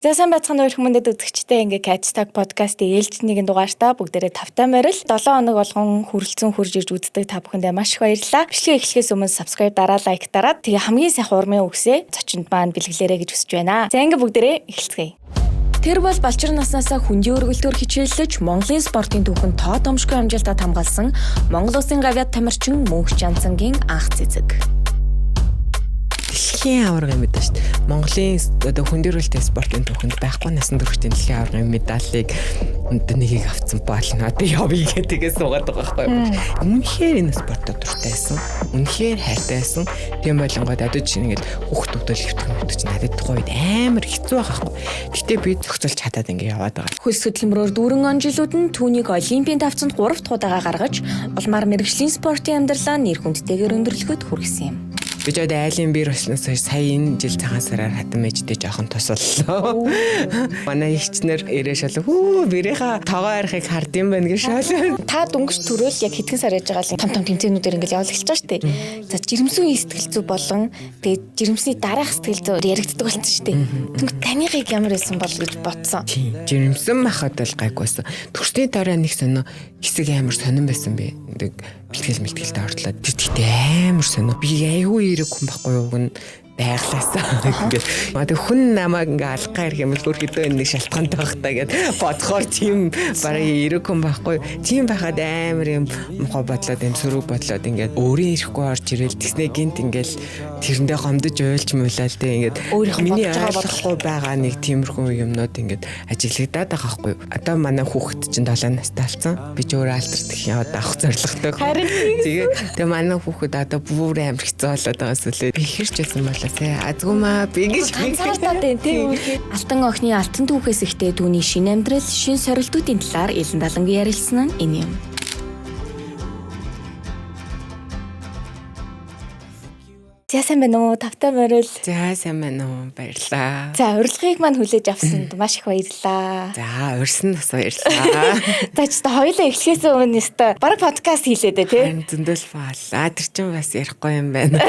За, сайн байцгаана уу, хүмүүндэд үзэгчтэй. Ингээ Catch Talk podcast-ийн ээлжид нэгэн дугаартаа бүгдээрээ тавтай морил. 7 хоног болгон хүрэлцэн хурж ирж үздэг та бүхэндээ маш их баярлалаа. Бичлэгээ эхлэхээс өмнө subscribe дараа, like дараад, тэгээ хамгийн сайхан урмын үгсээ зочинд маань бэлгэлээрэй гэж хүсэж байна. За, ингээ бүгдээрээ эхэлцгээе. Тэр бол балчир наснаасаа хүндийн өргөлтөөр хичээллэж, Монголын спортын түүхэнд тоо томшгүй амжилтаа хамгаалсан Монгол Улсын гавьяат тамирчин Мөнх Жанцангийн анх цэцэг. Дэлхийн аваргын медаль шүү дээ. Монголын одоо хүндийн спортын түүхэнд байхгүй насан туршдын дэлхийн аваргын медалийг одоо нэгийг авсан болно. Одоо явъя гэх тэгээ суугаад байгаа байхгүй юу. Үнэхээр энэ спортод дуртай байсан. Үнэхээр хайртай байсан. Тийм болонгод одоо чинь ингээд хүүхд төгтөл хэвтэх мөвтөх чинь надад тухайн үед амар хэцүү байгаа байхгүй. Гэтэ би зохицуулж чадаад ингээд яваад байгаа. Хөлс хөдөлмөрөөр дүүрэн он жилүүд нь түүнийг Олимпийн тавцанд 3 дахь удаага гаргаж, улмаар мэргэжлийн спортын амьдралаа нэр хүндтэйгээр өндөрлөхөд хүргэсэн юм. Би ч одоо айлын бэр болсноос хойш сая энэ жил цагаан сараар хатан мэждээ жоохон тусаллаа. Манай эгчнэр ирээ шалаа. Хүү, бэрийнхаа тогоо арихыг хард юм байна гэж шалаа. Та дөнгөж төрөөл яг хэдхэн сар яж байгаа л том том тэмцээнүүдээр ингээл явал эхэлж байгаа шүү дээ. За, жирэмсэн сэтгэл зүй болон тэгээд жирэмсний дараах сэтгэл зүй яригддаг болсон шүү дээ. Тэнгүүт таныхыг ямар байсан бол гэж бодсон. Тийм. Жирэмсэн махад бол гайгүйсэн. Төрсний дараа нэг сонио хэсэг амар сонирн байсан би. Нэг бэлтгэл мэлтгэлтэй ортлоо. Тэр тэгтээ амар сонио. Би айгүй эрэг хүн байхгүй юу гэн байглаасаа ингээд маа тэг хүн намайг ингээ алах гай юм бол өөр хэдэн нэг шалтгаантай байх та гэд бодохоор тийм бараг эрэг хүн байхгүй. Тийм байхад амар юм мухай бодлоод, юм сөрөг бодлоод ингээд өөрийн ирэхгүй орж ирэл тэгснэ гинт ингээл тэрэндээ гомдож уйлж муулаад тэг ингээд миний ойлгохгүй байгаа нэг тиймэрхүү юмнууд ингээд ажиглагдаад байгаа байхгүй. Одоо манай хүүхэд чинь 7 настай болсон. Би ч өөрөө алтар гэх яваад авах зорилготой. Тэгээ тэгээ манай хүүхэд одоо бүр амар хэцүү болоод байгаа сүлээ. Би хэрч байсан болоо сая азгүй маа би гэж ганцаардаад байна тий. Алтан охины алтан түүхээс ихтэй түүний шинэ амьдрал, шин сорилтуудын талаар илэн далангүй ярилцсан нь энэ юм. За, сайн байна уу? Тавтай морил. За, сайн байна уу? Баярлалаа. За, урилгыг маань хүлээж авсанд маш их баярлалаа. За, урьсан бас баярлалаа. За, ч та хоёулаа эхлэхээс өмнө өстой бараг подкаст хийлээ дээ тий. Харин зөндөл фаал. Тэр чинь бас ярихгүй юм байна.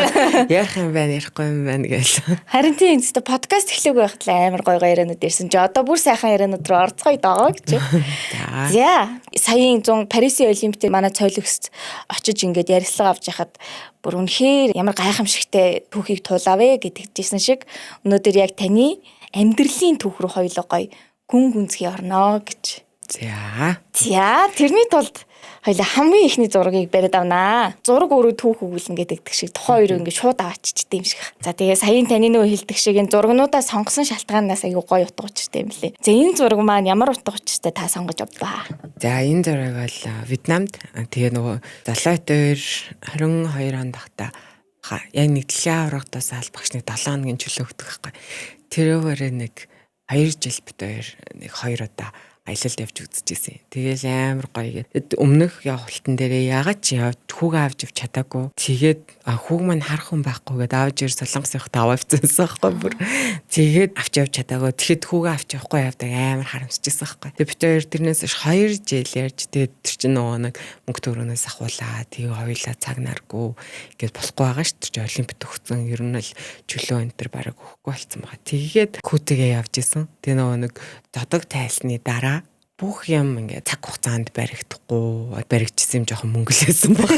Ярих юм байна, ярихгүй юм байна гээл. Харин тийм, өстой подкаст эхлэегүй байхад л амар гой гой яриануд ирсэн чи одоо бүр сайхан яриануд руу орцгоё доо гэж. За, саяын 100 Парисын Олимпиад манай цойлогс очиж ингээд ярилцлага авч яхад бүр үнэхээр ямар гайхамшигтай түүхийг туулав вэ гэдэгжсэн шиг өнөөдөр яг таны амьдралын түүх рүү хоёулаа гоё гүн гүнзгий орно гэж. За. За, тэрний тулд хоёулаа хамгийн эхний зургийг бариад авнаа. Зураг өөрөө түүх өгүүлнэ гэдэг шиг тухайн хоёроо ингээд шууд авааччихдээ юм шиг. За, тэгээ саяын таны нөө хэлдэг шиг энэ зургнуудаа сонгосон шалтгаанаас аягүй гоё утга учиртай юм лээ. За, энэ зураг маань ямар утга учиртай та сонгож авбаа? За, энэ зураг бол Вьетнамд, тэгээ нөгөө Золойт хоёр 22 онд тахта яг нэг дэлхийн аваргадаас аль багш нэг 7 хоногийн чөлөө өгдөг байхгүй. Тэрөөрөө нэг 2 жил бит хоёр нэг 2 удаа аялалд явж үзчихсэн. Тэгээл амар гоё гээд өмнөх явалтан дээрээ ягаад ч явж хүүгээ авч явж чадаагүй. Тэгээд хүүг маань харах хүн байхгүй гээд авч ир Солонгос явахт аваа явцсан байхгүй бүр. Тэгээд авч явж чадаагүй. Тэгэхэд хүүгээ авч явахгүй явдаг амар харамсчихсан байхгүй. Тэгээд бид хоёр тэрнээс 2 жил ярьж, тэгээд тэр чинь нөгөө нэг мөнгө төгрөгнөөс ахуулаа. Тэгээ хоёулаа цаг наргүй гээд болохгүй байгаа шүү дээ. Олимпиад төгссөн, ер нь л чөлөө энэ төр бараг өгөхгүй болсон байгаа. Тэгээд хүүтэйгээ явж исэн. Тэгээ нөгөө нэг зодог тайлсны дараа бүх юм ингээ цаг хугацаанд баригдахгүй, баригдчихсан юм жоохон мөнгөлөөсөн баг.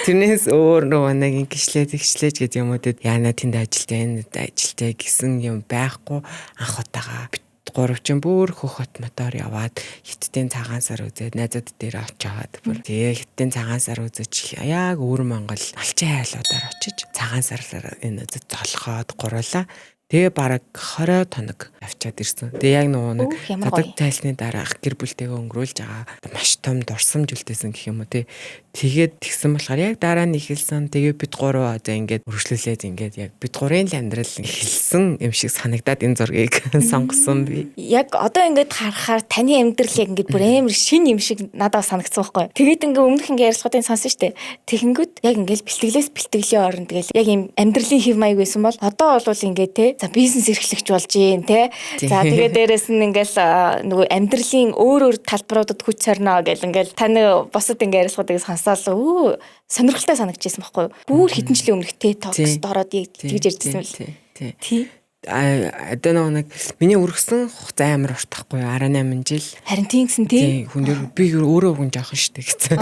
Тэрнээс өөр нөгөө нэг ингэшлээ тэгшлээж гэдэг юмудад яана тэнд ажилтай, энэ ажилтай гэсэн юм байхгүй. Анх удаага бит гурав чин бүр хөх хот мотор яваад хиттийн цагаан сар үзээд, найзууд дээр очиод, бүр тэгээ хиттийн цагаан сар үзэж, яг өвөр Монгол алчин хайлуудаар очиж цагаан сарлаар энэ үзэж золгоод гуруулаа. Тэгээ бараг 20 хоног авчаад ирсэн. Тэгээ яг нөгөө нэг зодог тайлсны дараах гэр бүлтэйгээ өнгөрүүлж байгаа маш том дурсамж үлдээсэн гэх юм уу те. Тэгээд тэгсэн болохоор яг дараа нь эхэлсэн. Тэгээ бид гурав одоо ингээд өргөжлүүлээд ингээд яг бид гурийн л амьдрал эхэлсэн юм шиг санагдаад энэ зургийг сонгосон би. Яг одоо ингээд харахаар таны амьдрал яг ингээд бүр амар шин юм шиг надад санагдсан байхгүй. Тэгээд ингээд өмнөх ингээд ярилцлагыг сонсон штэ. Тэгэнгүүт яг ингээд бэлтгэлээс бэлтгэлийн оронд тэгэл яг юм амьдралын хэв маяг байсан бол одоо бол ингээд те, за, бизнес эрхлэгч болж гин те. За, тэгээ дээрэс нь ингээл нөгөө амьдралын өөр өөр талбаруудад хүч сорно гэл ингээл таны бусад ингээ ярилцлагыг сонсоол өө сонирхолтой санагдчихсан байхгүй юу? Бүр хэдэн жилийн өмнөх TED Talks ороод яг тэгж ярьжсэн мэл. Тий. Одоо нөгөө нэг миний өргөсөн хугацаа амар урт тахгүй 18 жил. Харин тийм гэсэн тий. Хүн дээр би өөрөө хүн жоохон штэ гэсэн.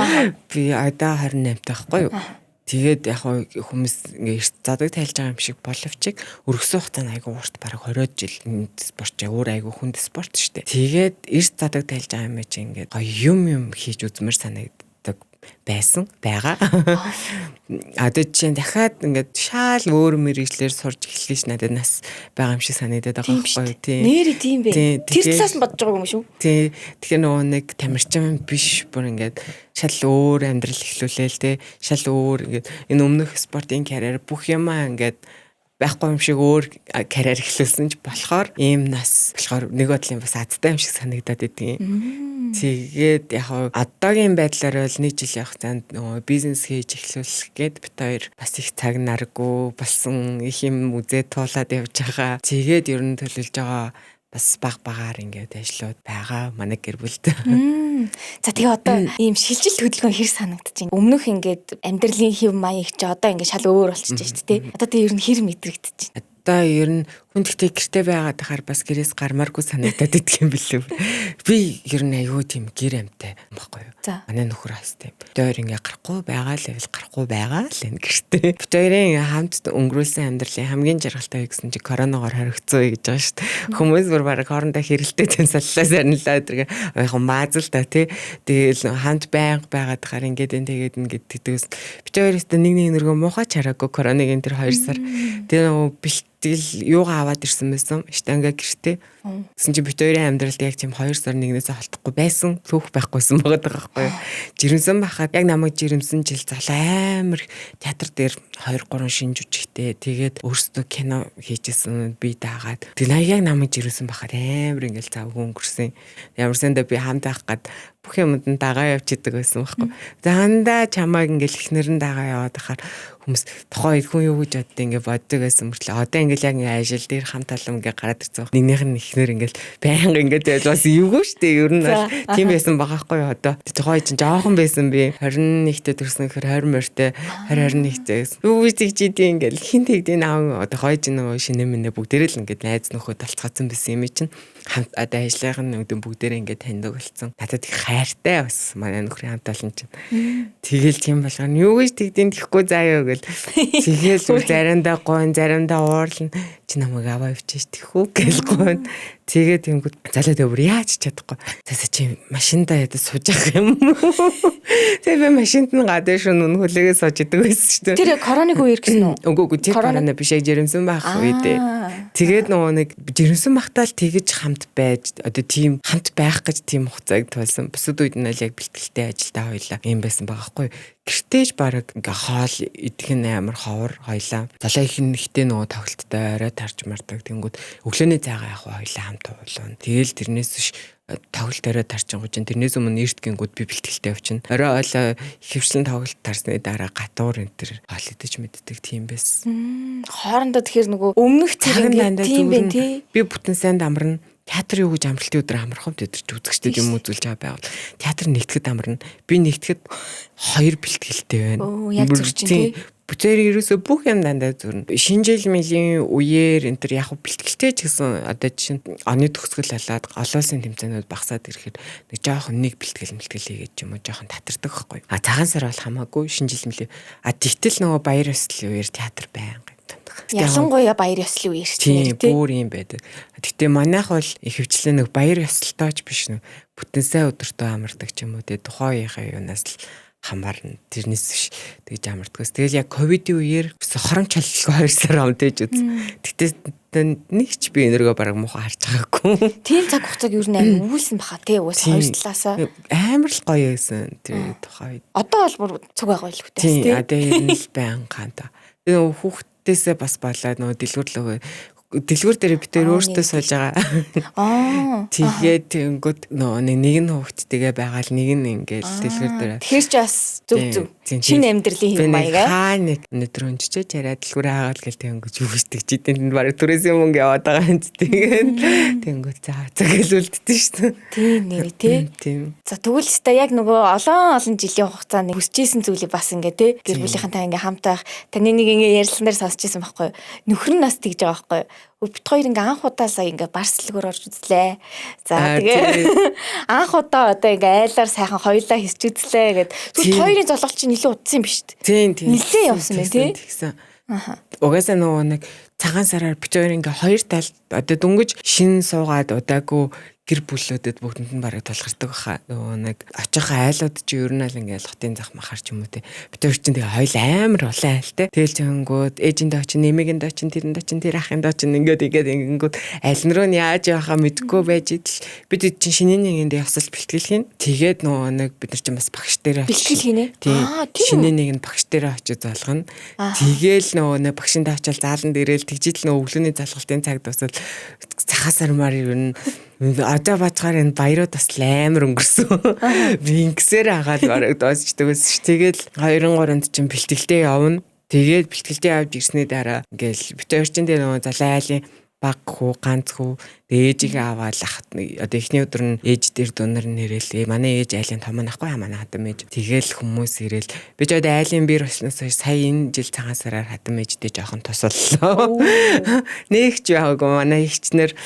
Би одоо 28 таахгүй юу. Тэгээд яг хүмүүс ингээ эрт задаг тайлж байгаа юм шиг боловч өргөсөн хугацаа нь айгүй урт, бараг 20 жил спорт ч өөр айгүй хүнд спорт штэ. Тэгээд эрт задаг тайлж байгаа юм чи ингээд гоё юм юм хийж үзмэр санагддаг байсан байгаа. Одоо жишээ нь дахиад ингээд шаал өөр мэрэгчлэр сурж эхлэх ш надад нас байгаа юм шиг санагдаад байгаа байхгүй юу? Тийм. Нээрээ тийм бэ. Тэр талаас нь бодож байгаа юм шүү. Тийм. Тэгэхээр нөгөө нэг тамирчин биш бүр ингээд шал өөр амьдрал эхлүүлээл те. Шал өөр ингээд энэ өмнөх спортын карьер бүх юмаа ингээд байхгүй юм шиг өөр карьер эхлүүлсэн ч болохоор ийм нас болохоор нэг бодлын бас азтай юм шиг санагдаад идэв. Тэгээд яг одоогийн байдлаар бол нэг жил явах цаанд нөгөө бизнес хийж эхлүүлэх гээд бит хоёр бас их цаг наргүй болсон, их юм үзээ туулаад явж байгаа. Тэгээд ер нь төлөвлөж байгаа бас баг багаар ингээд ажлууд байгаа манай гэр бүлд. За тэгээ одоо ийм шилжилт хөдөлгөөн хэр санагдчих юм. Өмнөх ингээд амьдралын хэв маяг чи одоо ингээд шал өөр болчихж шүү дээ. Одоо тэгээ ер нь хэр мэдрэгдэж байна? Одоо ер нь хүн тэгтээ гэрте байгаад тахаар бас гэрээс гармааргүй санагдаад идэх юм билүү. Би ер нь айгүй тийм гэр амьтай байхгүй юу. Манай нөхөр бас тийм. Бид хоёр ингээ гарахгүй байгаа л байвал гарахгүй байгаа л энэ гэрте. Бид хоёрын хамт өнгөрүүлсэн амьдралын хамгийн жаргалтай үе гэсэн чи коронавигоор хоригдсон үе гэж байгаа шүү дээ. Хүмүүс бүр бараг хоорондоо хэрэлдээ тэн саллаа сарнилаа гэдэг. Яг маазал та тий. Тэгээл хамт байнга байгаад тахаар ингээд энэ тэгээд ингээд тэгдэгс. Бид хоёр өстө нэг нэг нөргөө муухай чараагүй коронавигийн тэр 2 сар. Тэгээ нөгөө бэлтгэл юугаа аваад ирсэн байсан. Штанга гэртээ. Тэгсэн чинь бит хоёрын амьдралд яг тийм 2 сар нэгнээсээ холдохгүй байсан. Түүх байхгүйсэн байгаа байхгүй юу. Жирэмсэн байхад яг намайг жирэмсэн жил залаа амар театр дээр 2 3 шинэ жүжигтэй. Тэгээд өөрсдөө кино хийжсэн би даагаад. Тэгээд яг намайг жирэмсэн байхад амар ингээл завгүй өнгөрсөн. Ямар сандаа би хамт байх гад бүх юмд нь дагаа явж идэг байсан байхгүй. Дандаа чамайг ингээл ихнэр нь дагаа яваад ахаар хүмүүс тухайн үед хүн юу гэж боддоо ингээ боддог байсан мөртлөө одоо ингээл яг ингээ ажил дээр хамт олон ингээ гараад ирсэн. Нэгнийх нь ихнэр ингээл байнга ингээд байж бас эвгүй штэ. Ер нь бол тийм байсан байгаа хгүй юу одоо. Тухайн чинь жоохон байсан би 21-т төрсөн гэхээр 20 морьтой 20 21-т гэсэн. Юу гэж тэгж идэв ингээл хин тэгдийн аав одоо хой чинь нөгөө шинэ минэ бүгдээрээ л ингээд найз нөхөд талцгаацсан байсан юм чинь хамт одоо ажлынх нь өдөн бүгдээрээ ингээд таньдаг болсон. Надад их хайртай бас манай нөхрийн хамт олон чинь. Тэгэл тийм болгоно. Юу гэж тэгдийн тэхгүй заа юу гэл. Тэгэл заримдаа гойн заримдаа уурлна. Чи намайг аваа явчих тэхүү гэл гойн. Тэгээ тэнгүүд залуу дэвэр яаж чадахгүй. Заса чи машиндаа ядаж сууж явах юм уу? Тэгээ би машинд нь гадаа шүн үн хүлээгээ сууж идэг байсан шүү дээ. Тэр коронавиг үеэр гэсэн үү? Үгүй үгүй тэр корона биш яг жирэмсэн байх үедээ. Тэгээд нөгөө нэг жирэмсэн бахтаа л тэгэж хамт байж одоо тийм хамт байх гэж тийм хугацааг тулсан. Бусад үед нь л яг бэлтгэлтэй ажилдаа хоёлаа юм байсан байгаа хгүй. Гэртээж бараг ингээ хоол идэх нь амар ховор хоёлаа. Залаа их нэгтээ нөгөө тоглолттой орой тарж мардаг. Тэнгүүд өглөөний цайгаа яг хоёлаа хамт уулна. Тэгэл тэрнээс биш тоглолт орой тарчингууд чинь тэрнээс өмнө эрт гингүүд би бэлтгэлтэй явчихна. Орой ойлоо ихэвчлэн тоглолт тарсны дараа гадуур энэ төр хоол идэж мэддэг тийм байсан. Хоорондоо тэгэхээр нөгөө өмнөх цаг ингээд тийм байх тий. Би бүтэн сайн амарна. Театр юу гэж амралтын өдөр амарх юм тэд чи үзэгчдэд юм үзүүлж байгаа байвал театр нэгтгэд амарна. Би нэгтгэд хоёр бэлтгэлтэй байна. Өө яг зүр чинь тий. Бүтээр ерөөсөө бүх юм дандаа зүрнэ. Шинэ жил мөлийн үеэр энэ төр яг бэлтгэлтэй ч гэсэн одоо чинь оны төгсгөл болоод олон улсын тэмцээнүүд багасаад ирэхэд нэг жоохон нэг бэлтгэл мэлтгэл хийгээд ч юм уу жоохон татардаг байхгүй. А цагаан сар бол хамаагүй шинэ жил мөлийн. А тэгтэл нөгөө баяр ёслолын үеэр театр байнга юм. Ялангуяа баяр ёслолын үеэр чинь тий. Бүр юм байдаг. Гэтэ манайх бол ихэвчлэн нэг баяр ёслолтойч биш нэг бүтэн сайн өдөртөө амардаг ч юм уу тий тухайн үеийнхээ юунаас л хамаарна тэрнээс биш тэгж амардгаас. Тэгэл яг ковидын үеэр хоромч халилгүй 2 сар амтэж үз. Гэтэ нэг ч би энэргөө бараг муухай харж байгаагүй. Тийм цаг хугацааг ер нь амар өгүүлсэн баха тий уус хоёр талаасаа. Амар л гоё байсан тэр тухайн үед. Одоо бол бүр цуг байгаа л хөтэ тий. Одоо ер нь л байнга та. Тэгээ хүүхдээсээ бас болоод нөгөө дэлгүүрлөгөө дэлгүүр дээр бид тэр өөртөө сууж байгаа. Аа. Тэгээд тэнгүүд нөгөө нэг нь хүүхдтэйгээ байгаа л нэг нь ингээл дэлгүүр дээр. Тэгэхээр ч бас зөв зөв. Шинэ амьдралын хэв маяг. Хаа нэг өнөдөр өнччээ чараа дэлгүүр хаагаал гэл тэнгүүд юу гэдэг чи тэнд бараг түрээсийн мөнгө яваад байгаа юм тэгээд тэнгүүд за за гэл үлддэн шүү дээ. Тийм нэр тий. Тийм. За тэгвэл өстой яг нөгөө олон олон жилийн хугацаанд хүсэжсэн зүйлийг бас ингээ тий гэр бүлийнхэнтэй ингээ хамт байх. Таны нэг ингээ ярилцсан дээр сонсч ирсэн байхгүй юу? Нөхөр нь бас тэгж байгаа байхгүй юу? Бит хоёр ингээ анх удаа сая ингээ барслэгөр орж үзлээ. За тэгээ анх удаа одоо ингээ айлаар сайхан хоёлаа хийсч үзлээ гэд. Тэгвэл хоёрын золголт чинь нэлээд удсан юм биш үү? Тийм тийм. Нэлээд явсан байх тий. Тэгсэн. Угаасаа нөгөө нэг цагаан сараар бит хоёр ингээ хоёр талд одоо дөнгөж шин суугаад удаагүй гэр бүлүүдэд бүгдэнд нь бараг тулгардаг баха. Нөгөө нэг очих айлууд чи ер нь л ингээл хотын зах махар ч юм уу те. Бид хоёр чинь тэгээ хоёул амар улаан айл те. Тэгэл чонгууд ээжиндээ очин, нэмэгэндээ очин, тэрэндээ очин, тэр ахындээ очин ингээд ингээд ингэнгүүд аль нь руу нь яаж явахаа мэдэхгүй байж идэл бид чинь шинийн нэгэндээ явсал бэлтгэл хийн. Тэгээд нөгөө нэг бид нар чинь бас багш дээр очиж бэлтгэл хийнэ. Аа тийм. Шинийн нэгэнд багш дээр очиж залгана. Тэгээл нөгөө нэг багшиндаа очил зааланд ирээл тэгжидэл нөгөө өглөөний залгалтын цаг дуусал цахасармаар ер нь одоо бацгаар энэ баярууд бас амар өнгөрсөн. Би ингэсээр хагаад бараг дуусчдаг байсан ш. Тэгэл 2 3-нд чинь бэлтгэлдээ явна. Тэгээд бэлтгэлдээ явж ирсний дараа ингээл бит хоёр чинь тэгээ нөгөө залуу айлын баг хүү ганц хүү тэгээ ээжигээ аваад ах одоо эхний өдөр нь ээж дээр дунар нэрэл манай ээж айлын том нахгүй манай хадам ээж тэгэл хүмүүс ирээл би ч одоо айлын бэр болсноос хойш сая энэ жил цагаан сараар хадам ээжтэй жоохон тосоллоо нэг ч байгаагүй манай эгчнэр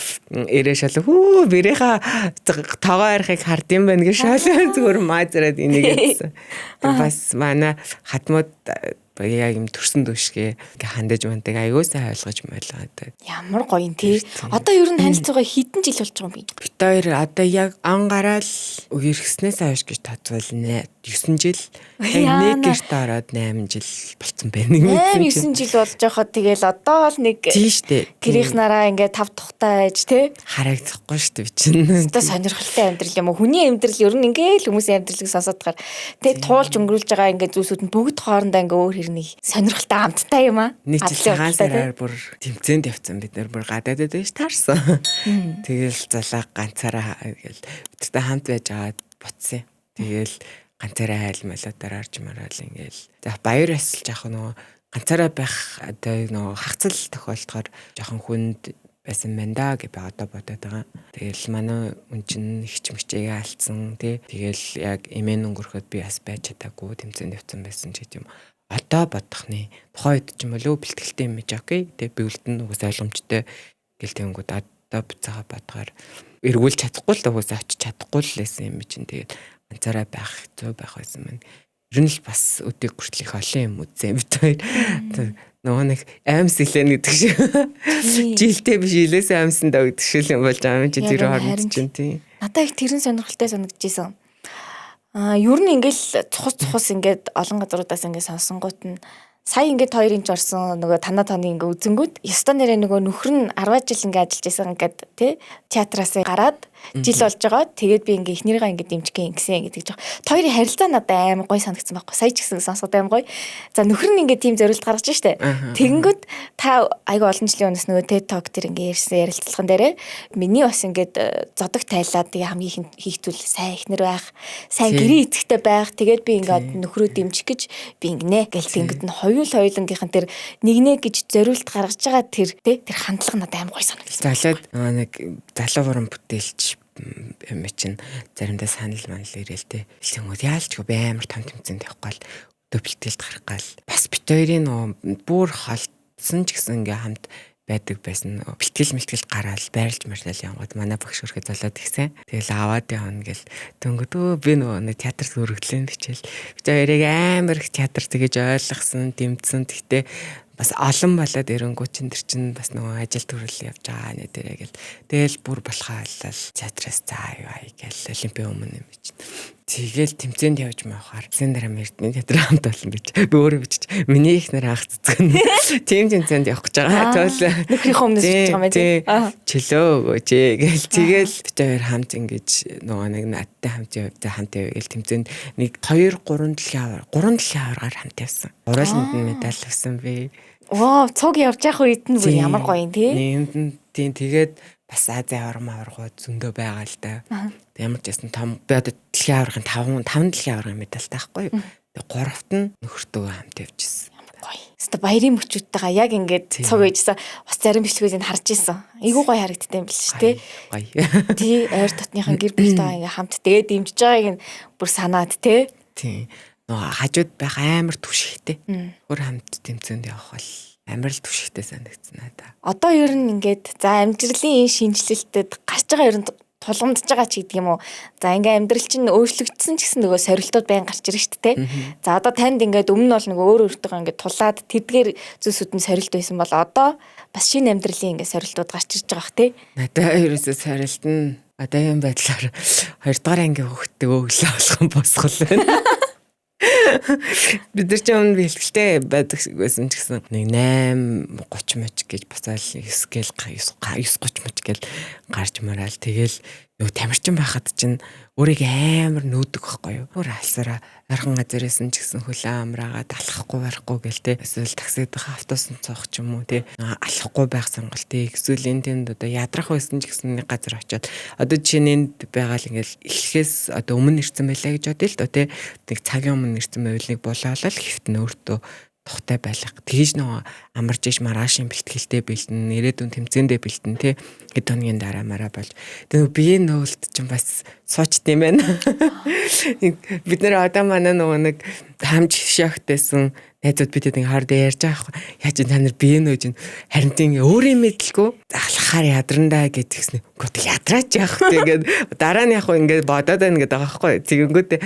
ирээ шал хүү бэрийнхаа тогоо арихыг хард юм байна гэж шалаа зүгээр маазраад энийгээдсэн бас манай хадмууд яг юм төрсөн дүүшгээ ингээ хандаж мандаг аягүй сайн ойлгож ойлгоод. Ямар гоё юм тий. Одоо ер нь танилцуугаа хэдэн жил болж байгаа юм бэ? Бид хоёр одоо яг он гараал иргэснээс хойш гэж тооцвол 9 жил. Яг нэг гэрт ороод 8 жил болцсон байна. 8 9 жил болж байхад тэгэл одоо л нэг тийм штэ. Гэрийнх нараа ингээ тав тухтай байж тий. Харагдахгүй штэ би чинь. Одоо сонирхолтой амьдрал юм уу? Хүний амьдрал ер нь ингээл хүмүүсийн амьдралыг сонсоод тахаар тий туулж өнгөрүүлж байгаа ингээ зүйлсүүд нь бүгд хоорондоо ингээ өөр хэрэг нэг сонирхолтой амттай юм аа. Нэг жил цагаан сараар бүр тэмцээнд явцсан бид нар бүр гадаадад байж таарсан. Тэгэл залаа ганцаараа ингээл бидтэй хамт байж байгаа ботсон. Тэгэл ганцаараа айл малуудаар орж мараал ингээл. За баяр ёсол жаах нөгөө ганцаараа байх одоо нөгөө хагцал тохиолдохоор жоохон хүнд байсан байна да гэж би одоо бодоод байгаа. Тэгэл манай үн чинь их мчээгээ алдсан тий. Тэгэл яг эмээн өнгөрөхөд би бас байж чадаагүй тэмцээнд явцсан байсан ч гэдэм юм. Одоо бодох нэ. Тухайн үед ч юм болов бэлтгэлтэй юм гэж окей. Тэгээ би үлдэн угсаа ойлгомжтой гэл тэнгүүд одоо буцаага бодохоор эргүүлж чадахгүй л угсаа очиж чадахгүй л байсан юм чинь тэгээд ганцаараа байх хэцүү байх байсан маань. Ер нь л бас өдийг хүртэл их олон юм үзсэн бид хоёр. Нөгөө нэг амьс илэн гэдэг шиг. Жилдээ биш илээс амьсан даа гэдэг шиг юм болж байгаа юм чи тэр хооронд чинь тийм. Надад их тэрэн сонирхолтой санагдчихсан. Аа ер нь ингээл цухас цухас ингээд олон газруудаас ингээд сонсонгууд нь сая ингээд хоёр инч орсон нөгөө танаа таны ингээ үзэнгүүд ёстой нэрээ нөгөө нөхөр нь 10 жил ингээ ажиллаж исэн ингээд тий театраас гараад жил болж байгаа. Тэгээд би ингээ эхнэрийгээ ингээ дэмжих ингэсэн гэдэг жоо. Хоёрын харилцаа надад амар гоё санагдсан байхгүй. Сая ч гэсэн сонсоход амар гоё. За нөхөр нь ингээ тийм зориулт гаргаж штэ. Тэгэнгүүт та айгүй олон жилийн өмнөөс нөгөө TED Talk тэр ингээ ярьсан ярилцлаган дээрээ миний бас ингээд зодог тайлаад тэгээ хамгийн хийх зүйл сайн эхнэр байх, сайн гэрээ эцэгтэй байх. Тэгээд би ингээ нөхрөө дэмжих гэж би ингэнэ гэл тэгэнгүүт нь хоёул хоёулангийнх нь тэр нэгнэ гэж зориулт гаргаж байгаа тэр тэр хандлага надад амар гоё санагдсан. Залаад нэг залуу уран бүтээлч юм чинь заримдаа санал манал ирээл те. Хэлэнгүүд яалчгүй би амар том тэмцээнд явах гал өдөө бэлтгэлд гарах гал. Бас бит хоёрын нөгөө бүр холдсон ч гэсэн ингээ хамт байдаг байсан. Бэлтгэл мэлтгэл гараал байрлж маршаал янгууд манай багш өрхөд золоод гисэн. Тэгэл аваад явна гэл дөнгөдөө би нөгөө нэг театрт өргөдлөө бичээл. Бит хоёрыг амар их театр тэгэж ойлгосон, дэмжсэн. Тэгтээ бас олон болоод ирэнгүү чин тэр чин бас нөгөө ажил төрөл явж байгаа нэ дээрээ гэл. Тэгэл бүр болохоо аллал театраас заа юу ай гэл олимпийн өмнө юм чинь. Тэгэл тэмцээнд явж маахаар зэн дараа Эрдэнэ театр хамт болно гэж. Би өөрөө бичиж миний их нар анх цэцгэн. Тийм тэмцээнд явах гэж байгаа. Тэгэл нөхрийнхөө өмнөөс бичиж байгаа юм тий. Чөлөө өгөөч гэл тэгэл бид хоёр хамт ингэж нөгөө нэг надтай хамт яв хамт яв гэл тэмцээнд нэг 2 3 дэлхийн авар 3 дэлхийн аваргаар хамт явсан. Гурван нь медаль авсан би. Вау, цуг явж явах үед нь бүр ямар гоё юм тий. Нийгэмд нь тийм тэгээд бас Азийн аварга маваргууд зөндөө байгаа л да. Ямар ч байсан том би одоо дэлхийн аваргын 5 5 дэлхийн аваргын медальтай байхгүй юу? Тэгээ гуравт нь нөхөртөөгөө хамт явжсэн. Ямар гоё. Хэвээ баярын мөчүүдтэйгээ яг ингээд цуг ээжсэн. Бас зарим бичлэгүүдийг харж исэн. Айгуу гоё харагддаг юм биш тий. Гоё. Тий, ойр дотныхан гэр бүлтэйгээ ингээд хамт тэгээд дэмжиж байгааг нь бүр санаад тий. Тий. Нөгөө хажууд байх амар түшигтэй. Хөр хамт тэмцээнд явах бол Амар л түшигтэй санагдсан надаа. Одоо ер нь ингээд за амьдралын энэ шинэчлэлтэд гарч байгаа ер нь тулгамдж байгаа ч гэдэг юм уу. За ингээ амьдрал чинь өөрчлөгдсөн ч гэсэн нөгөө сорилтууд байн гарч ирнэ шүү дээ. За одоо танд ингээд өмнө нь бол нөгөө өөр өөртөөгөө ингээд тулаад тэдгээр зүйлсүүд нь сорилт байсан бол одоо бас шинэ амьдралын ингээ сорилтууд гарч ирж байгаа бах тий. Надаа ерөөсөө сорилт нь одоогийн байдлаар 2 дугаар ангийн хүүхдтэй өглөө болгон босгол байна. Бид нар ч өмнө бэлтгэлтэй байдаг байсан ч гэсэн нэг 8:30 мөч гэж босоол 9 гээл 9:30 мөч гээл гарч мараал тэгэл нөгөө тамирчин байхад чинь өөрийг амар нүүдэг байхгүй юу. Өөр алсараа ойрхон газар байсан ч гэсэн хөлөө амраагаад алхахгүй барихгүй гээл те. Эсвэл таксидынхаа автобусанд суух ч юм уу те. Алхахгүй байх сонголтыг эсвэл энэ тэнд одоо ядрах байсан ч гэсэн нэг газар очиод одоо жишээ нь энд байгаа л ингээл эхлэхээс одоо өмнө ирсэн байлаа гэж бодъё л доо те. Нэг цагийн өмнө ирсэн байвал нэг булаалал хэвтэн өөртөө тухтай байлга. Тэгэж нөгөө амарж иш маргаашийн бэлтгэлтэй бэлтэн, ирээдүйн тэмцээндээ бэлтэн тий. Хэд хоногийн дараа мараа болж. Тэгээ биеийн нөөлт чинь бас суучт юм байна. Бид нэр одоо манай нөгөө нэг хамж шогтсэн найзууд бидэд ингээ хоордоо ярьж байгаа байхгүй. Яаж та нар бие нөөж ин харин тийм өөрийн мэдлгүй алхахаар ядрандаа гэж тэгсэн. Үгүй ядраач яах вэ ингээд дараа нь яг ингээд бодоод байна гэдэг байгаа байхгүй. Тэгэнгүүтээ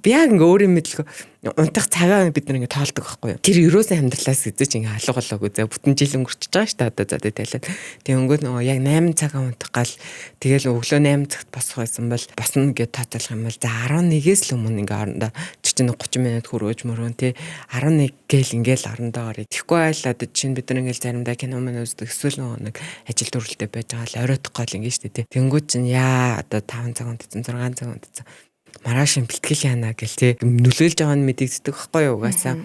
би яг ингээ өөрийн мэдлгүй унтах цагаа бид нар ингээ тоолдог байхгүй юу. Тэр ерөөсөн амьдралаас эзэж ингээ алга болоогүй зэ бүтэн жил өнгөрчихөж байгаа шүү дээ одоо за тайлаад. Тэгэнгүүт нөгөө яг 8 цагаа унтах гал тэгэл өглөө 8 цагт босох байсан бол босно гэж тооцоолох юм бол за 11-ээс л өмнө ингээ орондоо тэр чинь 30 минут хөрөөж мөрөөн тий 11 гээл ингээл орондоо орё. Тэгэхгүй айл одоо чинь бид нар ингээл заримдаа кино мөн үздэг эсвэл нөгөө нэг ажил дүрлэлтэй байж байгаа л оройтох гол ингээ шүү дээ тий. Тэнгүүд чинь яа одоо 5 цаг унтсан 6 цаг унтсан маргааш бэлтгэл яана гэл тий нөлөөлж байгаа нь мэдэгддэг байхгүй юу угаасаа.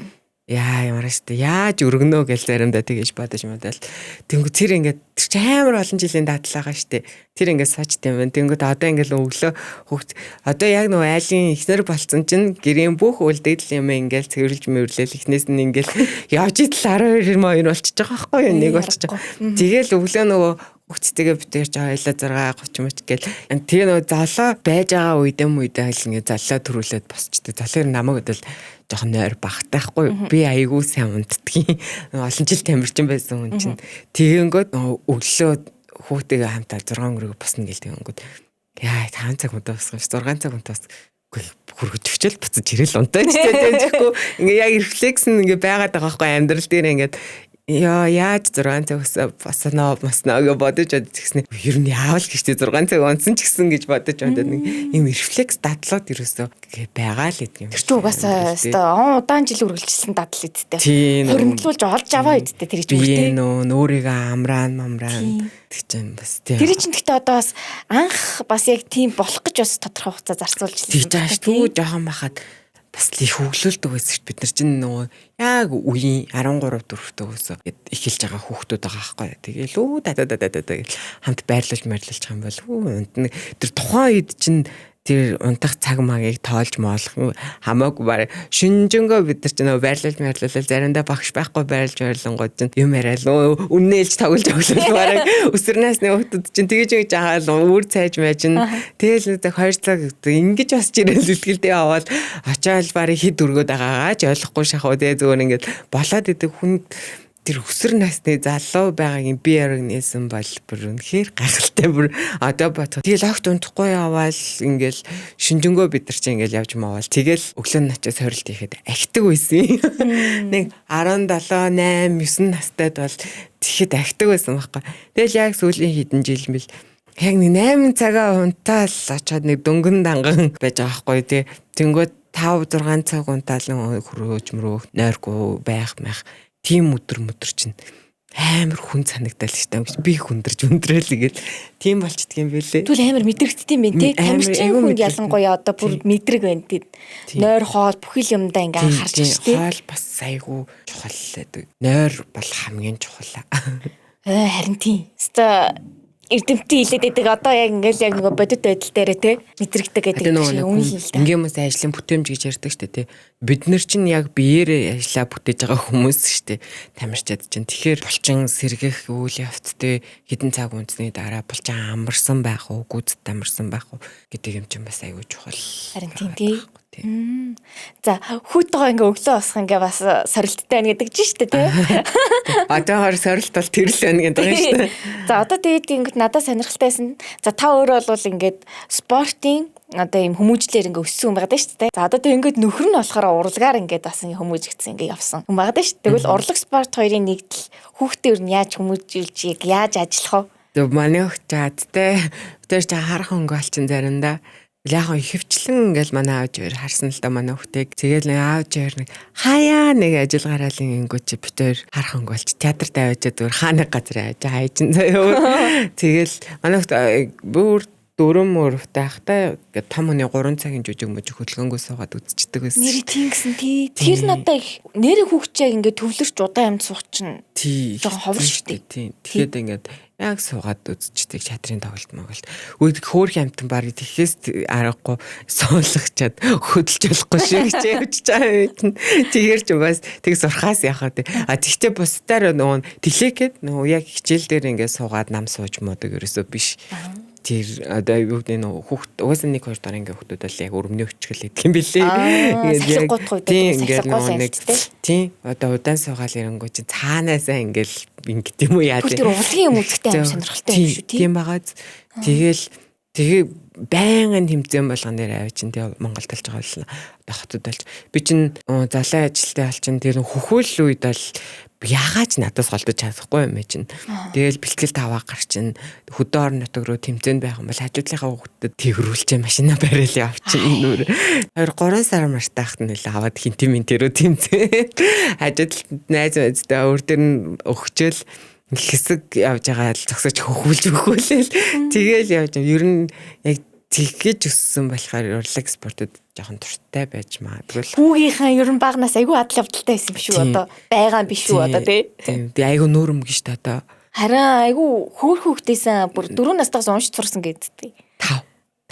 Яа ямар штэ яаж өргөнөө гэл заримдаа тэгэж бодож модал. Тэнгүү тэр ингээд тэр чи амар олон жилийн дадлаа байгаа штэ. Тэр ингээд сууч тийм байна. Тэнгүүд одоо ингээд өглөө хүүхд одоо яг нөгөө айлын ихнэр болцсон чинь гэрийн бүх үлдэгдэл юм ингээд цэвэрлж мэвэрлээл ихнээс нь ингээд явж идэл 12 моёр болчихж байгаа байхгүй юу нэг болчихж байгаа. Тэгэл өглөө нөгөө хүүхдтэйгээ битэрч хоёлаа 6 30 мөч гэл. Тэгээ нөгөө золоо байж байгаа үедээ мүедээ л ингээд золоо төрүүлээд босчдөг. Золоо ер нь намайг өдөл жоохон нойр багтай байхгүй юу? Би айгүй сайн унтдгийн. Олон жил тамирчин байсан хүн чинь. Тэгэнгүүт өглөө хүүхдтэйгээ хамтаа 6 өрөөгөө босно гэл тэгэнгүүт. Яа 5 цаг унтаа босох юм 6 цаг унтаа хөргөж өчөөл буцаж ирэл унтаа ч тэгэхгүй ингээ яг рефлекс нь ингээ байгаад байгаа байхгүй амьдрал дээр ингээд Яа яаж 6 цаг босноо мосноо гэж бодож бодож тэгснэ. Ер нь яавал гэжтэй 6 цаг унтсан ч гэсэн гэж бодож бодоод нэг юм рефлекс дадлууд ерөөсөө байгаа л гэдэг юм. Тэр чинь угаасаа өстой он удаан жил үргэлжилсэн дадал үсттэй. Хуримтлуулж олж аваа үсттэй тэр чинь тий. Нөө өөрийгөө амраан мамраан тэг чинь бас тий. Тэр чинь гэхдээ одоо бас анх бас яг тийм болох гэж бас тодорхой хугацаа зарцуулж лээ. Тэгж ааш түү жоохон бахад бас л их хөглөлдөг байсан шүү дээ. Бид нар чинь нөгөө яг үеийн 13 4-т өсөө эхэлж байгаа хүүхдүүд байгаа байхгүй. Тэгээл үү да да да да да гэл хамт байрлуулж байрлуулчих юм бол үү унтна. Тэр тухайн үед чинь тэр унтах цаг магийг тоолж моолох хамаагүй баг шинжэнгөө бид нар чинь нөгөө байрлал байрлал заримдаа багш байхгүй байрлаж байрлангууд чинь юм яриад үннээлж тоглож өглөө бараг өсвөр насны хүүхдүүд чинь тэгэж ингэж агаал үүр цайж майжин тэгэл нэг 2 цаг ингэж бас жирэл илтгэлдээ аваад очиад барыг хэд өргөд байгаагаа ч ойлгохгүй шахуу тэгээ зүгээр ингээд болоод идэг хүн тэр өсвөр насны залуу байгаагийн би яраг нээсэн бол бүр үнэхээр гайхалтай бүр одоо бодох. Тэгэл огт унтахгүй яваал ингээл шинжэнгөө бид нар чинь ингээл явж мавал тэгэл өглөө нь очиж сорилт хийхэд ахдаг байсан. Нэг 17 8 9 настайд бол тэгэхэд ахдаг байсан байхгүй. Тэгэл яг сүүлийн хэдэн жил мэл яг нэг 8 цагаа унтаал очоод нэг дөнгөн данган байж байгаа байхгүй тий. Тэнгүүд 5 6 цаг унтаал хөрөөж мөрөөх нойргүй байх мэх тийм өдөр мөдөр чинь амар хүн санагдал шүү дээ. Би хүндэрж хүндрээл гээл тийм болчдөг юм бэлээ. Тэгвэл амар мэдрэгддэг юм байна тий. Тамирчин хүн ялангуяа одоо бүр мэдрэг байна тий. Нойр хоол бүхэл юмдаа ингээ анхаарч шүү дээ. Хоол бас айгүй чухал гэдэг. Нойр бол хамгийн чухал. Харин тийм. Өстой эрдэмтдийн хилээд байдаг. Одоо яг ингээл яг нөгөө бодит байдал дээрээ те мэдрэгдэг гэдэг чинь үнэн л да. Ингийн хүмүүс ажлын бүтээмж гэж ярьдаг шүү дээ те. Бид нар чинь яг биеэрээ ажиллаа бүтээж байгаа хүмүүс шүү дээ. Тамирчид чинь. Тэгэхээр булчин сэргэх үйл явцтай хэдэн цаг унтсны дараа булчин амарсан байх уу, гүйцэд амарсан байх уу гэдэг юм чинь бас аюул чухал. Харин тийм тий. Тийм. За хүүтэйгээ ингээ өглөө босох ингээ бас сорилттой байна гэдэг чинь шүү дээ, тий. Одоо хор сорилт бол тэр л байна гэдэг юм шүү дээ. За одоо тэгээд ингээд надад сонирхолтой байсан. За та өөрөө бол ингээд спортын одоо ийм хүмүүжлэр ингээ өссөн юм байгаа шүү дээ. За одоо тэг ингээд нөхөр нь болохоор урлагаар ингээд бас ингээ хүмүүжигдсэн ингээ явсан юм байгаа шүү дээ. Тэгвэл урлаг спорт хоёрын нэгдэл хүүхдээ ер нь яаж хүмүүжүүлж яг яаж ажиллах вэ? Зөв манай хөх чадтай. Тэр чи харах хөнгө олчин заримдаа. Яг ихэвчлэн ингээл манай аав жээр харсан л да манай хүүхдийг. Тэгэл нэг аав жээр нэг хаяа нэг ажил гараалын ингэв чи битээр харах хөнгө олч театрт аваачаад зүгээр хаа нэг газар аваач хайчин заяа. Тэгэл манай хүүхд бүр дөрөв мөрөвтэй ахтай ингээд том хүний 3 цагийн жүжиг мүжиг хөдөлгөөнгөө суугаад үзчихдэг байсан. Нэрээ тийм гэсэн тий. Тэр надад их нэрээ хүүхчээ ингээд төвлөрч удаан юмд суух чинь тий жоохон ховор шүү дээ. Тийм. Тэгэхэд ингээд яг суугаад үзчихдэг театрын тоглолт моголт. Үгүй хөөх амтан баг тэгэхээс аргагүй суулгачаад хөдөлж болохгүй шиг гэж явж байгаа юм чинь. Тэгэхээр ч бас тэг сурхаас яхаа тий. А тэгтээ бусдаар нөгөө тэлээхэд нөгөө яг хичээл дээр ингээд суугаад нам сууж муудаг ерөөсөө биш. Тэр одоо юу гэдэг нөө хүүхд угаасаа 1 2 дараа ингээ хүүхдүүд бол яг өрмөний өчгөл гэдэг юм билээ. Ингээд яг тийм ингээд нөгөө нэг тийм одоо удаан суугаал ирэнгүү чинь цаанаасаа ингээл ингэт юм уу яа тийм. Тэр урлагийн юм үзэхтэй аим сонирхолтой юм шүү тийм. Тийм байгааз тэгэл тэгээ байнгын тэмцээн болгон дээр авч чинь тэгээ Монголд болж байгаа бол одоо хотод болж би чинь залуу ажилтай бол чинь тэр хөхөөл үед бол яагаад ч надаас голдож чадахгүй юм чинь. Тэгэл бэлтгэл таваа гар чинь хөдөө орон нутаг руу тэмцээнд байх юм бол хажуудлынхаа хүүхдэд тэргүүлчээ машина барайл явчихна нүр. 2 3 сар мартаахт нь нэлээ аваад хинти мин тэрөө тэмцээн. Хажуудалд найз найзтай өөр дээр нь өгчөөл хэсэг явж байгаа л зогсож хөхүүлж өгөөлээ. Тэгэл явж ер нь яг тэгэж өссөн болохоор урлаг спортод жоохон дуртай байж магадгүй л. Хүүгийнхээ ер нь багнаас айгүй адал явдалтай байсан биш үү одоо байгаа юм биш үү одоо тий. Тийм. Би айгүй нүүрэмгэн шүү дээ одоо. Харин айгүй хөөр хүүхдээсэн бүр 4 настайгаас уншиж сурсан гэдэгтэй. 5.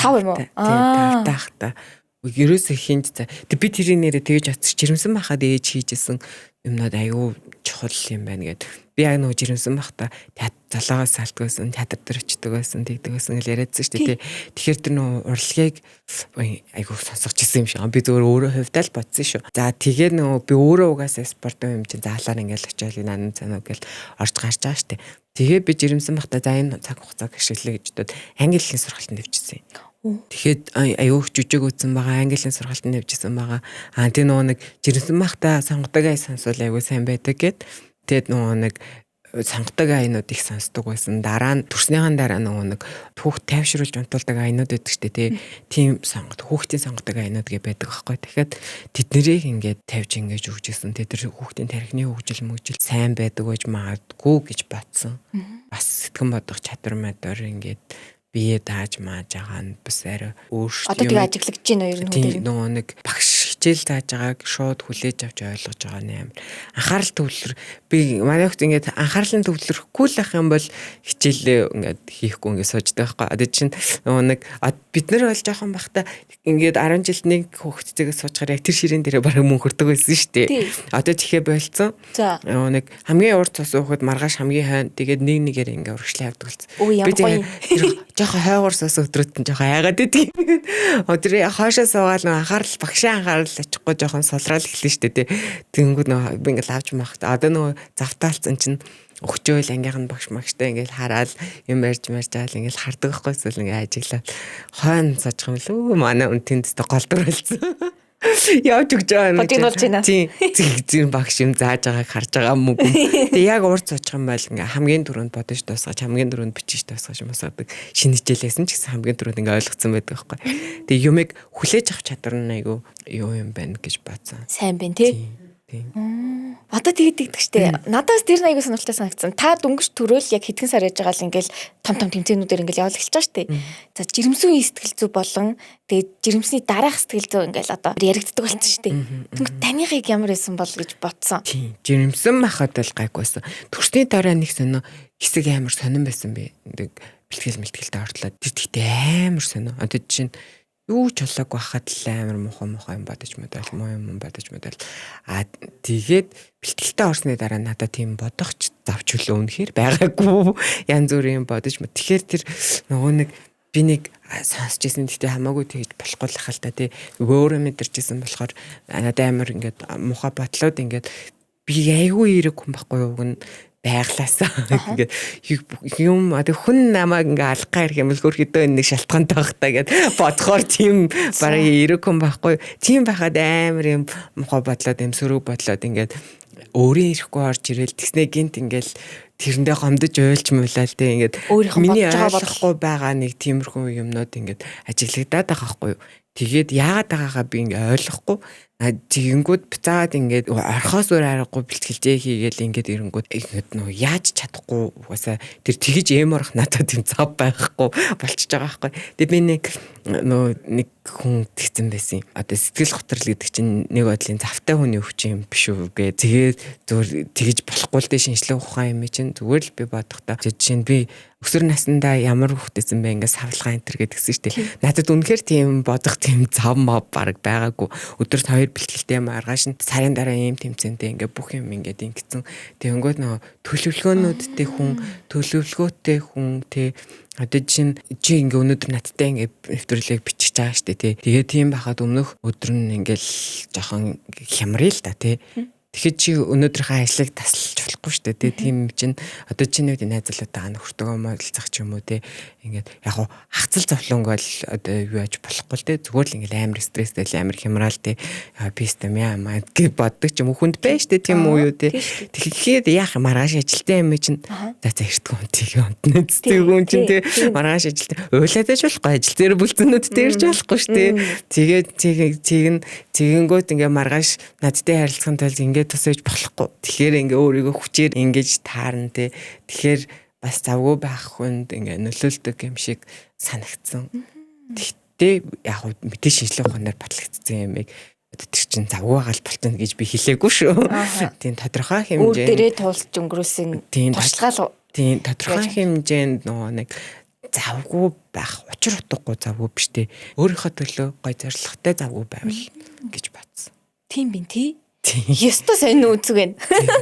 5 юм уу? Аа. 5 таахта. Ерөөсөө хинт за. Тэг би тэрийг нэрээ тэгэж очиж жирэмсэн байхад ээж хийжсэн юмнууд айгүй чухал юм байна гэд. Би яг нөгөө жирэмсэн байхдаа театр золоогоос салдаг байсан, театр дээр очдөг байсан, тэгдэг байсан гэж яриадсан шүү дээ. Тэгэхээр тэр нөгөө урлагийг айгүй сонсгож исэн юм шиг. Би зөвөр өөрөө хувьдаа л бодсон шүү. За тэгээ нөгөө би өөрөө угаасаа спортын юм чинь заалаар ингээл очиад нанан цанаа гэл орж гарч байгаа шүү дээ. Тэгээ би жирэмсэн байхдаа за энэ цаг хугацааг ашиглая гэж бодоод англи хэлний сургалтанд явчихсан юм. Тэгэхэд аюух жүжиг үзсэн байгаа, английн сургалтанд явжсэн байгаа. Аа тэг нөгөө нэг жирэмсэн байхдаа сонгодог ай сонсвол аюу сайн байдаг гэд. Тэгэд нөгөө нэг сонгодог айнууд их сонсдог байсан. Дараа нь төрснийхэн дараа нөгөө нэг хүүхд тайвшруулж унтуулдаг айнууд байдаг штэ тий. Тийм сонгод хүүхдийн сонгодог айнууд гэ байдаг байхгүй. Тэгэхээр тэднэрийг ингээд тавьж ингэж өгчээсэн. Тэ тэр хүүхдийн тархины хөгжил мөгжил сайн байдаг байж магадгүй гэж бодсон. Бас сэтгэн бодох чадвар мадвар ингээд бие дааж мааж байгаа нь бас арай өөр шүү. Одоо тэгээ ажиглагдж байна уу ер нь тийм нөгөө нэг багш хичээл зааж байгааг шууд хүлээж авч ойлгож байгаа нь амар анхаарал төвлөр би манай хүүхд ингээд анхаарлын төвлөрөхгүй л ах юм бол хичээлээ ингээд хийхгүй ингээд сууждаг байхгүй. Одоо чинь нөгөө нэг бид нар бол жоохон бахта ингээд 10 жилд нэг хүүхдтэйгээ суучгаар яг тэр ширээн дээрээ бараг мөнхөрдөг байсан шүү дээ. Одоо тэгэхэ болцсон. Нөгөө нэг хамгийн урд цус уухад маргааш хамгийн хойно тэгээд нэг нэгээр ингээд урагшлаа явдаг болсон. Би тэгээд жоохон хойгоор сус өдрүүд нь жоохон айгаад идэг. Тэр хойшоо суугаал нөгөө анхаарал багшийн анхаарал очихгүй жоохон сулраал эхэлнэ шүү дээ. Тэнгүүд нөгөө би ингээл авч махт. Одоо нөгөө завтаалцсан чинь өгчөөл ангийнх нь багш магштай ингээл хараал юм ярьж марж аал ингээл хардаг байхгүй эсвэл ингээ ажиглаад хойно суучих юм лүү манай үн тэнд голдор болсон. Явж өгч байгаа юм. Бодиг болж байна. Тийм. Зин багш юм зааж байгааг харж байгаа юм уу? Тэгээ яг урд суучих юм бол ингээ хамгийн түрүүнд бодож дуусгаж, хамгийн түрүүнд бичиж дуусгаж юм асаадаг. Шинэ хичээлээсэн ч гэсэн хамгийн түрүүнд ингээ ойлгоцсон байдаг байхгүй. Тэгээ юмыг хүлээж авах чадвар нь айгүй юу юм байна гэж бодсон. Сайн байна тий. Тийм. Одоо тэгээд тэгдэг штэ. Надаас тэр нэг аягүй сонирхолтой санагдсан. Та дөнгөж төрөөл яг хэдхэн сар яж байгаа л ингээл том том тэмцээнүүдээр ингээл явал эхэлж байгаа штэ. За жирэмсэн үеийн сэтгэл зүй болон тэгээд жирэмсний дараах сэтгэл зүй ингээл одоо яригддаг болсон штэ. Тэнгүү таныхыг ямар байсан бол гэж бодсон. Тийм. Жирэмсэн байхад л гайгүйсэн. Төрсний дараа нэг сонио хэсэг амар сонирн байсан би. Нэг бэлтгэл мэлтгэлтэй ортлоо. Тэр тэгтээ амар сонио. Одоо жишээ нь юу ч болоог байхад л амар муухай муухай юм бодож модал муу юм бодож модал. А тэгээд бэлтгэлтэй орсны дараа надад тийм бодох ч завч хөлөө үнэхээр байгаагүй. Янз бүрийн бодож мод. Тэгэхээр тэр нөгөө нэг Би нэг сонсч ирсэн, гэхдээ хамаагүй тэгж болохгүй л хал та тий. Өөрөө мэдэрчсэн болохоор надад амар ингээд муухай бодлоод ингээд би айгүй эрэг хүн байхгүй юу гэн байглаасаа ингээд юм одоо хүн намайг ингээ алах гай ирэх юм л хөрхөдөө нэг шалтгаантай байх та гэд бодохоор тийм бараг эрэг хүн байхгүй. Тийм байхад амар юм муухай бодлоод юм сөрөг бодлоод ингээд өөрийн ирэхгүй орж ирэл тэгснэ гинт ингээл тэрэндээ гомдож уйлж муулаа л те ингээд миний ойлгохгүй байгаа нэг тиймэрхүү юмнууд ингээд ажиглагдаад байгаа байхгүй юу. Тэгээд яагаад байгаагаа би ингээ ойлгохгүй. Тэгэнгүүт буцаад ингээд орхоос өөр аргагүй бэлтгэлжээ хийгээл ингээд ирэнгүүт ингээд нөө яаж чадахгүй угаасаа тэр тэгэж эм орох надад тийм зав байхгүй болчихж байгаа байхгүй. Тэгээд би нэг нөө нэг хүн тэгсэн байсан. Одоо сэтгэл готрол гэдэг чинь нэг бодлын завтай хүний өвчин юм биш үү гэ. Тэгээд зүгээр тэгэж болохгүй л дээ шинжлэх ухаан юм чинь зүгээр л би бодохдоо жишээ нь би өсвөр насндаа ямар хүүхдээсэн бэ ингээд савлгаа энэ төр гэдгсэн шүү дээ. Надад үнэхээр тийм бодох тийм зав мав баг байгаагүй. Өдөрт 2 бэлтгэлтэй маргааш нь сарын дараа ийм тэмцээнтэй ингээд бүх юм ингээд ингэсэн. Тэгэнгүүт нөгөө төлөвлөгөөнүүдтэй хүн, төлөвлөгөөтэй хүн тэ одоо жишээ нь чи ингээ өнөөдөр надтай ингээ нэвтрүүлэг бичиж байгаа шүү дээ тий. Тэгээ тийм байхад өмнөх өдөр нь ингээл жоохон хямрыг л та тий. Тэгэхэд чи өнөөдрийнхөө ажлыг тасалж болохгүй шүү дээ тий. Тийм чинь одоо чиний үед найзлуудаа нөхөртөгөө модалцах ч юм уу тий. Ингээд яг хуу хацал зовлонг бол одоо юу яаж болохгүй л тий. Зүгээр л ингээд амар стресстэй л амар хямраал тий. Би өстө яа маа гэж боддог ч юм уу хүнд байж шүү дээ тийм үү юу тий. Тэгэхээр яах юм маргааш ажилтан юм чинь за за эртгүй хүн тийг онтны цэцэг хүн чинь тий маргааш ажилтан уйлаад байж болохгүй ажил дээр бүлцэнүүд дээр ч болохгүй шүү дээ. Тэгээд тэг нь тэгэнгүүт ингээ маргааш надтай харилцахын тулд ингээ тусаж болохгүй. Тэгэхээр ингээ өөрийгөө хүчээр ингэж таарна те. Тэгэхээр бас завгүй байх хүнд ингээ нөлөөлдөг юм шиг санагдсан. Тэгтээ яг мэдээ шинжлэх ухаанаар батлагдсан юм яг тэр чинь завгүй байгаа л болчихно гэж би хэлээгүй шүү. Тийм тодорхой хэмжээнд үр дээрээ туулж өнгөрүүлсэн туршлагаа тийм тодорхой хэмжээнд нөгөө нэг завгүй байх учир утгагүй завгүй биш те. Өөрийнхөө төлөө гой зорилготой завгүй байвал гэж бодсон. Тийм бин тий. Ёстой сонин өнцөг байна.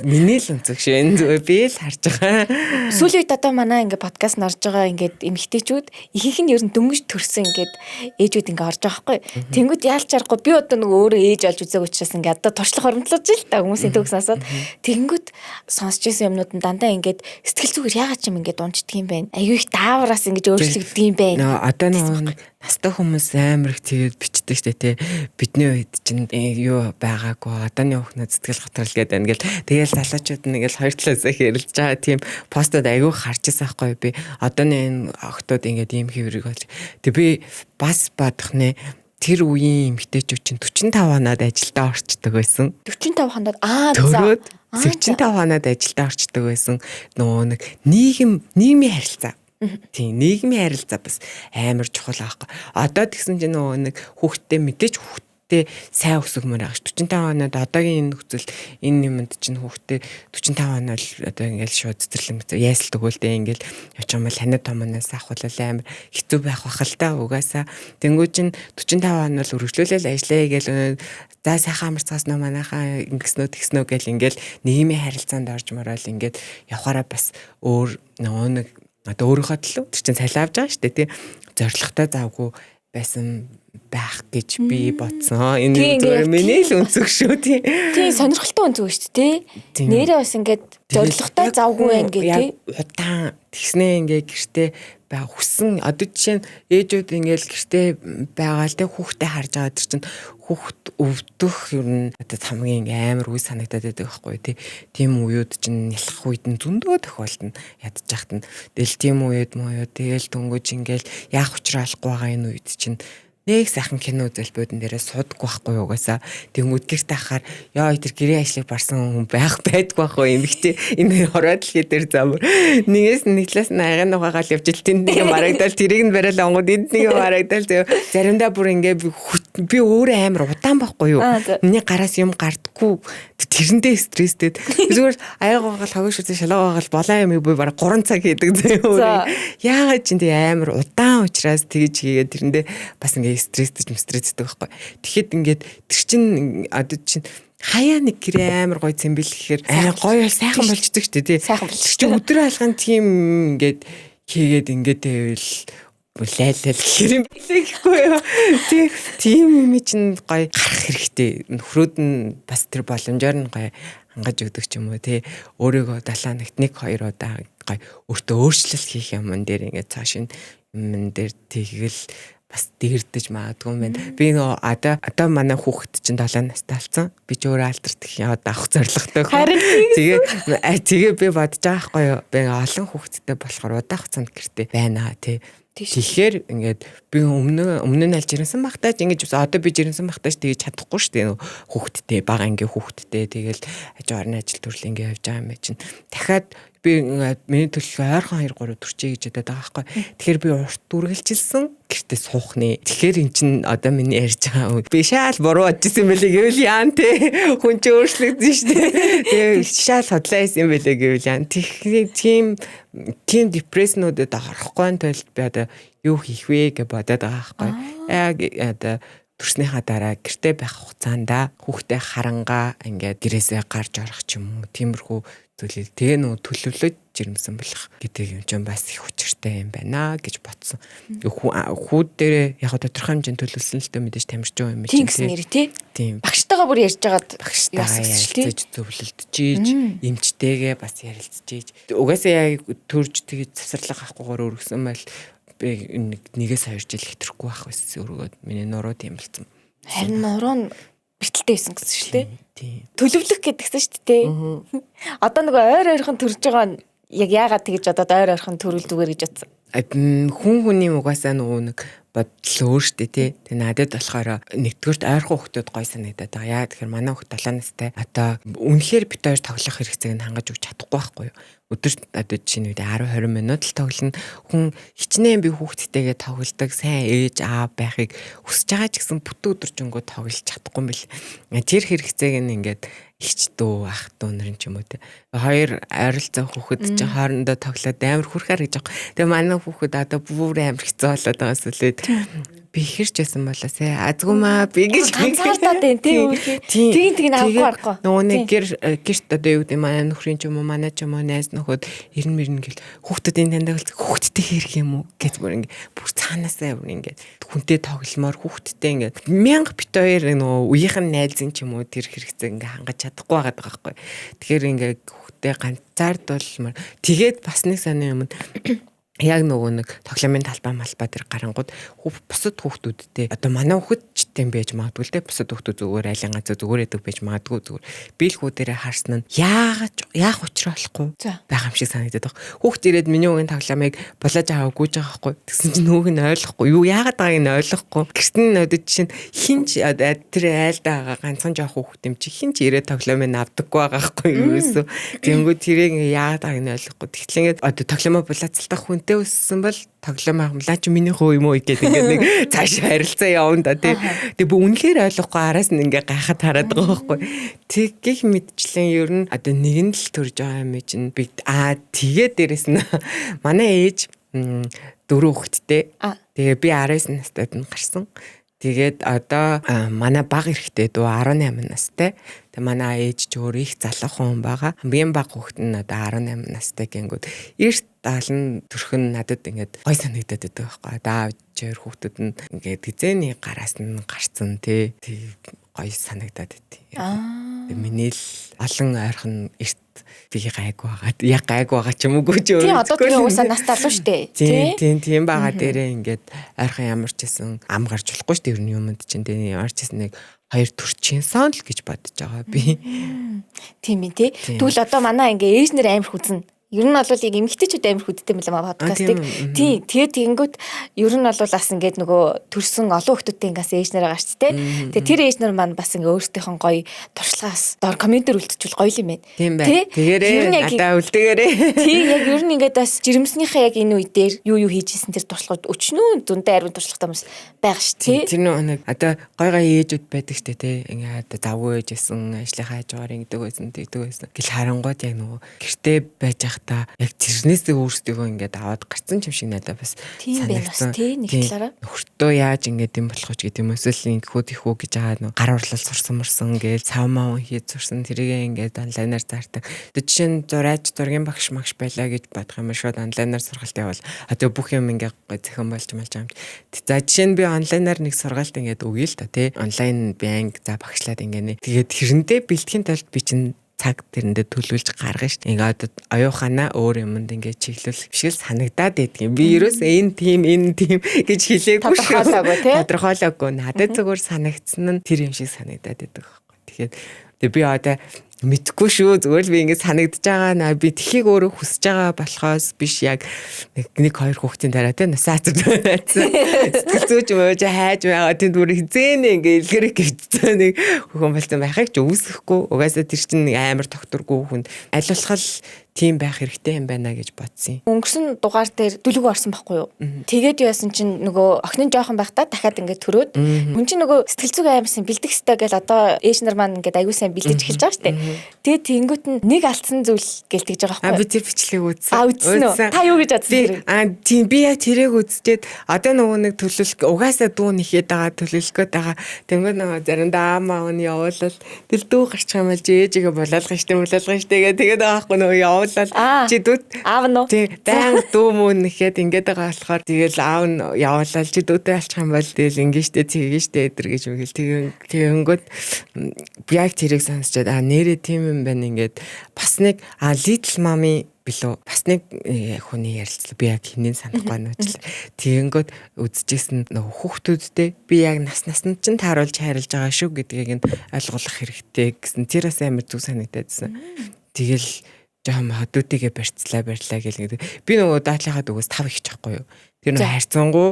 Миний л өнцөг шүү. Энэ зүгээр би л харж байгаа. Сүүлийн үед одоо манай ингээ подкаст орж байгаа ингээд эмэгтэйчүүд ихэнх нь ер нь дөнгөж төрсэн ингээд ээжүүд ингээ орж байгаа байхгүй. Тэнгүүд яалч аргагүй би одоо нөгөө өөрөө ээж олж үзег учраас ингээ одоо туршлага хоримтлуулж л та хүмүүсийн төгс сонсоод тэнгүүд сонсч ирсэн юмнууд нь дандаа ингээд сэтгэл зүгээр яагаад ч юм ингээд унцдаг юм бэ? Аюу их даавраас ингэж өөрчлөгддөг юм бэ? Одоо нөгөө настай хүмүүс амар их тэгээд бичдэг штэ тий. Бидний үед чинь юу байгаагүй. Одооны хүүхнүүд сэтгэл готрол гэдэг байна гэл. Тэгээл залуучууд нь ингээл хоёр талаас хэрэлж байгаа тийм постод айгүй харж байсан байхгүй би. Одооны энэ охтууд ингээд ийм хэврэг болж. Тэг би бас бодох нэ тэр үеийн эмэгтэйчүүд чинь 45 оноод ажилдаа орчдөг байсан. 45 хоноод аа за. 45 оноод ажилдаа орчдөг байсан. Нөгөө нэг нийгмийн харилцаа. Тийм нийгмийн харилцаа бас амар чухал аахгүй. Одоо тэгсэн чинь нөгөө нэг хүүхдтэй мэдээж хүүхдтэй сайн өсгөмөр байгаа ш. 45 оноод одоогийн энэ нөхцөл энэ юмд чинь хүүхдтэй 45 оноо л одоо ингээл шууд цэцэрлэг яасалт өгөөл дээ ингээл явчих юм бол ханаа томоноос ахвал амар хэцүү байх бах л та угаасаа. Тэнгүү чинь 45 оноо л үргэлжлүүлэл ажиллая гээл за сайхан амарцгаас нөө манайхаа ингэснөө тэгснөө гэл ингээл нийгмийн харилцаанд орж морол ингээд явахаараа бас өөр нөгөө нэг одоо өөрийнхөө төлөө тэр чинь цалин авч байгаа шүү дээ тий зоригтой завгүй байсан байх гэж би бодсон. Энэ зүгээр миний л өнцөг шүү тий. Тийм сонирхолтой өнцөг шүү дээ тий. Нэрээ бас ингээд зоригтой завгүй байх гэ тий. Удаан тэгснээ ингээд гэртээ бай хүссэн одоо жишээ нь ээжүүд ингээл гэртээ байгаа л тий хүүхдээ харж байгаа тэр чинь хүүхд өвдөх ер нь надад хамгийн амар үе санагдаад байдаг байхгүй тий. Тийм үеуд чинь нялх үед нь зөндөө тохиолдно ядж яхад нь. Тэгэл тийм үед муу тэгэл дөнгөж ингээл яах учраа алахгүй байгаа энэ үед чинь нэг сайхан кино үзэл буудан дээрээ судаггүй байхгүй юу угаасаа. Тэнгүүд гэрт ахаар ёо тэр гэрээ ажлыг барсан хүн байх байдгүй байхгүй эмэгтэй энэ хороо дэлхий дээр замар. Нэгээс нэг талаас нь аягаан угаагаал явж ил тэнд нэг марагдал тэрийг нь бариал онгод энд нэг марагдал заримдаа бүр ингээ би өөрөө амар удаан байхгүй юу. Миний гараас юм гардггүй тэрэндээ стресстэй. Зүгээр аяга угаагаал хогоо шүтэн шалгаа угаагаал болоо юм би бараг 3 цаг хийдэг заяа. Яагаад ч энэ амар удаан учраас тэгж хийгээд тэрэндээ бас ингээ стресстэй стресстэй байхгүй. Тэгэхэд ингээд тэр чин одоо чин хаяа нэг гэрээ амар гой цэмбэл гэхээр амар гоё бол сайхан болчдөг шүү дээ тий. Сайхан болчих. Тэр чинь өдөр алган тийм ингээд хийгээд ингээд байвал лайлал гэхэр юм билээ гэхгүй юу. Тийм юм чинь гоё гарах хэрэгтэй. Нөхрүүд нь бас тэр боломжоор нь гоё хангаж өгдөг ч юм уу тий. Өөрийгөө 7 хоногт 1 2 удаа гоё өөртөө өөрчлөлт хийх юмн дээр ингээд цааш юм дээр тэгэл бас дээрдэж магадгүй юм байна. Би нөгөө одоо манай хүүхэд чинь 7 настай болсон. Би ч өөрөө алдарт гэх юм одоо авах зорилготой. Тэгээ би бодож байгаа байхгүй юу. Би олон хүүхэдтэй болохоор удаан хугацаанд гэртээ байна тий. Тэгэхээр ингээд би өмнө нь аль жирэмсэн багтаа ч ингэж одоо би жирэмсэн багтаа ч тэгж чадахгүй шүү дээ. Хүүхэдтэй бага ангийн хүүхэдтэй тэгэл аж орны ажил төрөл ингэ явж байгаа юм чинь. Дахиад би миний төлөвлөгөө ойрхон 2 3 төрчээ гэж бодоод байгаа байхгүй. Тэгэхээр би урт үргэлжилсэн гэртээ суух нэ. Тэгэхээр эн чин одоо миний ярьж байгаа би шаал буруу бодчихсон юм билээ гэвэл яан те. Хүн чи өөрчлөгдсөн шүү дээ. Тэгээ шаал хотлаа хийсэн юм билээ гэвэл яан. Тэгэхээр тийм депресснүүдэд орохгүй тулд би одоо юу хийх вэ гэж бодоод байгаа байхгүй. Яг одоо төрснийхаа дараа гэртээ байх хугацаанд хүүхдээ харангаа ингээд гэрээсээ гарч орох ч юм уу тиймэрхүү зүйлийг тэгээ нөө төлөвлөж жирэмсэн болох гэдэг юм чинь бас их учиртай юм байна гэж бодсон. Хүүд дээрээ яг тодорхой хэмжээнд төлөвлөсөн л дээ мэдээж тамирч байгаа юм чинь тий. Тийм. Багштайгаа бүр ярьж байгаад багштайгаа ярьж зөвлөлдөж ийж эмчтэйгээ бас ярилцж ийж угаасаа яг төрж тэгж завсарлага авахгүйгээр өргөсөн байл би нэгээс 2 жил хэтрхгүй байх байсан өргөөд миний нуруу тийм болсон. Харин нуруу нь бэртэлтэй байсан гэсэн шүү дээ. Төлөвлөх гэдгсэн шүү дээ. Одоо нөгөө ойр ойрхон төрж байгаа нь яг яагаад тэгж бодоод ойр ойрхон төрөл зүгээр гэж бодсон. Хүн хүний угаасаа нөгөө нэг бодол өөр шүү дээ тий. Тэгээ надад болохоор нэгдүгüрт ойрхон хүүхдүүд гой санагдаад байгаа. Яа тэгэхээр манай хүүхд 7 настай. Одоо үнэхээр бит хоёр тоглох хэрэгцээг нь хангаж өгч чадахгүй байхгүй юу? Өдөрт одоо жишээ нь 10 20 минут л тоглоно. Хүн хичнээн би хүүхдтэйгээ тоглодог, сайн ээж аав байхыг хүсэж байгаа ч гэсэн бүтэн өдөржингөө тоглож чадахгүй юм бэл. Тэр хэрэгцээг нь ингээд эгч дүү ах дүү нар ч юм уу те. Хоёр ойролцоо хүүхэд чинь хоорондоо тоглоод амар хүрхээр гэж байгаа. Тэгээ манай хүүхэд одоо бүр амар хэцүү болоод байгаа сүлээд би хэрч байсан болоос азгүй маа би гэж ганцаардаад байна тий өөрхий. Тийм тийм авахгүй аргагүй. Нөгөө нэг гэр гэрт одоо юу гэдэг манай нөхрийн ч юм уу манай ч юм уу найз нөхөд ирнэ мэрнэ гэл хүүхдүүдийн таньдаг бол хүүхдтэй хэрэг юм уу гэж бүр ингээ бүр цаанаасаа бүр ингээ хүнтэй тогломоор хүүхдтэй ингээ мянга бит хоёр нөгөө үеийнхэн найзын ч юм уу тэр хэрэгцээ ингээ хангаж чадахгүй байгаа байхгүй. Тэгэхээр ингээ хүүхдтэй ганцаардуулмаар тэгээд бас нэг сони юм яг нөгөө нэг тоглоомын талбай малбай дээр гарангууд бусад хүүхдүүдтэй одоо манай хүүхэд ч тийм байж магадгүй л те бусад хүүхдүүд зүгээр айлын газар зүгээр идэг байж магадгүй зүгээр би л хүү дээрээ харсан нь яагаад яах учраа болохгүй байгаа юм шиг санагдаад байгаа. Хүүхд ирээд миний үгийн тоглоомыг булааж аваагүй ч байгаа хгүй. Тэгсэн чинь нөгөөг нь ойлгохгүй. Юу яагаад байгааг нь ойлгохгүй. Гэрт нь одоо жишээ нь хинч тэр айлдаа байгаа ганцхан жоох хүүхд юм чи хинч ирээд тоглоомыг авдаггүй байгаа хгүй юу ерөөсөө. Тэнгүү тэрийг яагаад байгааг нь ойлгохгүй. Тэгэхээр ингээд одоо тоглоомоо булаацалтах хүн өссөн бол тоглоом ахмлаа чи миний хөө юм уу гэдэг ингээд нэг цааш харилцаа явна да тий. Тэгээ бүх үнэхээр ойлгохгүй араас нь ингээд гайхаад хараад байгаа байхгүй. Тэгэх мэдчлэн ер нь одоо нэг нь л төрж байгаа юм чинь би тэгээ дээрэс нь манай ээж 4 хүүхэдтэй. Тэгээ би 19 настайд нь гарсан. Тэгээд одоо манай бага эрэгтэй дүү 18 настай. Тэгээ манай ээж ч өөр их залуу хүн байгаа. Хамгийн бага хүүхэд нь одоо 18 настай гингүүд эрт даалн төрхөн надад ингээд гой санагдаад байдаг байхгүй. Одоо аав хоёр хүүхдүүд нь ингээд гизээний гараас нь гарцсан тий. Тэг гой санагдаад байт. Аа. Миний л олон ойрхон эрт би гайгүй байгаа. Яг гайгүй байгаа ч юм уугүй ч өөр. Тийм одоо тэгээ уусаа нас залуу штэ. Тийм тийм байгаа дээрээ ингээд ойрхон ямар ч гэсэн ам гарч болохгүй штэ ер нь юмд чинь тийм ямар ч гэсэн нэг хоёр төрчин сон л гэж бодож байгаа би. Тийм ээ тий. Тэгвэл одоо манай ингээ ээж нэр амар хүзнэ. Ер нь бол яг эмэгтэйчүүд амар хүдтэй юм лээ подкастыг. Тийм. Тэгээд тэгэнгүүт ер нь бол бас ингээд нөгөө төрсөн олон хүүхдүүдтэй ингээс ээж нараа гарч тээ. Тэгээд тэр ээж нар маань бас ингээ өөрсдийнх нь гоё туршлагаас доор комментэр үлдчихвэл гоё юм байна. Тийм байна. Тэгээрээ надаа үлдээгээрээ. Тийм яг ер нь ингээд бас жирэмснийхээ яг энэ үе дээр юу юу хийж исэн тэр туршлагууд өчнөө зөндөө ариун туршлагатай хүмүүс байгаа ш тий. Тэр нэг одоо гой гой ээжүүд байдаг штэ тий. Ингээд одоо завгүй ээжсэн ажлынхаа хажуугаар ингэдэг байсан тэгдэг байсан. Гэл харангууд яг нөгөө гэртээ байж байхдаа яг тэрнээсээ өөрсдийгөө ингээд аваад гарцсан юм шиг надад бас санагдсан. Тийм нэг талаараа. Нөхөртөө яаж ингээд юм болох вэ гэдэг юм эсвэл ингэхүү тийхүү гэж байгаа нөө гар урлал сурсан мурсан гээл цав мав хийж сурсан тэрийгээ ингээд онлайнаар зардаг. Тэгээ жишээ нь зураач зургийн багш магш байлаа гэж бодох юм шууд онлайнаар сургалт явуул. А тэгээ бүх юм ингээд зохион болж малж байгаа юм. За жишээ нь би онлайнаар нэг сургалт ингээд өгье л та тий. Онлайн би анги за багшлаад ингээд нэ. Тэгээд тэрэндээ бэлтгэхийн тулд би чинь цаг тэрэндээ төлөвлөж гаргана шүү дээ. Ингээд оюуханаа өөр юмд ингээд чиглүүлэх биш л санагдаад байдгийн. Би ерөөс энэ тим энэ тим гэж хэлээгүй шүү. Тодорхойлоогүй тий. Тодорхойлоогүй. Надад зүгээр санагдсан нь тэр юм шиг санагдаад байдаг байхгүй. Тэгэхээр тэгээ би одоо мэдхгүй шүү. Зүгээр л би ингээд санагдаж байгаа наа би тхийг өөрөө хүсэж байгаа болохоос биш яг нэг хоёр хүүхдийн дараа те насаа цэцэн. Сэтгэл зүйч мууж хайж байгаа тэнд бүр хизээнэ ингээд илгэрэх гэвчсэн нэг хүүхэн болсон байхыг ч үүсэхгүй. Угаасаа тэр чинь нэг амар тогтворгүй хүн. Аль болох тийм байх хэрэгтэй юм байна гэж бодсон. Өнгөрсөн дугаар дээр дүлэг орсон байхгүй юу? Тэгээд юу яасан чинь нөгөө охин нь жоохон байхдаа дахиад ингээд төрөөд хүн чинь нөгөө сэтгэл зүг аимсан бэлдэх ёстой гэл одоо ээж нар маань ингээд аягүй сайн бэлдэж эхэлж байгаа шүү дээ. Тэгээд тэнгүүт нь нэг алдсан зүйл гэлтэж байгаа байхгүй юу? А би тэр бичлэгийг үзсэн. А үзсэн үү? Та юу гэж бодсон тэр? А тийм би яг тэрийг үзчихэд одоо нөгөө нэг төлөвлөх угаасаа дүү нэхэд байгаа төлөвлөх гээд байгаа. Тэнгүүд нөгөө заримдаа аа маа нь явуулал тэл дүү гарчих юм бол ээжигээ булаалгах штэ булаалгах штэ гэ тэгээд байгаа байхгүй нөгөө явуулал чи дүү аав нь тий баян дүү мүү нэхэд ингээд байгаа болохоор тэгэл аав нь явуулал чи дүүтэй алчих юм бол тэгэл ингэ штэ цэгээ штэ эдэр гэж үгэл тэгэнгүүт би яг тэрийг сонсчоод а нэрээ тийм юм байна ингээд бас нэг а Little Mommy билүү бас нэг хүний ярилцлага би яг хинийг санахгүй байна уучлаа. Тэгэнгүүт үзчихсэн нөгөө хүүхдүүдтэй би яг нас насанд чинь тааруулж хайрлаж байгаа шүү гэдгийг нь ойлгуулах хэрэгтэй гэсэн тэр бас амар зүг санагдаадсэн. Тэгэл жоохон хөдөөтэйгээ барьцлаа барьлаа гэл гэдэг. Би нөгөө даатлынхаа дүүгээс 5 их чихгүй юу. Тэр нөгөө хайрцангуу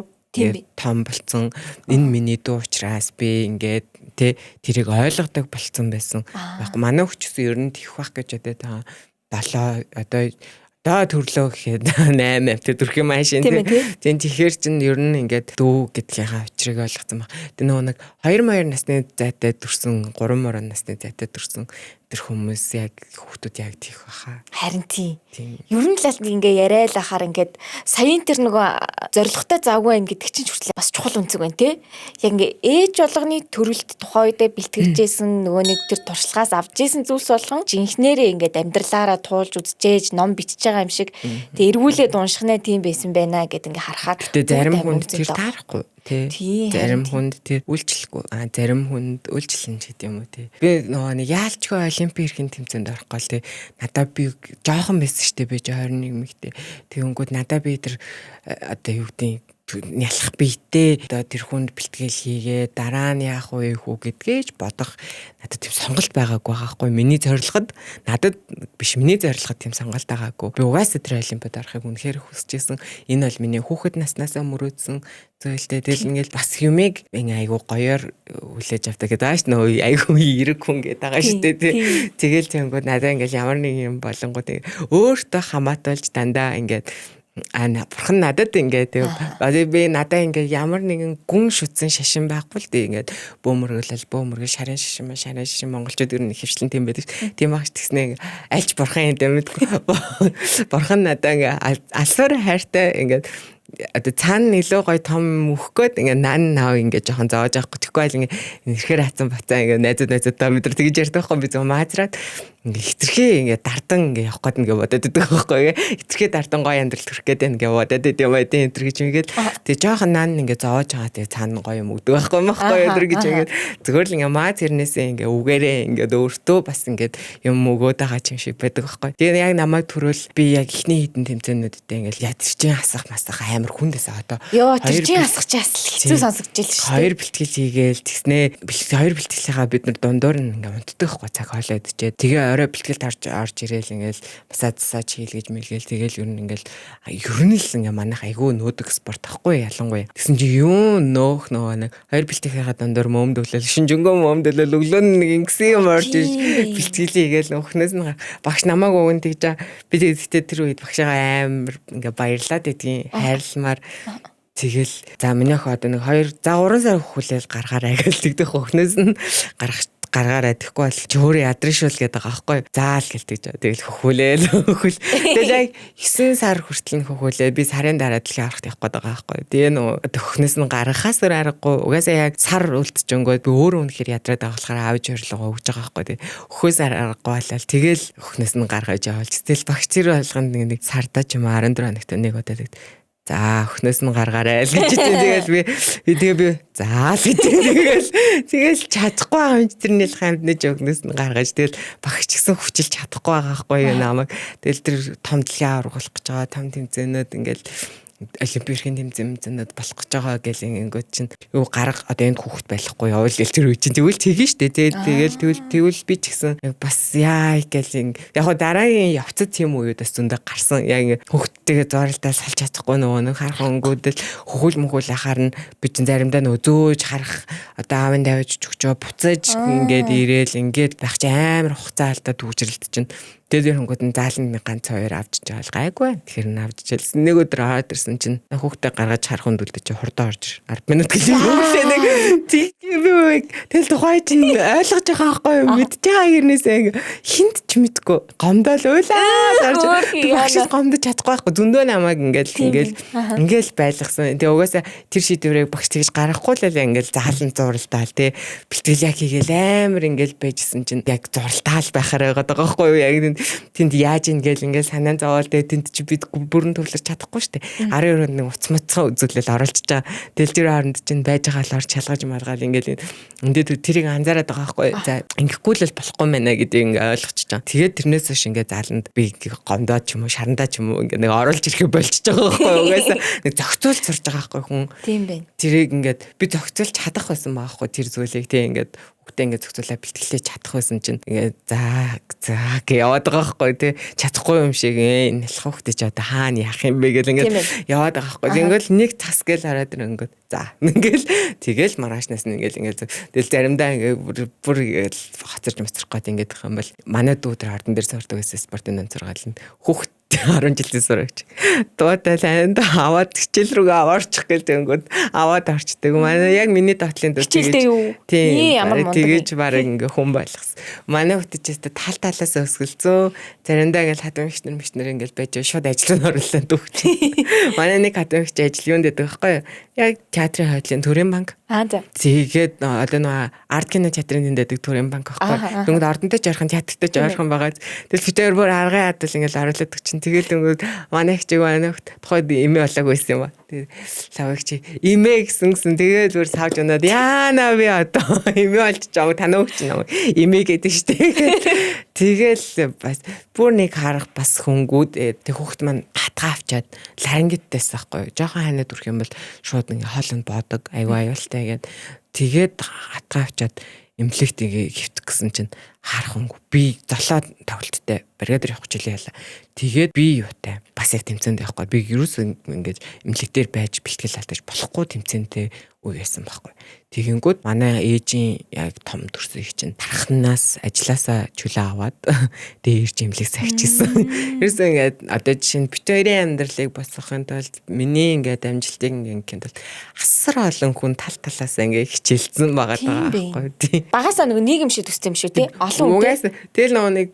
том болцсон энэ миний дүү учраас би ингээд тэ тэрийг ойлгодог болцсон байсан. Яг манай хүчсэн ер нь тийх байх гэж бодоод байгаа. 7 одоо төрлөө гэхэд 8 8 төрөх юм аашин тийм. Тэгэхээр чин ер нь ингээд дүү гэдгийнхаа учрыг ойлгоцсон баг. Тэг нөгөө нэг 2 2 насны зайтай төрсэн 3 3 насны зайтай төрсэн тэр хүмүүс яг хүүхдүүд яг тийх баха. Харин тийм. Ер нь л ингээ яриа л ахаар ингээд саяын тэр нөгөө зоригтой завгүй юм гэдэг чинь хүртэл бас чухал үнцэг байна те. Яг ингээ ээж болгоны төрөлт тухайн үедээ бэлтгэжсэн нөгөө нэг тэр туршлагаас авч исэн зүйлс болгон жинхнэрээ ингээд амьдралаараа туулж үзчихээж ном бичиж байгаа юм шиг тэг эргүүлээд унших нэ тийм байсан байна гэд ингээ харахад. Гэтэ зарим хүнд тэр таарахгүй тий. Зарим хүнд тэр үйлчлэхгүй. А зарим хүнд үйлчлэн ч гэдэг юм уу тий. Би нөгөө нэг яалчгүй олимпийн эрхийн тэмцээнд орох гол тий. Надаа би жоохон байсан штэ би 21 мэгтэй. Тэгэнгүүт надаа би тэр одоо юу гэдэг нялх биетэй одоо тэр хүнд бэлтгэл хийгээ дараа нь яах вэ хүү гэдгээч бодох надад тийм сонголт байгаагүй байхгүй. Миний зорилгод надад биш миний зорилгод тийм сонголт байгаагүй. Би угаасаа тэр олимпиад орохыг үнэхээр хүсэж исэн. Энэ бол миний хүүхэд наснаасаа мөрөөдсөн зүйлтэй. Тэгэл ингээл бас юмыг ингээ айгу гоёор хүлээж авдаг гэдэг ааш нөө айгу эрэг хүн гэдэг байгаа шүү дээ. Тэгэл тэгэнгүүт надад ингээл ямар нэг юм болонгууд өөртөө хамааталж дандаа ингээд а бурхан надад ингээд би надаа ингээд ямар нэгэн гүн шүтсэн шашин байхгүй л дээ ингээд бөөмөргөлөл бөөмөргөл шарын шашин шарын шашин монголчууд ер нь хөвчлэн тийм байдаг. Тийм багч тэгснэ альч бурхан юм дэ мэдгүй. Бурхан надаа ингээд алсаар хайртай ингээд одоо цаана илүү гоё том мөх гээд ингээ нан нав ингээ жоохон зоож авахгүй тэгэхгүй аль ингээ нэрхээр хатсан бацаа ингээ найзууд найзуудаа бид нар тэгж ярьдаг байхгүй би зөв маазраад ингээ хитрхи ингээ дардан ингээ явах гээд ингээ бодоод идэг байхгүй хитрхи дардан гоё амьдрал төрөх гээд ингээ бодоод идэв юм аа тийм энэ гэж ингээд тэгээ жоохон нан ингээ зоож байгаа тэгээ цаана гоё юм өгдөг байхгүй махгүй өдр гэж ингээд зүгээр л ингээ мааз хэрнээсээ ингээ үгээрээ ингээ өөртөө бас ингээд юм өгөөд байгаа юм шиг байдаг байхгүй. Тэгээ яг намайг төрөөл би яг эхний хідэн тэмцээнүүдтэй ингээ я тэр чинь асах масах амар хүндээс одоо ёо тэр чинь асах чи асал хэцүү сонсогдож л шүү дээ. Хоёр бэлтгэл хийгээл тэгснээ хоёр бэлтгэлийнхаа бид нар дундуур нь ингээ унтдаг хгүй цаг хоолой идчихээ. Тэгээ орой бэлтгэлд орж ирээл ингээл масаж засаж хийлгэж мэлгээл тэгэл ер нь ингээл ер нь л ингээ манайх айгүй нөөдөг спорт ахгүй ялангуяа. Тэгсэн чи юу нөөх нөгөө нэг хоёр бэлтгэлийнхаа дундуур мөмдөглөл шинжэнгөө мөмдөглөл өглөө нэг ингэсэн юм орж иж бэлтгэл хийгээл өхнөөс нь багш намайг өгөн тэгж би тэгтээ тэр үед багшаагаа амар ингээ баярлаад байдгийн хайрламар. Тэгэл за миний охин одоо нэг 2 за 3 сар хүлээл гаргаарай гэж тэгдэх өхнөөс нь гарах Гаргаарай, тэгэхгүй бол чи өөрөө ядран шүүл гэдэг байгаа байхгүй. Заал гэлтэж. Тэгэл хөхүүлээл хөхүүл. Тэгэл яг 9 сар хүртэл нь хөхүүлээ. Би сарын дараа дэлхийн аврагт явах гээд байгаа байхгүй. Тэгээ нөгөө төхнөөс нь гаргахаас өөр аргагүй. Угаасаа яг сар үлдчихэнгүүд би өөрөө үнэхээр ядраад байгаа болохоор аавж ойрлогоо өгж байгаа байхгүй. Тэгээ хөхөөс аргагүй болол тэгэл хөхнөөс нь гаргаж явуулж. Тэгэл багш тэр болгонд нэг сарда ч юм уу 14 хоногт нэг удаа тэг. За, өхнөөс нь гаргаарай л гэж тэгэл би тэгээ би за л гэж тэгэл чадахгүй байгаа юм чи тэр нэл хамт нэж өхнөөс нь гаргаж тэгэл багш ч гэсэн хүчилж чадахгүй байгаа байхгүй юу намайг. Тэгэл тэр том дэлхийн аварга болох гэж байгаа, том тэмцээнүүд ингээл олимпийн тэмцээнүүд болох гэж байгаа гэл ингэнгүүт чинь юу гарга одоо энд хүүхэд байхгүй явуул гэл тэр үе чинь тэгвэл тэгэн штэ тий. Тэгэл тэгвэл тэгвэл би ч гэсэн бас яа гэл яг хоо дараагийн явцад тийм үеуд бас зөндөө гарсан. Яг ингээ хүүхдтэйгээ зууралдаа салж чадахгүй нөгөө нэг харах өнгүүдэл хөхүүл мөхүүл ахаар нь би чинь заримдаа нөгөө зөөж харах одоо аавын тавьж өчгчөө буцаж ингээд ирээл ингээд байх чи амар хугацаа алдаад түгжрэлт чинь. Тэгээд хөнгөд нь зааланд нэг ганц хоёр авчиж байгаа л гайгүй. Тэгэхээр нь авчиж хэлсэн. Нэг өдөр ороод ирсэн чинь хүүхдээ гаргаж харах хүнд үлдэж хурдан орж 10 минут гэж өглөө нэг тийм би тэгэл тухай чинь ойлгож байгаа байхгүй юу? Мэдж байгаа хэрнээсээ хинт ч мэдгүй. Гомдол уйлаа гарч багш гомдож чадахгүй байхгүй. Зөндөө намайг ингээл ингээл ингээл байлгасан. Тэгээ угаасаа тэр шийдвэрийг багш тэгж гаргахгүй л ингээл заалан зуралдаал тий. Бэлтгэл яг хийгээл амар ингээл байжсэн чинь яг зуралтаал байхаар байгаад байгаа байхгүй юу? Яг тэнд яаж ингээл ингээл санаа зовоол тэгээ тэнд чи бид бүрэн төвлөрч чадахгүй шүү дээ. 12-нд нэг уц муцхан үзүүлэл оруулчихж байгаа. Тэгэл тэр хооронд чинь байж байгаа л орч шалгаж маргаал ингээл ингээд тэрийг анзаараад байгаа байхгүй. За, ингэхгүй л болохгүй мэнэ гэдгийг ингээ ойлгочихж байгаа. Тэгээд тэрнээс хойш ингээ зааланд би ингээ гомдоод ч юм уу шарандаа ч юм уу ингээ нэг оруулж ирэхэ болчихж байгаа байхгүй. Угаасаа нэг зохицуул сурж байгаа байхгүй хүн. Тийм байна. Тэрийг ингээд би зохицуулж чадах байсан байгаа байхгүй тэр зүйлийг тий ингээд хүүхдээ ингээд зохицуулаа бэлтгэлээ чадах байсан чинь ингээд за за гэж яваад байгаа байхгүй тий чадахгүй юм шиг энэ нэлэх хүүхдээ чи одоо хаана яах юм бэ гэл ингээд яваад байгаа байхгүй. Ингээл нэг цас гээл хараад ирэнгүүт за ингээл тэгэл маргаашнаас нь ингээл ингээл тэгэл заримдаа ингээд бүр ингээл хоцорж моцрох гээд ингээд их юм бол манай дүү тэр ордон дээр сурдаг гэсэн спортын ганц сургаал нь хүүхд 10 жилийн сурагч. Дуутай ланд аваад хичээл рүүгээ аваарчих гээл тэнгүүд аваад орчдөг. Манай яг миний дотлын дүү тэгэж тийм тэгэж бараг ингээ хүн болгосон. Манай хүүхдчээсээ тал талаас өсгөлцөө. Заримдаа ингээл хадам ихнэр мичнэр ингээл байж шууд ажил нь оруулаа дүүч. Манай нэг хадам ихч ажил юунд байдаг байхгүй юу? Яг театрын хойдлын төрийн банк. Аа за. Тэгээд одоо нөгөө арт кино театрын тэнд байдаг төрийн банк байхгүй. Тэнгүүд ордонтой ч ойрхон театртай ч ойрхон байгаа. Тэгэл бид хоёр бүр аргын хадвал ингээл оруулаад чинь тэгэл тэнгүүд манай хчиг манай хт тухайд эмээ болоог байсан юм ба. Тэгээд лавыг чи эмээ гэсэн гэсэн тэгэл бүр савж унаад яана би одоо эмээ болж чам танаа өгч намайг эмээ гэдэг штэ. Тэгэл бас бүр нэг харах бас хөнгүүд тэг хүүхд маань хатгаа авчаад ларингиттайс байхгүй. Жохон ханаад үрэх юм бол шууд ингээ хоолнд боодог айгүй аюултай гээд тэгээд хатгаа авчаад эмнэлэгт ингээ хөвтөх гэсэн чинь харах хөнгө би золоо тоглолттой бригадэр явах жилээ ялаа. Тэгээд би юутай бас яг тэмцээнд явахгүй. Би ерөөсөө ингэж эмнэлэг дээр байж бэлтгэл алдаж болохгүй тэмцээнтэй үе байсан байхгүй. Тэгэнгүүт манай ээжийн яг том төрсөн их чинь тархнаас ажилласаа чөлөө аваад тэгээ ирж эмнэлэг сахичихсан. Ерөөсөө ингээд одоо жишээ нь бит хоёрын амьдралыг босгохын тулд миний ингээд амжилтыг ингээд тулд асар олон хүн тал талаас ингээд хичээлцэн байгаа даа байхгүй. Тийм. Багасаа нөгөө нийгэм шиг төссөн юм шүү тий. Олон хүн. Угаас тэгэл нөгөө нэг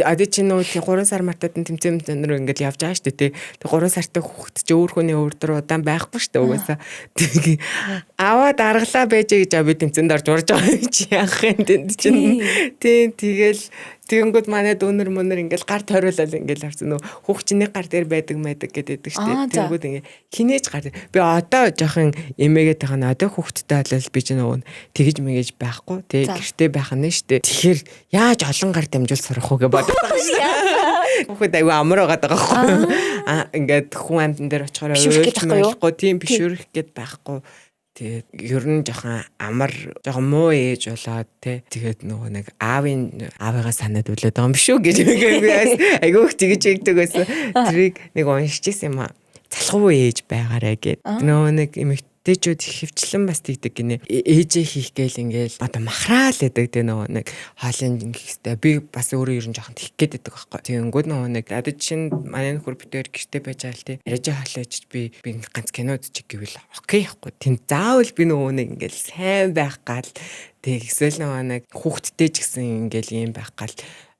одоо чи нөгөө 3 сар мартад тэмцээн рүү ингээд явж байгаа шүү дээ тий. Тэг 3 сартай хүүхэд чи өөр хүний өвөр дор удаан байхгүй шүү дээ угаасаа. Тэгээ аваад аргалаа байж гэж би тэмцээнд орж урж байгаа юм чи яах юм тэнд чинь. Тийм тэгэл тэгэнгүүт манай дүүнер мөнөр ингээл гар тойруулаад ингээл орсон нөө хүүхчний гар дээр байдаг байдаг гэдэг шүү дээ. Тэгэнгүүт ингээ хинээж гар дээр. Би одоо жоохон эмээгээд байгаа нь одоо хүүхдтэй болол би ч нөгөө тэгэж мэгэж байхгүй тий гэрте байх нь шүү дээ. Тэгэхээр яаж олон гар дамжуул сурах уу гэж бодод байгаа шүү дээ. Хүүхэд айгүй амар байгаад байгаа байхгүй. Аа ингээд хүн амьтан дээр очихоор ойлгохгүй тийм бишүрэх гээд байхгүй. Тэгээд ер нь жоохон амар жоохон муу ээж болоод те тэгээд нөгөө нэг аавын аавыгаа санаад үлээд байгаа юм биш үү гэж би айгүй их тэгэж хийгдэг байсан. Тэрийг нэг уншижсэн юм аа. Залхуу ээж байгаарэ гэд. Нөгөө нэг эмэгтэй Эмэгтэйчүүд хөвчлэн бас тэгдэг гинэ. Ээжээ хийх гээл ингээл одоо махраал гэдэг те нөгөө нэг хоолын ингэх хэвээр. Би бас өөрөө ер нь жоохон тэгэх гээд байдаг байхгүй. Тэгэнгүүт нөгөө нэг одоо жишээ нь манай нөхөр битээр гэрте байж байгаа л те. Яриаж хоолоо ичиж би ганц кино үзчих гэвэл окей яахгүй. Тэнд заавал би нөгөө нэг ингээл сайн байх гал тэг эсвэл нөгөө нэг хүүхдтэй ч гэсэн ингээл юм байх гал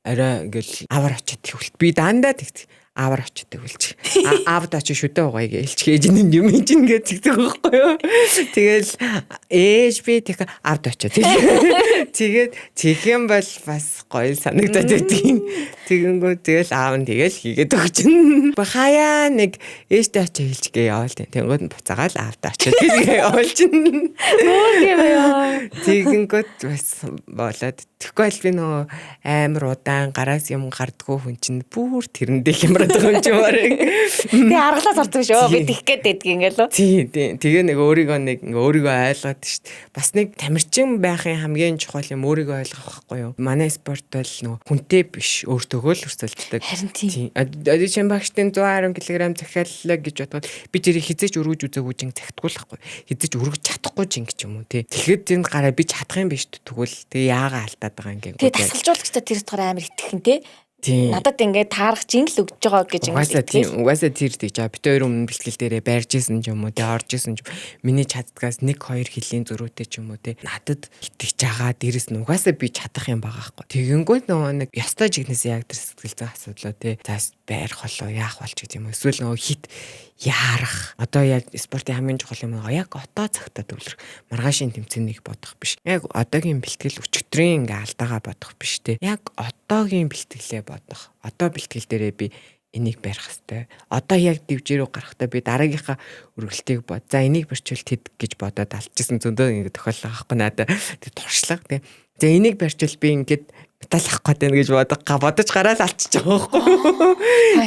орой ингээл авар очиод тэгвэл би дандаа тэгт аавар очиод тэгвэлч аавд очиж шүдэ угаая гэлч ээж нь юм чинь ингээд тэгдэг байхгүй юу. Тэгэл ээж би тэг аавд очиод тэгээд тэгэх юм бол бас гоё санагдаад байдгийн. Тэгэнгүүт тэгэл аав нь тэгэл хийгээд өгчин. Хаяа нэг ээжтэй очиж хэлчихгээ яваал тэг. Тэнгүүд нь буцаагаал аавд очиод хэлгээ явуулчин. Өөр юм яа. Тэгэнгүүт бас болоод тэгэхгүй бол би нөгөө амар удаан гараас юм гардггүй хүн чинь бүр тэрэндээ хямраад байгаа юм чи барыг. Тэгээ аргалаас ордог шүү. Би тэгэх гээд байдгийг ингээл үү. Тийм тийм. Тэгээ нэг өөрийгөө нэг өөрийгөө ойлгоод шүү дээ. Бас нэг тамирчин байхын хамгийн чухал юм өөрийгөө ойлгох байхгүй юу? Манай спорт бол нөгөө хүнтэй биш өөртөөгөө л өрсөлддөг. Харин тийм. Одоо чинь багштын 110 кг захиаллаа гэж бодоход би тэрийг хизээч өргөж үзээгүй чинь захидгүй л байхгүй. Хизээч өргөж чадахгүй чинь гэж юм уу тий. Тэгэхэд энэ гараа би чадах юм биш тэгвэл тэгээ яагаа алдаад байгаа юм гээд. Тэгээ дасгалжуулагчтай тэр утгаараа амар итгэхэн тий. Надад ингээд таарах чинь л өгч байгаа гэж ингээд тийм угаасаа тэр тэгж байгаа. Бид хоёр өмнө бэлтгэл дээрээ барьж исэн ч юм уу тий орж исэн ч миний чаддгаас 1 2 хилийн зөрүүтэй ч юм уу тий надад итгэж байгаа дээрэс нь угаасаа би чадах юм байгаа хгүй. Тэгэнгүүт нөгөө нэг ёстой жигнэсээ яг тэр сэтгэл зүйн асуудлаа тий заас байрах болоо яах бол ч гэдэг юм уу эсвэл нөгөө хит яарах. Одоо яг спортын хамгийн чухал юм яг одоо цагтаа төвлөрөх. Маргаашийн тэмцээнийг бодох биш. Яг одоогийн бэлтгэл өчигдрийн ингээ алдаагаа бодох биш те. Яг одоогийн бэлтгэлээ бодох. Одоо бэлтгэл дээрээ би энийг барих хэвээр. Одоо яг дивжээ рүү гарахдаа би дараагийнхаа өргөлтийг бод. За энийг барьчвал тэд гэж бодоод алдчихсан зөндөө ингээ тохиолдол байхгүй надад. Тэр туршлага тий. За энийг барьчвал би ингээд металл авах гээд байна гэж бодож гараал алдчихж байгаа байхгүй.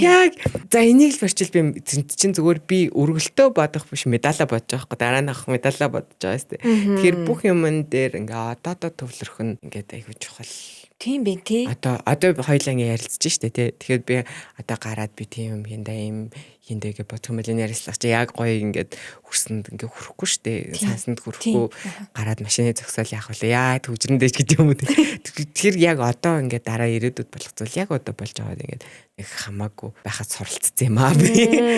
Яг за энийг л барьчвал би чинь зүгээр би өргөлтөө бодох биш медалаа бодож байгаа байхгүй. Дараа нь авах медалаа бодож байгаа шүү дээ. Тэгэхээр бүх юмн дээр ингээ одоо төвлөрөх нь ингээд айгүй чухал. Тийм бэ тий. Одоо хоёлаа ингээ ярилцж штэ тий. Тэгэхээр би одоо гараад би тийм юм хийндэ юм хийндэ гэж бодох юм бол энэ ярилцлага чи яг гоё ингээд хүрсэнд ингээ хүрэхгүй штэ. Сансанд хүрэхгүй гараад машины зогсоол яах вэ? Яа төвжрэндээ ч гэдэг юм уу. Тэгэхээр яг одоо ингээд дараа ирээдүйд болох зүйл яг одоо болж байгаа ингээд нэг хамаагүй байхад суралцсан юм аа би.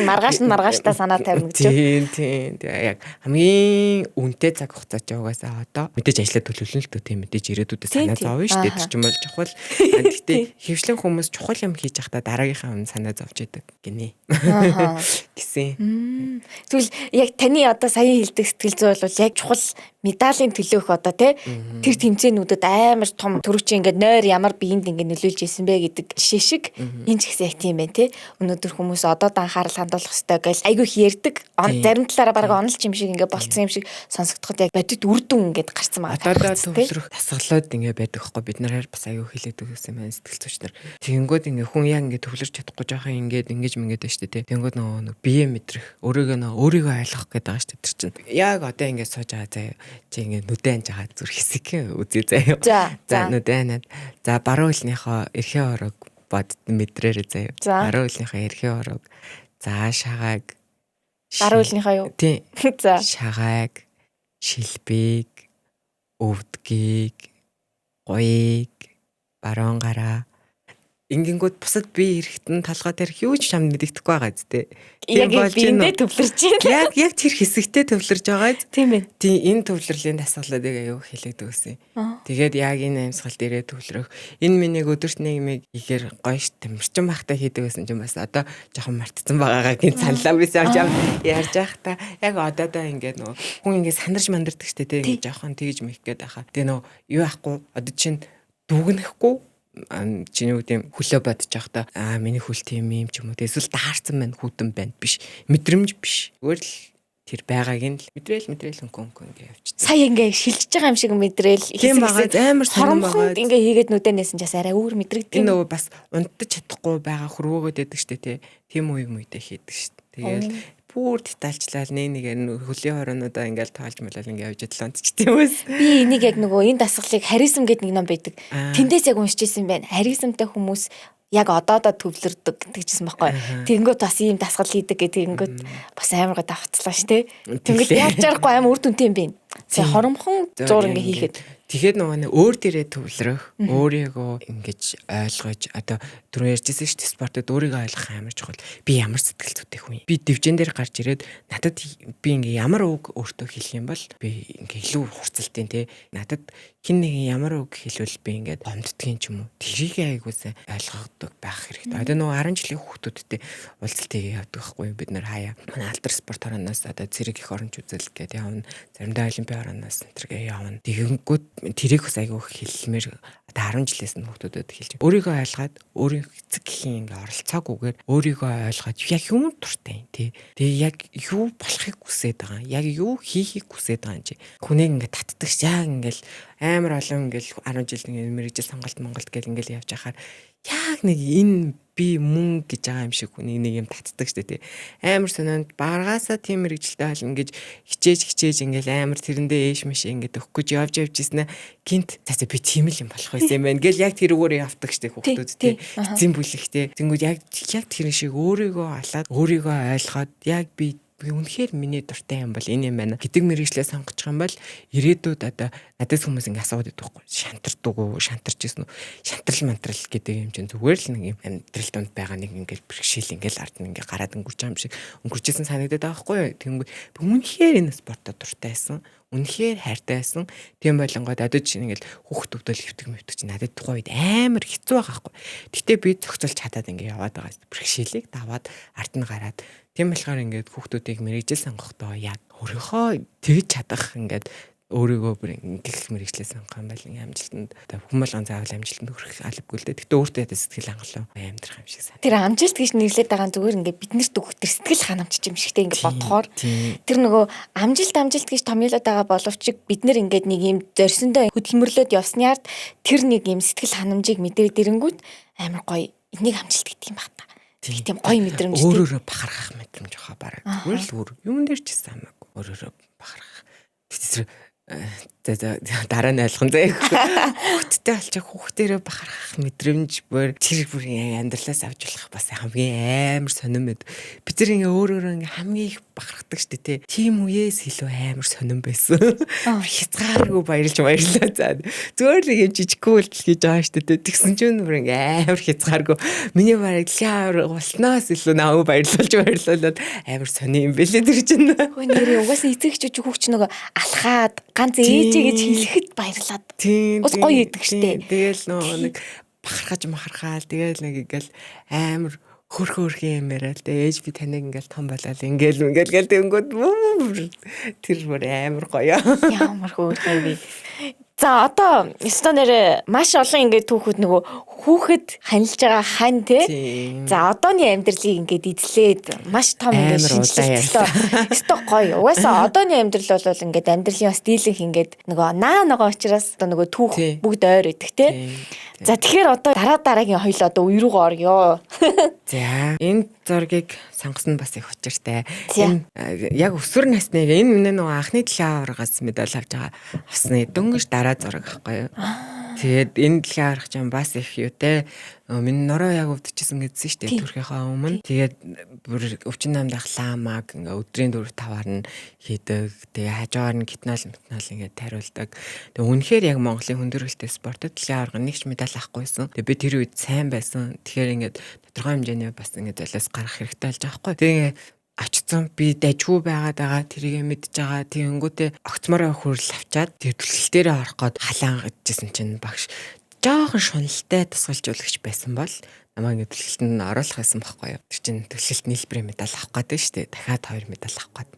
Маргааш нь маргааштай санаа тавина гэж. Тийм тийм. Тэгээ яг хамгийн үнэтэй цаг хугацаа чи угаасаа одоо мэдээж ажиллаа төлөвлөн л дөө тийм мэдээж ирээдүйдээ санаа зовно шүү дээ. Тэр чинь бол чухал. Гэхдээ хөвчлэн хүмүүс чухал юм хийж байхдаа дараагийнхаа өмнө санаа зовж идэг гинэ. Гэсэн. Тэгвэл яг таны одоо саяын хэлдэг сэтгэл зүй бол яг чухал медалийн төлөөх одоо тий тэр тэмцээнүүдэд амар том төрөчийн ингээд нойр ямар биеинд ингээд нөлөөлж исэн бэ гэдэг жишээ шиг энэ ч гэсэн яг тийм байна тий. Өнөөдөр хүмүүс одоо анхаарал хандуулах ёстой гэж айгүй их ярьдаг. Зарим талаараа бараг онолч юм шиг ингээд болцсон юм шиг сонсогдоход яг бодит үр дүн ингээд гарцсан байгаа. Одоо төвлөрөх дасгалууд ингээд байдаг хгүй бид нараар бас айгүй хэлээд өгсөн юм байна сэтгэл зүйч нар. Тэгэнгүүт ингээд хүн яг ингээд төвлөрч чадахгүй жоохон ингээд ингэж мингээд байна шүү дээ тий. Тэгэнгүүт нөгөө бие мэдрэх өөрийгөө нөгөө өөрийгөө ойлгох гэдэг байгаа шүү дээ тэр чинь. Яг одоо ингээд сууж байгаа заяа. Чи ингээд нүдэн анж байгаа зүр хэсэг үзье заяа. За нүдэн анаад за баруун хөлнийхөө эрхээ орог бод мэдрээрээ заяа. Баруун хөлнийхөө эрхээ орог. За шагааг. Баруун хөлнийхөө юу? Тийм. За. Шагааг, шилбийг, өвдгийг, гуйг, баруун гараа ингэнгүүт бусад би эрэхтэн толгой дээр юу ч чамд мэддэхгүй байгаа зү тэ. Яг биендээ төвлөрч байна. Яг тэр хэсэгтээ төвлөрж байгаа зү. Тийм ээ. Тийм энэ төвлөрлийн дасгалуудыг аюу хэлээд өгсөн. Тэгээд яг энэ амьсгал дээрээ төвлөрөх. Энэ миний өдөрт нэг юм ихээр гоё ш тамирчин байхдаа хийдэг байсан чинь бас одоо жоохон мартцсан байгаагаа гин саналаа бисаа чам ярьж байхдаа яг одоодоо ингээд нөгөө хүн ингээд сандарч мандардаг штэ тэ ингээд жоохон тэгж мэх гээд байхаа. Тэгээ нөгөө юу яахгүй одоо чинь дүгнэхгүй чиний үг тийм хөлөө бодож байхдаа аа миний хөл тийм юм ч юм уу эсвэл даарсан байна хүүтэн байна биш мэдрэмж биш зүгээр л тэр байгааг нь л мэдрээл хөнгөн хөнгөн ингээ явчихсан. Сая ингээ шилжиж байгаа юм шиг мэдрээл тийм байгаа амар сонирн байгаа. Ингээ хийгээд нүдэнээс нь бас арай өөр мэдрэгдэг. Энэ нөгөө бас унтаж чадахгүй байгаа хөрвөөгөөд байдаг штэ тий. Тийм үе мүйдэ хийдэг штэ. Тэгэл бүр детальчлал нэг нэгээр нь хөлийн хороонуудаа ингээл тоолж молол ингээ явж идлээ онцчт юм уус. Би энийг яг нөгөө энэ дасгалыг харизм гэдэг нэг ном байдаг. Тэндээс яг уншиж исэн байна. Харизмтай хүмүүс Яг одоодоо төвлөрдөг гэдэгчсэн байхгүй. Тэгэнгүүт бас ийм дасгал хийдэг гэх тэгэнгүүт бас амар гоо давхцлаа ш тэ. Тэнгүүд яаж жарахгүй амар үр дүнтэй юм бэ. Тэгээ хоромхон зур ингээ хийхэд. Тэгэхээр нөгөө нэг өөр дээрээ төвлөрөх, өөрийгөө ингэж ойлгож, одоо түрүү ярьжсэн шүү дээ, спортод өөрийгөө ойлгох амар чухал. Би ямар сэтгэл зүйтэй хүн юм. Би дивжин дээр гарч ирээд надад би ингээ ямар үг өөртөө хэлэх юм бол би ингээ илүү хурцлтын те. Надад хэн нэгэн ямар үг хэлвэл би ингээд гомддгийн ч юм уу. Тэрийг айгуу сайн ойлгодог байх хэрэгтэй. Одоо нөгөө 10 жилийн хүүхдүүдтэй уулзалтыг явдаг байхгүй юу? Бид нэр хаяа. Манай алдар спорт хорооноос одоо цэрэг их оронч үзэл гэдэг явна. Заримдаа олимпийн хорооноос энтергээ явна. Тэгэнгүүт тэрийг бас айгуу хэлмээр одоо 10 жилээс нь хүүхдүүдэд хэлж. Өөрийгөө ойлгоод өөрийн эцэг эхийн ингээ оролцоогүйгээр өөрийгөө ойлгоод яг юунд дуртай юм тий. Тэгээ яг юу болохыг хүсээд байгаа, яг юу хийхийг хүсээд байгаа юм чи. Хүнийг ингээ татдаг ш. Яг ингээл амар олон ингээл 10 жил ингээ мэргэжил сонголт Монголд гэл ингээл явж байхаар яг нэг энэ би мөн гэж байгаа юм шиг хүнийг нэг юм татдаг штэ тий. Амар сонионд баргаасаа тийм мэргэжилтэй болно гэж хичээж хичээж ингээл амар тэрэндээ ээш мэш ингээд өгөх гэж явж явж ирсэн гинт за би тийм л юм болох байсан юм байна гэл яг тэрүүгээр явдаг штэ хүүхдүүд тий. Эцсийн бүлэг тий. Тэнгүүд яг яг тэр шиг өөрийгөө алаад өөрийгөө ойлгоод яг би үнэхээр миний дуртай юм бол энэ юм байна гэдэг мэргэжлээ сонгочих юм бол ирээдүйд одоо надаас хүмүүс ингэ асууад идэх байхгүй, шантардаг уу, шантарч ирсэн үү, шантрал мантрал гэдэг юм чинь зүгээр л нэг юм амьдрал донд байгаа нэг ингээл бэрхшээл ингээл ард нь ингээ гараад өнгөрч байгаа юм шиг өнгөрчсэн санагдаад байгаа байхгүй юу. Тэнгүүд би үнэхээр энэ спортод дуртай байсан, үнэхээр хайртай байсан. Тийм болонгод одоо чинь ингээл хүүхд төвдөл хэвтэг мэвтэг чинь надад тухайн үед амар хэцүү байгаа байхгүй. Гэтэ би зохицуулж чадаад ингээ яваад байгаа. Бэрхшээлийг даваад ард нь гараад. Тийм болохоор ингээд хүүхдүүдийг мэргэжил сонгохдоо яг өөрийнхөө тэгж чадах ингээд өөрийгөө бүр ингэх мэргэжлээ сонгох юм бол ингээ амжилтанд одоо хүн болгон заавал амжилтанд хүрэх албагүй л дээ. Гэтэ өөртөө ядаа сэтгэл хангалуун амьдрах юм шиг санагдав. Тэр амжилт гэж нэрлээд байгаа нь зүгээр ингээ биднэрт өгөх тэр сэтгэл ханамж юм шигтэй ингээ бодохоор тэр нөгөө амжилт амжилт гэж томьёолоод байгаа боловч бид нэр ингээд нэг юм зорьсондоо хөдөлмөрлөөд явсны ард тэр нэг юм сэтгэл ханамжийг мэдрээд ирэнгүүт амар гоё энийг амжилт гэдэг юм байна та. Тийм гоё мэдрэмж. Өөрөөрөө бахархах мэдрэмж хаа бараг. Зүгээр л өөр юун дээр ч гэсэн хамаагүй. Өөрөөрөө бахархах. Тэр за за дараа нь ойлгон зэ. Хүүхдтэй болчих хүүхдэрээ бахархах мэдрэмж бүр тэр бүр амьдралаас авч болох бас хамгийн амар сонирн мэд. Би тэр ингээ өөрөөрөө ингээ хамгийн их бахархдаг штэ тий. Тийм үеэс илүү амар сонирн байсан. Хязгааргүй баярлж баярлаа. За зүгээр л юм жижиггүй үйлдэл хийж байгаа штэ тий. Тэгсэн чинь бүр ингээ амар хязгааргүй. Миний бараг дэлхийн аварга болсноос илүү намайг баярлуулж баярлуулад амар сонин юм бэлээ тэр чинь. Хөө нэрээ угаасаа эцэг эхчүүд хүүхч нөгөө алхаад ганц ээжээ гэж хэлэхэд баярлаад. Ус гоё идэг штэ. Тэгэл нөгөө нэг бахархаж махархаал тэгэл нэг ингээл амар хөрх хөрх юм яриа л дээ. Ээж би таныг ингээл том болоод ингээл ингээл гэл тэнгүүд тэр бүр амар гоё. Ямар хөөрх юм бэ. За одоо ёстой нэрээ маш олон ингээд түүхүүд нөгөө хүүхэд ханилж байгаа хань те. За одооны амьдралыг ингээд эзлээд маш том ингээд шинжилэлт ёстой гоё. Угаасаа одооны амьдрал бол ингээд амьдралын бас дийлэнх ингээд нөгөө наа нөгөө учраас одоо нөгөө түүх бүгд ойр идэх те. За тэгэхээр одоо дараа дараагийн хоёул одоо үе рүүгээ орё. За энэ зургийг сонгосон бас их учиртай. Энэ яг өсвөр насны энэ миний нөгөө анхны дэлхийн аваргаас медаль авч байгаа авсны дөнгөж дараа зураг байхгүй юу. Тэгээд энэ дэлхийн аварга ч бас их юутай. Миний нуруу яг өвдөжсэн гэдсэн шүү дээ төрхийнхөө өмнө. Тэгээд бүр өвчин намд ах ламаг ингээ өдрийн 4 5-аар нь хийдэг. Тэгээ хажуугаар нь гитнол метнол ингээ тариулдаг. Тэгээ үнэхээр яг Монголын хүндрэлтэй спортод дэлхийн аварга нэг ч медаль авахгүйсэн. Тэгээ би тэр үед сайн байсан. Тэгэхээр ингээд тодорхой хэмжээний бас ингээ золиос гарах хэрэгтэй болж байгаа байхгүй. Тэгээ очсон би дажгүй байгаад байгаа тэрийг мэдж байгаа. Тэгэнгүүтээ огцмороо хүрэл авчаад тэр түлхэл дээрээ орох гээд халаан гэжсэн чинь багш жоохон шуналтай тусгалжуулагч байсан бол намайг ингэ түлхэлтэнд нь оруулах байсан байхгүй юу. Тэр чинь түлхэлт нийлбэрийн медаль авах гэдэг шүү дээ. Дахиад 2 медаль авах гээд.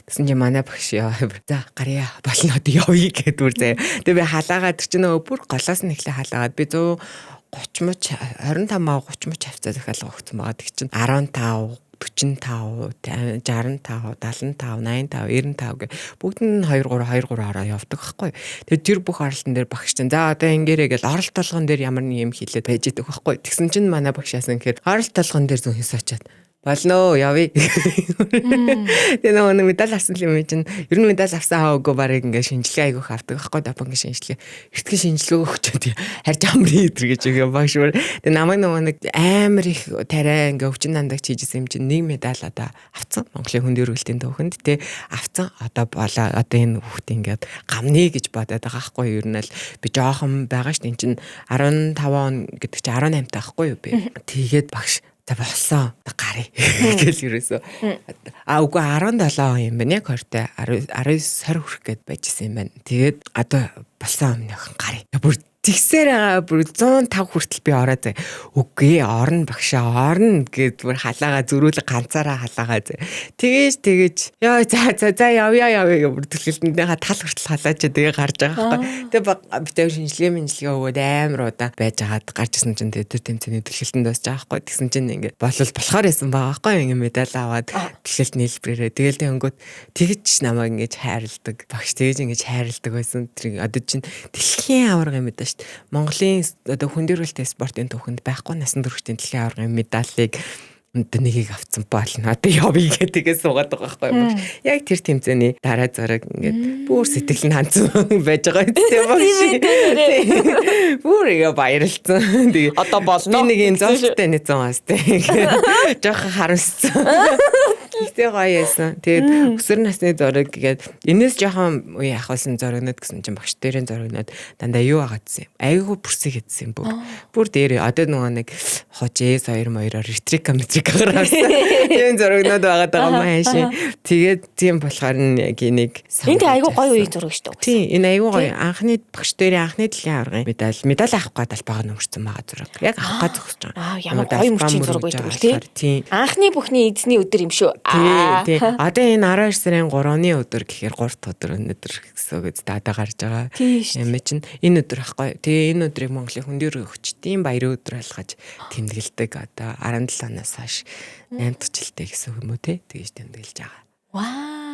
Тэгсэн чинь манай багш яа за гарья болно одоо явъя гэдээ бүр заяа. Тэгээ би халаагаад тэр чинь нөгөө бүр голоос нь эхлээ халаагаад би 130 мөч 25 маа 30 мөч хавцаа захиалга өгсөн байгаа. Тэг чинь 15 45, 65, 75, 85, 95 гэх бүгд нь 2 3 2 3 ороо явдаг байхгүй. Тэгээд тэр бүх оролтон дээр багш чинь за одоо ингээрэй гэл оролт толгон дээр ямар нэг юм хэлээд байж идэг байхгүй. Тэгсэн чинь манай багш яасан гэхээр оролт толгон дээр зөнхөөс очиад Болно явъя. Тэгээ нөгөө нэг медаль авсан юм чинь ер нь медаль авсан хаагүй барыг ингээ шинжилгээ айгүйх авдаг байхгүй допинг шинжилгээ. Эртхэн шинжилгээ өгчөө тий. Харж амрын өдр гэж үг багш бүр. Тэгээ намайг нөгөө нэг амар их тариа ингээ өвчин дандагч хийжсэн юм чинь нэг медаль одоо авцсан. Монголын хүнд өргөлтийн түүхэнд тий авцсан. Одоо болоо одоо энэ хүүхд ингээд гамны гэж бодоод байгаа байхгүй юу. Ер нь л би жоохон байгаа шүү. Энд чинь 15 он гэдэг чинь 18 таахгүй юу би. Тэгээд багш за болсон. Гарыг гэл ерөөсөө. А үгүй 17 он юм байна. Яг 20-тай 19 20 хүрэх гээд байжсэн юм байна. Тэгээд одоо болсон юм нөхөн гарыг. Бүр тэгсээр байгаа бүр 105 хүртэл би ороод зэ. Үгүй орно багшаа орно гэд бүр халаага зөрүүлэг ганцаараа халаагаа зэ. Тэгэж тэгэж ёо за за за явъя явъя гэх бүр түлхэлтэндээ тал хүртэл халаач тэгээ гарч байгаа байхгүй. Тэгээ би тэр шинжилгээ минжилгээ өгөөд амар удаан байж хагаад гарч исэн чинь тэр тэмцээний түлхэлтэнд дуусч байгаа байхгүй. Тэгсэн чинь ингээд болол болохоор байсан байгаа байхгүй. Ингээд медаль аваад түлхэлт нийлбэрээрээ тэгэл тэнгүүт тэгж намайг ингэж хайрладаг. Багш тэгж ингэж хайрладаг байсан. Тэр одоо чинь дэлхийн аваргын медаль шүү дээ. Монголын одоо хүндөрвөлтэй спортын түүхэнд байхгүй насан туршидын дэлхийн аваргын медалийг одоо нэгийг авцсан болно. Одоо явъя гэдэг тэгээ суугаад байгаа байхгүй юу. Яг тэр тэмцээний дараа зараг ингээд бүр сэтгэл нь хандсан байж байгаа юм багш. Бүр ингээ баярлцсан. Тэгээ одоо болно. Би нэг юм зовлттой нэгэн бас тэг. Жохон харамссан. Гэтэ гоё яасан. Тэгээд өсвөр насны зураг гээд энэс жоохон үе ахуулсан зурагнууд гэсэн чинь багш дээрэн зурагнууд дандаа юу агаадсэн юм. Айгүй бүрсэг хийдсэн бүр. Бүр дээр одоо нөгөө нэг хожээс 2 моёроор ретрика метрикагаар авсан. Тийм зурагнууд байгаад байгаа юм ааши. Тэгээд тийм болохоор нь яг энийг Энэ айгүй гоё үе зураг шүү дээ. Тийм энэ айгүй гоё. Анхны багш дээрээ анхны дэлхийн аваргын медаль медаль авах гээд албаага нөмөрсөн байгаа зураг. Яг авах гээд зогсож байгаа. Аа ямар гоё мөчийн зураг байдаг үл тий. Анхны бүхний эзний өдөр юм шүү. Тий. Одоо энэ 12 сарын 3-ны өдөр гэхээр 3 дахь өдөр өнөөдөр гэсэн үг үст одоо гарч байгаа. Юм чинь энэ өдөр ахгүй. Тэгээ энэ өдрийг Монголын хөндийн хүчтийн баярын өдөр болгож тэмдэглэдэг. Одоо 17 оноос хойш 8 дахь жилдээ гэсэн үг юм уу те? Тэгэж тэмдэглэж байгаа. Вау.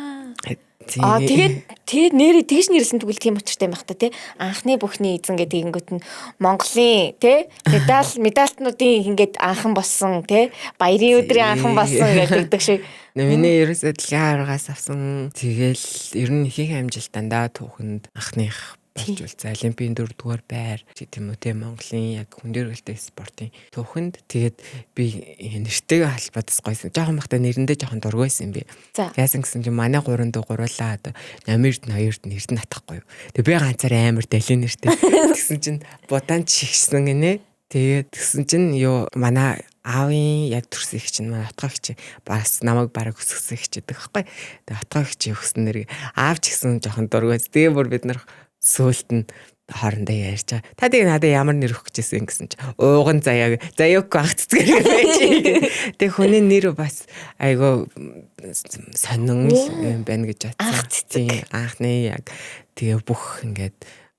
Аа тэгээд тэгээд нэрээ тэгж нэрлсэн тэгвэл тийм учиртай юм бах та тий. Анхны бүхний эзэн гэдэг ингэнгүүт нь Монголын тий медаль медальтнуудын ингээд анхан болсон тий баярын өдрийн анхан болсон гэдэг шиг. Миний ерөөсөө дэлхийн аваргаас авсан. Тэгэл ер нь ихэнх амжилт дандаа түүхэнд анхных болж үлдсэн. Олимпийн 4-р байр гэдэг юм уу те Монголын яг хүндэргэлтэй спортын түүхэнд тэгээд би нэртэйгээ холбоодос гойсон. Жохон бахта нэрэндээ жохон дургүйсэн юм би. Яасан гэсэн чинь манай гурван дүү гурлаа одоо номерд нь хоёрт нь эрдэнэ татахгүй юу. Тэгээд би ганцаар амар далийн нэртэй. Тэгсэн чинь будаан чигшсэн гинэ. Тэгээд тэгсэн чинь юу манай аавын яг төрсөн их чинь манай отгоо их чинь бас намайг бараг өсгсөн их гэдэг байхгүй. Тэгээд отгоо их чинь өгсөн нэр аав ч гэсэн жоохон дургүйс. Тэгээ бүр бид нар сүүлд нь хоорондоо ярьж байгаа. Та тэгээ надад ямар нэр өгөх гэжсэн гэсэн чи ууган заяа заяагүй ах цэцгээр байж. Тэгээ хүний нэр бас айгүй сонин юм байна гэж бодсон. Тийм анхны яг тэгээ бүх ингээд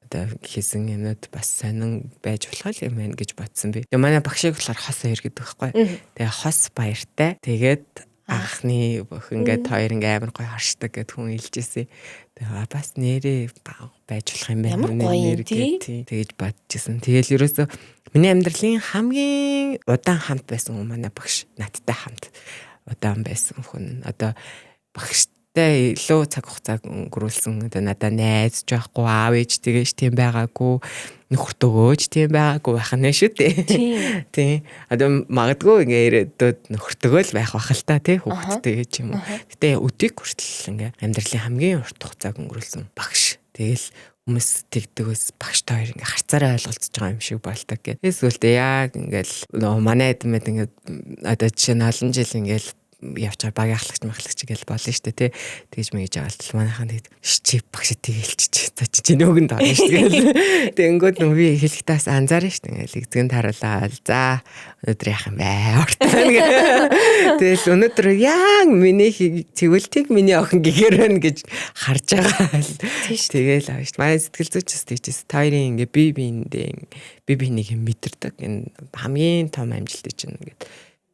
одоо хийсэн юмнууд бас сонин байж болох юм байна гэж бодсон би. Тэгээ манай багшийг болохоор хос хоёр гэдэг байхгүй. Тэгээ хос баяртай. Тэгээд анхны бүх ингээд хоёр ингээ амар гоё харшдаг гэд хүн хэлжсэн. Тэгээ бас нэрээ байж болох юм байна. Ямар гоё юм тий. Тэгэж бодчихсон. Тэгэл ерөөсөө миний амьдралын хамгийн удаан хамт байсан хүн манай багш надтай хамт удаан байсан хүн. Одоо багштай илүү цаг хугацааг өнгөрүүлсэн. Одоо надаа найз ч байхгүй, аав ээж тэгэж тийм байгаагүй, нөхөртөөгөөч тийм байгаагүй байх нь шүү дээ. Тийм. Одоо магадгүй ингээ ирээдүйд нөхөртөөгөө л байх бах л та тий хүүхэдтэйгээ ч юм уу. Гэтэ өдийг хүртэл ингээ амьдралын хамгийн урт хугацааг өнгөрүүлсэн багш. Тэгэл хүмүүс тэгдэгээс багштай хоёр ингээ харцаараа ойлголцож байгаа юм шиг болдог гэх. Эсвэл яг ингээл нөгөө манай эдмэд ингээд одоо жишээ нь олон жил ингээл явж байгаа багийн ахлагч махлагч гэл болно шүү дээ тий. Тэгж мэгж байгаа л манайхан тэгэд чи багш тэгэлчих. За чи чиний үгэнд орно шүү дээ. Тэнгүүд нөө би хэлэхдээ бас анзаарна шүү дээ. Ингээл эзэн таруулаад за өнөөдөр яах юм бэ? Ортоо гэ. Тэгэл өнөөдөр яг миний тэгвэл тэг миний охин гэхээр байна гэж харж байгаа. Тэгэл аваа шүү. Манай сэтгэл зүйч бас тэгжээс та хоёрын ингээ бие биендээ би биенийг мэдэрдэг. Энэ хамгийн том амжилт чинь ингээд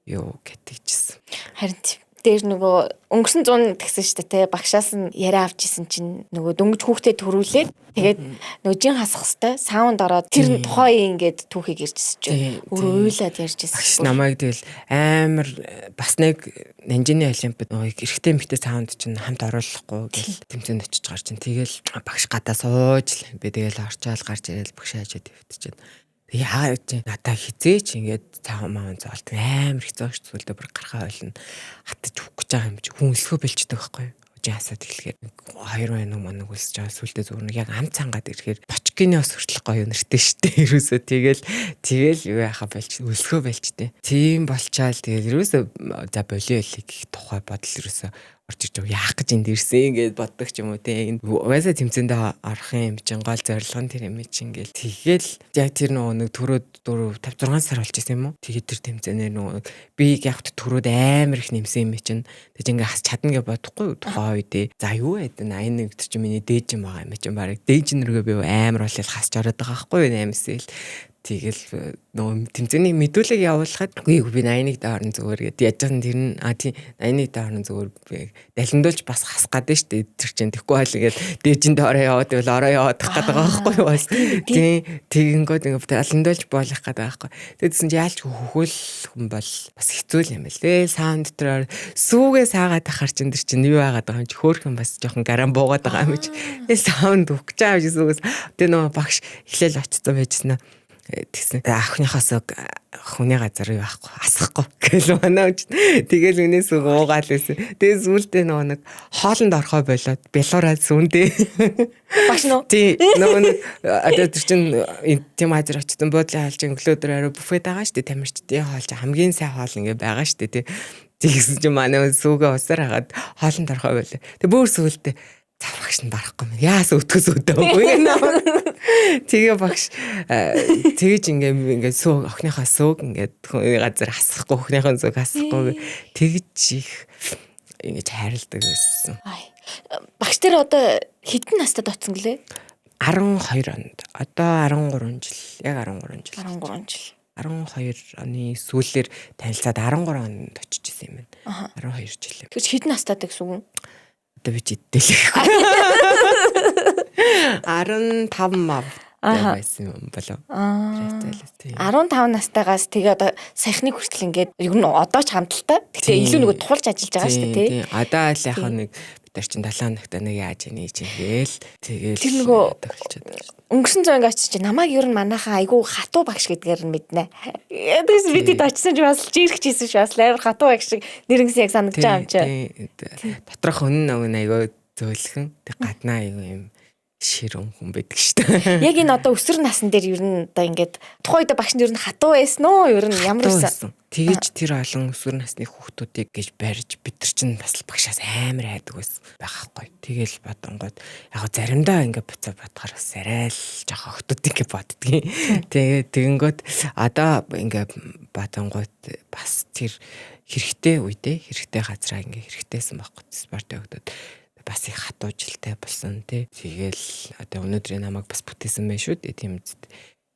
юу гэдэгчсэн. Харин Дээр нөгөө өнгөрсөн 100 тэгсэн шүү дээ те, багшаас нь яриа авч исэн чинь нөгөө дөнгөж хүүхдээ төрүүлээд тэгээд нөгөө жин хасах хэвээр саунд ороод тэр тухайн ингээд түүхийг иржсэн чинь өөрөө уйлаад ярьж исэн. Багш намайг тэгэл амар бас нэг Нанжины олимпиад нөгөө эрэгтэй эмэгтэй саунд чинь хамт оруулахгүй гэл тэмцээнд очиж гарч чинь тэгэл багш гадаа сууж л би тэгэл орчоол гарч ирэл багш хажууд өвтчихэв. Яагаад чи надаа хизээч ингээд цаан маан зоолт амар хэцүү ш зүйлдээ бүр гархаа ойлно хатаж өгөх гэж байгаа юм чи хүн өсгөө бэлчдэг байхгүй юу? Хасаад эхлэхээр хоёр мянга манаг үлсэж байгаа сүлдээ зүгээр нэг яг ам цангаад ирэхээр бочкины ос хүртэл гоё нэртэй штэ ерөөсөө тэгэл юу яхаа болж өсгөө бэлчтэй. Тийм болчаал тэгэл ерөөсөө за болио элэг гэх тухай бодол ерөөсөө орж иж яах гэж энд ирсэн гэж боддог ч юм уу те. Угаасаа тэмцээндээ орох юм чинь гол зорилго нь тэр юм чинь ингээл. Тэгэл яг тэр нөгөө нэг төрөөд 4 5 6 сар болж исэн юм уу? Тэгээд тэр тэмцээнээр нөгөө би яг төрөөд амар их нэмсэн юм чинь. Тэгж ингээ хас чадна гэж бодохгүй тухайн үедээ. За юу байд 81 тэр чинь миний дээж юм байгаа юм чинь бараг дээж нэргээ би амар болол хасч ороод байгаа байхгүй 8 сэл. Тэгэл нөгөө тэмцээний мэдүүлэг явуулахад үгүй би 81 дэ орон зүгээр гэд яаж байгаа тэр нь а тий 81 дэ орон зүгээр далиндуулж бас хасах гэдэг шүү дээ тэр чинь тэгэхгүй байл ингээд дээжиндээ ороо яваад байвал ороо яваад гэдэг байгаа байхгүй юу бас тий тэгэнгүүт ингээд далиндуулж болох гэдэг байгаа байхгүй. Тэгсэн чинь яалч хөхөл хүн бол бас хэцүү юм байл дээ. Саунд дээр сүүгээ саагаад ахаар чинь тэр чинь юу байгаад байгаа юм чи хөөхөн бас жоохон гаран буугаад байгаа юм чи. Тэгээ саунд өгч байгаа юм чи сүүгээс. Тэгээ нөгөө багш эхлээл очсон байжсэн аа. Тэгсэн. Охиныхоос хүний газар юу байхгүй асахгүй гэл манай хүн. Тэгэл үнээс уугаал байсан. Тэгээ сүултээ нөгөө нэг хоолнд орохоо болоод бялуураад сүндээ. Багш нөө. Тий нөгөө нэг одоо тэр чин тийм газар очсон буудлын хаалж өглөөдөр орой буфет байгаа шүү дээ. Тамирчдын хоол чи хамгийн сайн хоол ингээ байгаа шүү дээ. Тий. Тэгсэн чинь манай хүн сүүгээ усаар хагаад хоолнд орохоо болоо. Тэг бүр сүултээ за багш нь барахгүй юм. Яас өтгөс өдөөгүй. Тэгээ багш тэгэж ингээ ингээ сүүг охиныхоо сүүг ингээ газар хасахгүй охиныхоо сүүг хасахгүй тэгж их ингэж хайрладаг байсан. Багш тэр одоо хэдэн настад очсон гэлээ? 12 онд. Одоо 13 жил. Яг 13 жил. 13 жил. 12 оны сүүлээр танилцаад 13 онд очиж исэн юм байна. 12 жил. Тэгэж хэдэн настад гэсэн үг юм? Одоо би ч идэлэхгүй. 15 мав байсан юм болов. 15 настайгаас тэгээ одоо саяхны хүртэл ингээд ер нь одоо ч хамталтай. Гэхдээ илүү нөгөө тулж ажиллаж байгаа шүү дээ, тий. Одоо л яг нэг бид нар чинь 7 хоногт нэг яаж ийнэ чинь гээл тэгэл тэр нөгөө өнгөрсөн зуун ингэ очиж намайг ер нь манайхан айгүй хатуу багш гэдгээр нь мэднэ. Тэгээс бидэд очисон чи бас жирэх чийсэн шүү. Бас амар хатуу багш шиг нэрнгэсэн яг санагдаж байгаа юм чи. Доторх хүн нэг айгүй зөөлхөн тэг гаднаа айгүй юм ширүүн хүн байдаг шүү дээ. Яг энэ одоо өсвөр насн дээр ер нь одоо ингээд тухайн үед багш нь ер нь хатуу байсан уу? Ер нь ямар байсан? Тэгэж тэр олон өсвөр насны хүүхдүүдийг гэж барьж бид нар чинь бас багшаас амар айдаг байсан байхгүй. Тэгэл бодонгууд яг заримдаа ингээд буцаа бодохоор бас арай л жоох охтууд ингээд боддгийн. Тэгээ тэгэнгүүт одоо ингээд бодонгууд бас тэр хэрэгтэй үедээ хэрэгтэй газраа ингээд хэрэгтэйсэн байхгүй спортын хүүхдүүд бас их хатуужилтай болсон тий. Тэгэл одоо өнөөдрийн намайг бас бүтээсэн байх шүү дээ тийм үст.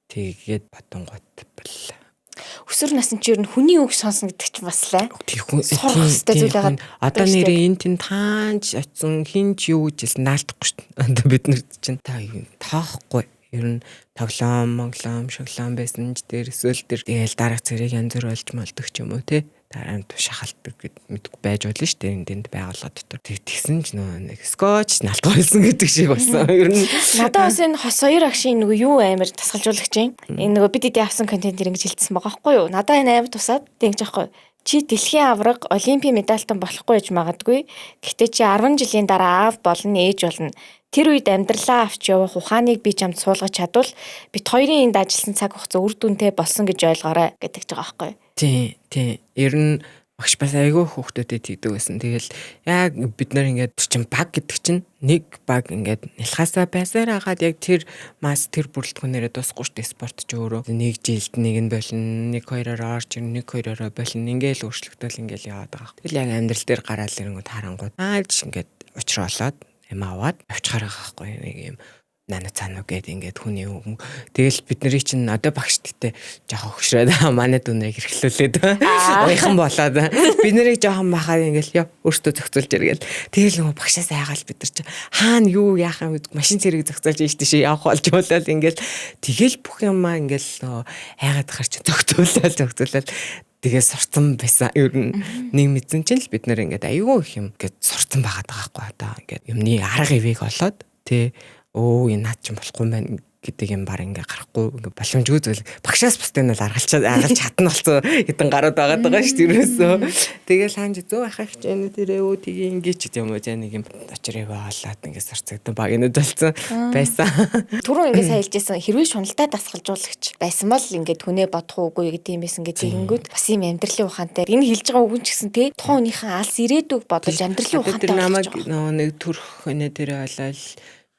Тэгээд бодонгот боллоо. Өсвөр насны чи ер нь хүний үг сонсно гэдэг чинь бас лээ. Сурах хэрэгтэй зүйл байгаа. Одоо нэрээ энэ тэн таанч очсон хин ч юу гэж хэлсэн наалтахгүй шүү дээ. Одоо бид нар чинь та тоохгүй. Ер нь тоглоом, монглоом, шоглоом байсан ч дээр эсвэл тэр тэгэл дараах зэрэг янз бүр болж молдог ч юм уу тий. Дараа нь шахалдаг гэд мэдгүй байж болно шүү дээ. Энд байгууллага дотор. Тэгсэн ч нөө нэг скотч налтгойлсон гэдэг шиг болсон. Ер нь надад бас энэ хос хоёр агшийн нөгөө юу амар тасгалжуулагч юм. Энэ нөгөө бид эдийн авсан контент ингэж хэлсэн байгаа байхгүй юу? Надад энэ амар тусаад тэгж аахгүй. Чи дэлхийн аварга олимпийн медальтан болохгүй гэж магадгүй. Гэхдээ чи 10 жилийн дараа аав болно, ээж болно. Тэр үед амьдралаа авч явах ухааныг би чамд суулгаж чадвал бит хоёрын энд ажилласан цаг хугацаа үр дүнтэй болсон гэж ойлгоорой гэдэг ч байгаа байхгүй юу? Тий, тий. Ер нь багш бас айгүй хүүхдүүдэд тэгдэг байсан. Тэгэл яг бид нар ингээд чинь баг гэдэг чинь нэг баг ингээд нялхаасаа байсаар хагаад яг тэр мас тэр бүрэлдэхүүнээрээ дуусахгүй шүү дээ. Спорт ч өөрөө нэг жилд нэг нь болно, нэг хоёроор орж ирнэ, нэг хоёроор болно. Ингээл өөрчлөгдөөл ингээл яваад байгаа. Тэгэл яг амьдрал дээр гараал ирэнгүүт харангууд ааж ингээд учруулаад юм аваад явчихаар байгаа байхгүй нэг юм Нана цаана гээд ингээд хүний юм. Тэгэл бид нарыг чинь одоо багш гэтээ жоохон хөшрөөд манай дүүнэрийг хэрэглүүлээд уяхан болоод бид нарыг жоохон бахаар ингээд яа өөртөө зохицуулж иргээл. Тэгэл нөгөө багшаас айгаал бид нар чинь хаана юу яах юм машин цэрэг зохицуулж ийш тийш явах болж болол ингээд тэгэл бүх юмаа ингээд нөгөө айгаад хар чинь зохицуулаад тэгээ сурцсан байсан. Ер нь нэг мэдсэн чинь л бид нэр ингээд аюу их юм ингээд сурцсан байгаад байгаа хгүй одоо ингээд юмны арга ивийг олоод тэ өө энэ наад чинь болохгүй юм байна гэдэг юм баг ингээ гарахгүй ингээ боломжгүй зүйл багшаас бусдыг нь л аргалж аргалж чадна болсон хэдэн гарууд байгаад байгаа шүү дээ ерөөсөө. Тэгэл хаанч зөө ахах хичээнэ тэрээ өө тгий ингээ ч гэдэм юм уу зэ нэг юм очрыг болоод ингээ сурцагдан баг энэд болсон байсан. Түрүүн ингээ сайн хэлжсэн хэрвээ шуналтай дасгалжуулагч байсан бол ингээд хүнээ бодох уугүй гэдэг юм байсан гэдэг тэгэнгүүт бас юм амьдралын ухаантай. Энэ хэлж байгаа үг нь ч гэсэн те тухайн хүнийхэн алс ирээдүг бодож амьдралын ухаантай тэр намайг нөгөө нэг төрөх нэ тэрээ болоод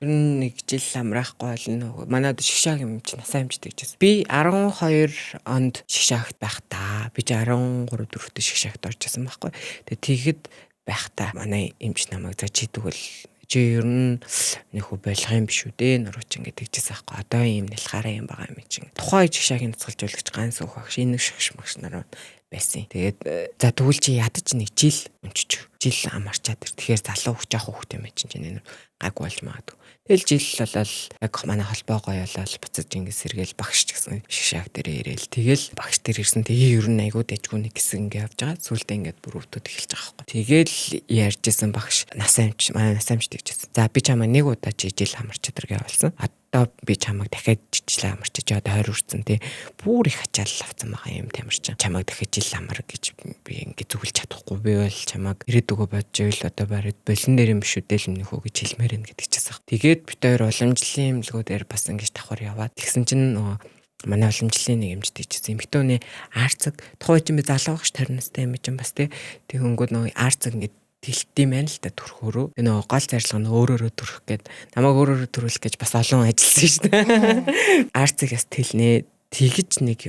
ер нь нэг жил амраахгүй бол нөгөө манай одоо шигшааг юм чи насаа эмчдэг гэсэн. Би 12 онд шигшаагт байхдаа би чи 13 4-т шигшаагт орж исэн байхгүй. Тэгээ тэгэхэд байхдаа манай эмч намайг за чи тэгвэл чи ер нь нэг хүү болох юм биш үү дээ нуруу чинь гэдэг чийсэн байхгүй. Одоо ийм нэлхаараа юм байгаа юм чинь. Тухайн шигшаагийн цэцгэлжүүлэгч ганц өөх багш энэ шигш магш нар байсан. Тэгээд за тэгвэл чи ядаж нэг жил өнччих. Жил амарчаад ир. Тэгэхээр залуу хөх жоох хүүхд юм чинь чинь гайгүй болж магадгүй. Тэгэл жил болол яг манай холбоо гоё болол буцаж ингэ сэргээл багш ч гэсэн шигшааг дээр ирээл. Тэгэл багш дээр ирсэн. Тэгээ ер нь айгуу дэжгүй нэг хэсэг ингэ явж байгаа. Сүултээ ингээд бүр өвдөд эхэлж байгаа байхгүй. Тэгэл ярьжсэн багш насаа эмч манай насаа эмч тэгжсэн. За би чамаа нэг удаа чи жил амарч чадвар гэж болсон. Одоо би чамайг дахиад жижиглээ амарчиж одоо 20 хүрсэн тий. Бүр их ачаал авцсан байгаа юм тамирчин. Чамайг дахиад жил амар гэж би ингэ зүгэлж чадахгүй. Би бол чамайг ирээдүгөө бодож ивэл одоо барид болон дээр юм биш үү дээл өмнөх үү гэж хэлмээр байна гэдэг чийсэн. Тэгээд бид хоёр уламжлалын эмнэлгүүдээр бас ингэж давхар яваад тэгсэн чинь нөгөө манай уламжлалын нэг эмчтэй чийсэн. Эмэгтэй хүний арцэг тухайн чинь би залуу багш 20 настай юм чинь бас тий. Тэгэнгүүт нөгөө арцэг ингэ тэлт юм байна л да төрхөөрөө. Тэгээ нөгөө гол зорилго нь өөрөөрөө төрөх гээд намайг өөрөөрөө төрүүлэх гэж бас олон ажилласан шүү дээ. Арцэг яс тэлнэ. Тэгэж нэг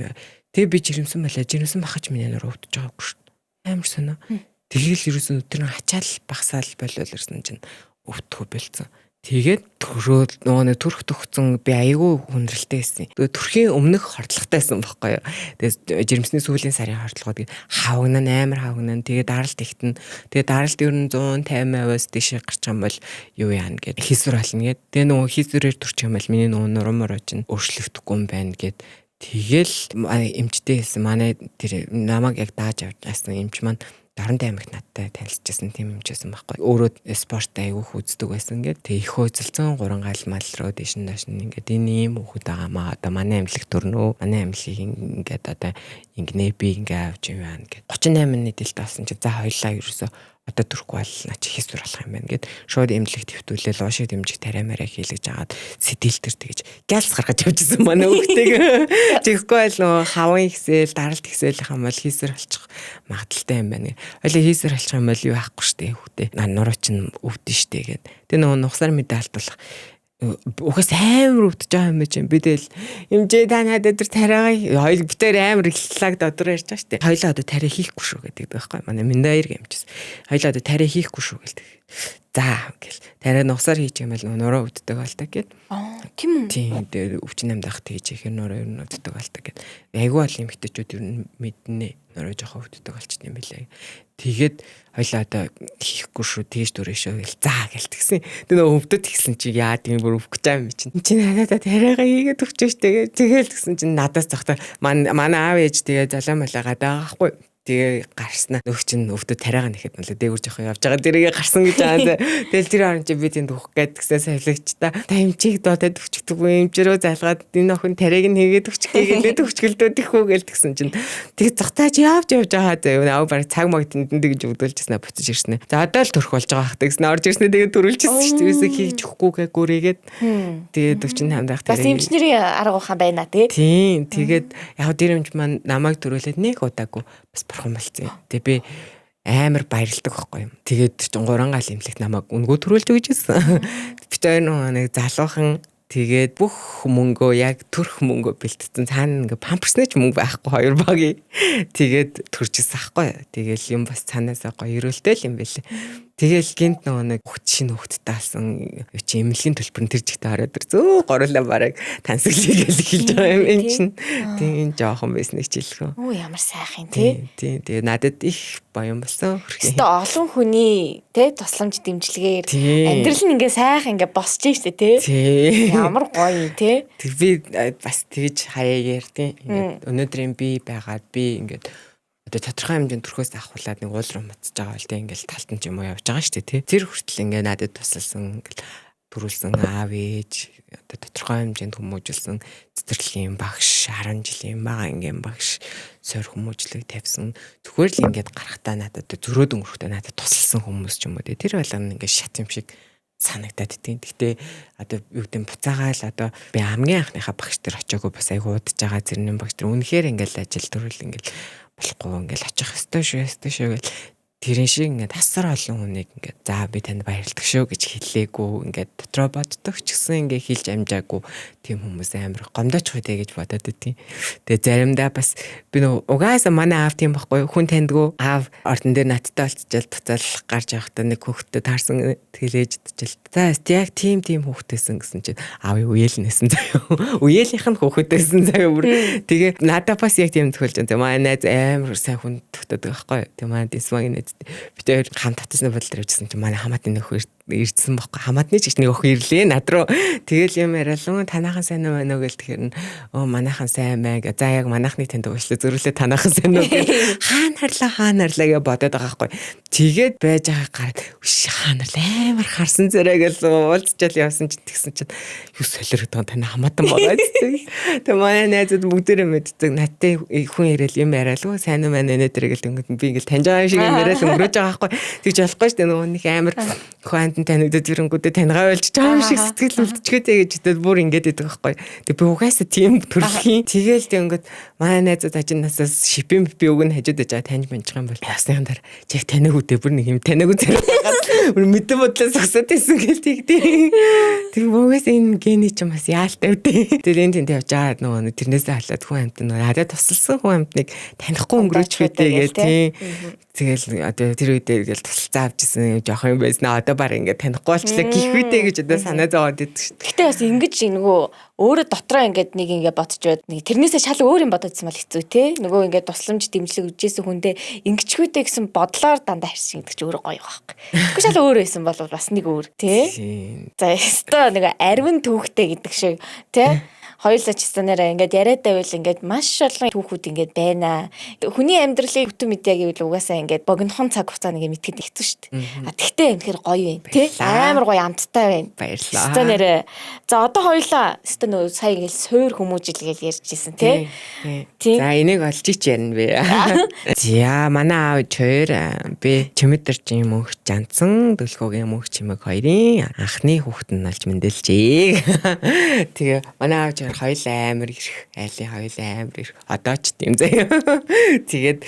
тэгээ би жирэмсэн байлаа. Жирэмсэн бахаж миний нөр өвдөж байгаагүй шүү дээ. Амар сонио. Тэгэл ерөөсөн тэр ачаал багсаал болол ирсэн чинь өвдөхөө болцсон. Тэгээд төрөөд нөгөө нэг төрөх төгцөн би айгүй хүндрэлтэй байсан. Тэгээд төрхийн өмнөх хордлоготой байсан байхгүй юу. Тэгээд жирэмсний сүүлийн сарын хордлогоо тэгээд хавгнан амар хавгнан тэгээд даралт ихтэн. Тэгээд даралт ер нь 150%-аас дээш гарч юм бол юу яана гэд хийсвэр болно гэд. Тэгээд нөгөө хийсвэрээр төрчих юм бол миний нөгөө нуруу мороо чинь өөрчлөгдөхгүй юм байна гэд. Тэгэл эмчтэй хэлсэн. Манай тэр намайг яг дааж авч байсан эмч маань Дорнод аймагт надтай танилцчихсан тийм юм чийсэн байхгүй. Өөрөө спорт айгүйх үздэг байсан гээд тэг их хөөцөлцөн гурван гал мал руу дээш нь доош нь ингээд энэ ийм хүүхэд байгаа маа одоо манай эмнэлэг төрнөө манай эмнэлгийг ингээд одоо ингэнэ би ингээ авч юм байна гэд 38 нийтэлт болсон чи за хоёлаа ерөөсөө одоо төрөхгүй бол наа чи хийсвэр болох юм байна гэд шууд эмнэлэг твтүүлээл уушиг дэмжих тариа мараа хийлгэж агаад сэтэл төр тэгэж гялс гаргаж явжсэн манай хүүхдийг. Тэгэхгүй бол нөгөө хавын ихсэл даралт ихсэл юм бол хийсвэр болчих магадaltaй юм байна. Ойлоо хийсвэр болчих юм бол юу байхгүй штэ хүүхдээ. Нуруу чинь өвдөн штэ гэд. Тэгээ нөгөө нухсаар мэдээ алдуулах угаас амар өвдөж байгаа юм чинь би тэгэл эмчээ та надад тэр тариагаа хоёул битээр амар ихлаг додор ярьж байгаа штэ. Хоёлаа одоо тариа хийхгүй шүү гэдэг байхгүй. Манай Миндаяр гэмчээс. Хоёлаа одоо тариа хийхгүй шүү гэлдэг. За гэл тариа нугасаар хийж юм бол нуруу өвддөг болдог гэд. Аа тийм үү. Тийм тэгээ өвчин амьдах тэгж ихээр нуруу ер нь өвддөг болдог гэд. Айгүй бол эмэгтэйчүүд ер нь мэднэ. Нуруу жоохон өвддөг болчихд юм билээ. Тэгээд хоёлаа одоо хийхгүй шүү тэгж дүрээ шүү гэл за гэл тэгсэн. Тэг нөгөө өвдөд тэгсэн чи яа тийм бүр өвөх гэж байгаа юм чинь. Чи надад тариагаа хийгээд өгч штэ тэгэл тэгсэн чинь надаас зогтоо манай аав ээж тэгээ золоо молоо гадаа байгаа хгүй. Тэгээ гарснаа нөх чинь өвдөд тариагаа нэхэд мөлөө дээгүр жоохон явж байгаа дэргээ гарсан гэж байгаа. Тэгэл тэр орон чи би тэнд өгөх гээд тэгсэн савлагч та та эмчийг дуудаад өгчдөггүй эмчрөө залгаад энэ охин тариаг нь хийгээд өгчих гээгээд өгчгөлдөө тэхүү гэл тэгсэн чинь тэг зогтааж явж явж байгаа заяа аа баг цаг маг тэнд гэж өгдөлжсэн буцаж ирсэн. За одоо л төрөх болж байгаа хах тэгсэн орж ирснэ тэгээд төрүүлчихсэн шүү дээ. Ерөөсөө хийж өгөхгүй гэ гүрээгээд тэгээд 48 дахь бас эмчнэрийн арга ухаан байна тий. Тийм тэгээд яг тэр эмч маань намайг төрүүлээд нэг удаагүй бас бурхан болцсон. Тэгээ би амар баярлдаг байхгүй юм. Тэгээд чинь гурван гал имлэгт намайг үнгүү төрүүлж өгч ирсэн. Би тэр нэг залуухан тэгээд бүх мөнгөө яг төрөх мөнгөө бэлтцсэн. Цаана ингээ памперсны ч мөнгө байхгүй хоёр багийн. Тэгээд төрчихсэн байхгүй. Тэгэл юм бас цаанаасаа гоё өрөөлтэй л юм бэлээ. Тэгэл гинт нөгөө нэг хүүхд шинэ хүүхдтэй болсон юу чи эмнэлгийн төлбөр нь тэр чигтээ ороод ир зөө гурлаа бараг тансаглыг гэл эхэлж байгаа юм энэ чинь. Тийм жоохон байсныг чилхүү. Үу ямар сайхан тий. Тийм. Тэгээ надад их боён болсон. Хэвээ олон хүний тий тусламж дэмжлэгээр амьдрал нь ингээ сайхан ингээ босч штэ тий. Ямар гоё тий. Тэг би бас тэгж хаяа ярьдیں۔ Ингээд өнөөдрийн би байгаад би ингээд одоо тодорхой хэмжээнд төрхөөс авахулаад нэг уул руу муцж байгаа бол тий ингээл талт нь ч юм уу явж байгаа шүү дээ тий. Тэр хүртэл ингээ надад тусалсан ингээл төрүүлсэн аав ээж одоо тодорхой хэмжээнд хүмүүжүүлсэн цэцэрлэгийн багш 10 жилийн бага ангийн багш сойр хүмүүжлэг тавьсан зүгээр л ингээд гарахтаа надад зөрөөд өнгөрөхдөө надад тусалсан хүмүүс ч юм уу тий. Тэр болгоно ингээд шат юм шиг санагдаад идэв. Гэхдээ одоо юу гэдэг нь буцаагаал одоо би хамгийн анхныхаа багш дээр очиагүй бас айгу удаж байгаа зэрэг багш тэр үнэхээр ингээл ажил төрөл ингээл болохгүй ингээл очих ёстой шүү ёстой шүү гэл тэрэн шиг ингээд асар олон хүнийг ингээд за би танд баярлдаг шүү гэж хэлээгүй ингээд дотроо боддог ч гэсэн ингээд хэлж амжаагүй тийм хүмүүс амар гомдооч хүйдэ гэж бодоод байдیں۔ Тэгээ заримдаа бас би нөгөө угаасаа манай аав тийм байхгүй хүн таньдгүй аав ордон дээр надтай болцчаал буцаал гарч явахдаа нэг хүүхдтэй таарсан тэлээж чил. За яг тийм тийм хүүхдтэйсэн гэсэн чинь аав үеэл нэсэн заяа. Үеэлийнх нь хүүхдтэйсэн заяа бүр. Тэгээ надад бас яг тийм тохиолж байна. Манай найз амар сайн хүн тогтоодог байхгүй. Тэгээ манай дисвагийн найз бид хоёр хамт татсны бодол дээр явжсэн чинь манай хамаатны нөхөр ирсэн бохгүй. Хамаатны ч гэж нэг охин ирлээ над руу. Тэгэл юм яриалаа. Танаахан сайн уу байна уу гэл тэгэхээр өө манайхан сайн маа гэ. За яг манайхныг танд уушлаа. Зөрүүлээ танаахан сайн уу гэл хаана харлаа хаана харлаа гэж бодоод байгаа байхгүй. Тэгээд байж байгаа гараад үш хаана харлаа амар харсан зэрэг гэл уулзчаал явсан чинь тэгсэн чинь юу солирогдсон тань хамаатан байгаа гэдэг. Тэгээ манай найзууд бүгдээрээ мэддэг. Надтай хүн ирээл юм яриалгүй сайн уу маань нэ тэр гэл тэнгүүд би ингээл таньж байгаа юм шиг юм яриад өнгөрөөж байгаа байхгүй. Тэгж болохгүй шүү дээ нөгөө нэг амар хүн амтан танигдад ирэнгүүтээ таньгаа болж байгаа юм шиг сэтгэл үлдчихээ гэж бодоод бүр ингэж идэг байхгүй. Тэг би угаасаа тийм төрөлхийн. Тэгээл тэнгүүд манай найзууд хажин насаас шипэн би үг нь хажууд байж байгаа таньж манчих юм бол ясныхан дараа чиг таниаг үдэ бүр нэг юм таниаг зэрэг бүр мэдэн бодлоо зогсоод исэн гэл тэгдээ. Тэр угаасаа энэ гений ч бас яалтай үдэ. Тэр энэ тэнд явж байгаа нөгөө тэрнээсээ халаад хүн амт нөгөө надад тусалсан хүн амтныг танихгүй өнгөрөөч үдэ гэл тийм. Тэгэл одоо тэр үедээ ингээл тусалцаа авч исэн жоох юм байсан. Одоо баг ингээд танихгүй болчлаа гих үедээ гэж одоо санаа зовоод идэг шүү дээ. Гэтэ бас ингэж нөгөө өөрөө дотроо ингээд нэг ингээд бодож байд нэг тэрнээсээ шал өөр юм бодож байсан бол хэцүү те. Нөгөө ингээд тусламж дэмжлэг өгчээсэн хүндээ ингэчгүйдээ гэсэн бодлоор дандаа харсан гэдэг чи өөрөө гоё байхгүй. Тэгэхгүй шал өөр байсан бол бас нэг өөр те. За өстой нэг арвин түүхтэй гэдэг шиг те. Хоёулаа ч гэсэн нэрээ ингээд яриад байвал ингээд маш олон түүхүүд ингээд байна. Хүний амьдралыг бүтэн мэдье гэвэл угаасаа ингээд богинохон цаг хугацаа нэг мэдхэд хэцүү шүү дээ. А тэгтээ үнэхээр гоё юм тий. Амар гоё амттай байна. Баярлалаа. Өстой нэрээ. За одоо хоёулаа өстой нөө сая ингээд суур хүмүүжил гэж ярьж ирсэн тий. За энийг олж ич ярина бэ. За манай аав хоёр би чимэдэрчийн мөнх жанцсан дөлхөөгийн мөнх чимэг хоёрын анхны хүүхэд нь олж мэндэлжээ. Тэгээ манай аав хоёр хоёул амар ирэх айлын хоёул амар ирэх одоо ч тийм заяа. Тэгээд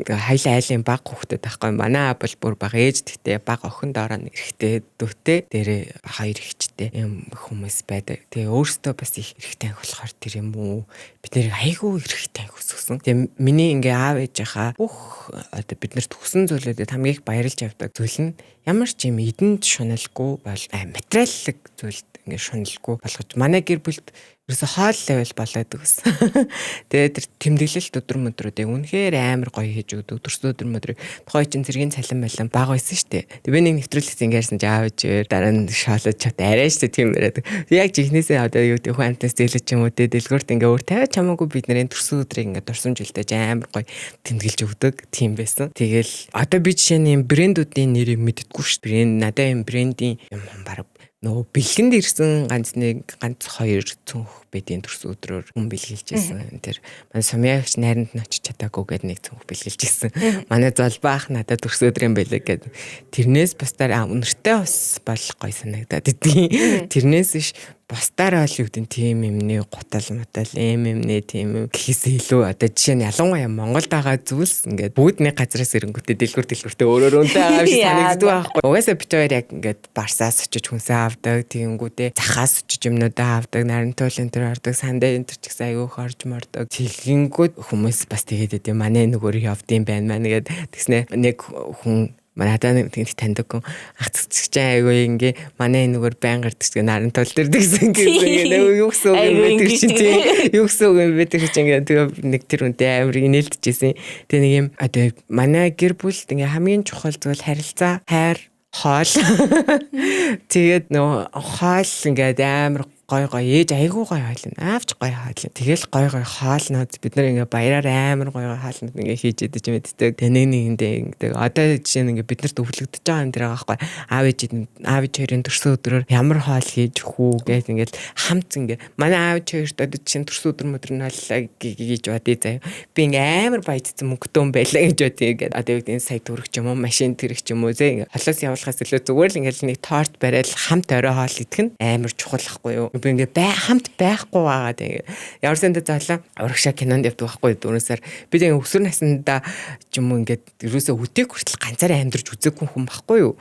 хоёул айлын баг хүүхдүүд байхгүй манай аав бол бүр баг ээж тэгтээ баг охин доороо нэг эрэгтэй дүүтэй дээрээ хоёр ихчтэй юм хүмүүс байдаг. Тэгээ өөрсдөө бас их эрэгтэй болохоор тэр юм уу бид нэр айгүй эрэгтэй өсгсөн. Тэгээ миний ингээ аав ээжийнхаа бүх одоо бид нарт хүсэн зүйлүүдэд хамгийн их баярлж явдаг зүйл нь ямар ч юм эдэнд шуналгүй бол материаллык зүйлд ингээ шуналгүй болгож манай гэр бүлд ерөөсө хоол левел болоод өгсөн. Тэгээд тэр тэмдэглэлт өдөр мөдрүүдийг үнэхээр амар гоё хийж өгдөг. Төрсөн өдөр мөдрийг тухайн чинь цэргийн цалин балан баг байсан шүү дээ. Тэгээд би нэг нэвтрүүлэгт ингэ ярьсан чи аав ээж дараа нь шоолож чат арай шүү дээ тийм яриад. Яг жихнээсээ одоо юу гэдэг хүн амтнаас зээлэж юм уу те дэлгүүрт ингээ өөр тавиад чамаагүй бид нарын төрсөн өдрийг ингээ дурсамж үлдээж амар гоё тэмдэглэж өгдөг тийм байсан. Тэгэл одоо би жишээ нь юм брэндүүдийн нэрийг мэддэггүй шүү дээ. Брэнд надад юм брендийн юм бараг нөгөө бэлгэнд ирсэн ганц нэг ганц хоёр цүнх бидийн төрсөн өдрөөр хүн бэлгэлж ирсэн. Тэр манай сумьяагч найранд нь очиж чадаагүй гэдэг нэг цүнх бэлгэлж ирсэн. Манай золбоо ах надад төрсөн өдрийн бэлэг гэдэг. Тэрнээс бусдаар үнэртэй бас бол гой санагдаад идэгин. Тэрнээс биш бусдаар бол юу гэдэг тийм юмны гутал мутал эм юмны тийм юм гэхээс илүү одоо жишээ нь ялангуяа Монголд байгаа зүйлс ингээд бүгд нэг газраас ирэнгүүтээ дэлгүр дэлгүртээ өөр өөр үнэтэй байгаа юм шиг санагддаг байхгүй. Угаасаа бит хоёр яг ингээд барсаас очиж хүнсээ авдаг, тэгэнгүүтээ захаас очиж юмнуудаа авдаг, нарантуул энэ төр ордог, сандаа энэ төр ч гэсэн айгүйх орж мордог. Тэгэнгүүт хүмүүс бас тэгээд идэв. Манай нөгөөр явдсан байна маань гээд тэгснэ нэг хүн Надаа нэг таньдаг хүн ах цэцэгч айгүй ингээ манай энэгээр байн гардаг ч наран тол дээр тэгсэн гэсэн ингээ юу гэсэн үг юм бэ тэр чинь тийм юу гэсэн үг юм бэ тэр чинь ингээ тэгээ нэг тэр үнтэй амар инээлдэжсэн. Тэгээ нэг юм одоо манай гэр бүлд ингээ хамгийн чухал зүйл харилцаа, хайр, хоол. Тэгээд нөгөө хоол ингээд амар гой гой ээж айгүй гой хоол аавч гой хоол. Тэгэл гой гой хоолнууд бид нар ингээ баяраар амар гой гой хоолнууд ингээ хийж идэж мэддэг. Тэг нэг нэгэндээ ингээ одоо жишээ нь ингээ биднэрт өвлөгдөж байгаа юм дээр байгаа байхгүй. Аав ээж аав ээж хоёрын төрсөн өдрөөр ямар хоол хийж өгөх үү гэж ингээл хамт ингээ манай аав ээж хоёрт одоо жишээ нь төрсөн өдөр мөдөр нь хооллаа гэж бодъё заяа. Би ингээ амар баяжсан мөнгөтэй юм байлаа гэж бодъё ингээ одоо юу гэдэг сая төгрөг ч юм уу машин тэрэг ч юм уу зэ ингээ холоос явуулахаас илүү зүгээр л ингээл нэг торт бариад хамт орой хоол идэх нь амар чухал ахгүй юу. Би ингээ бай хамт байхгүй байгаа тэгээ. Ямар сандаа зоолоо урагшаа кинонд явдаг байхгүй 4 сар. Би тэгээ өсвөр насндаа ч юм уу ингээд ерөөсөө өдөг хүртэл ганцаараа амьдарч үзээгүй хүн байхгүй юу.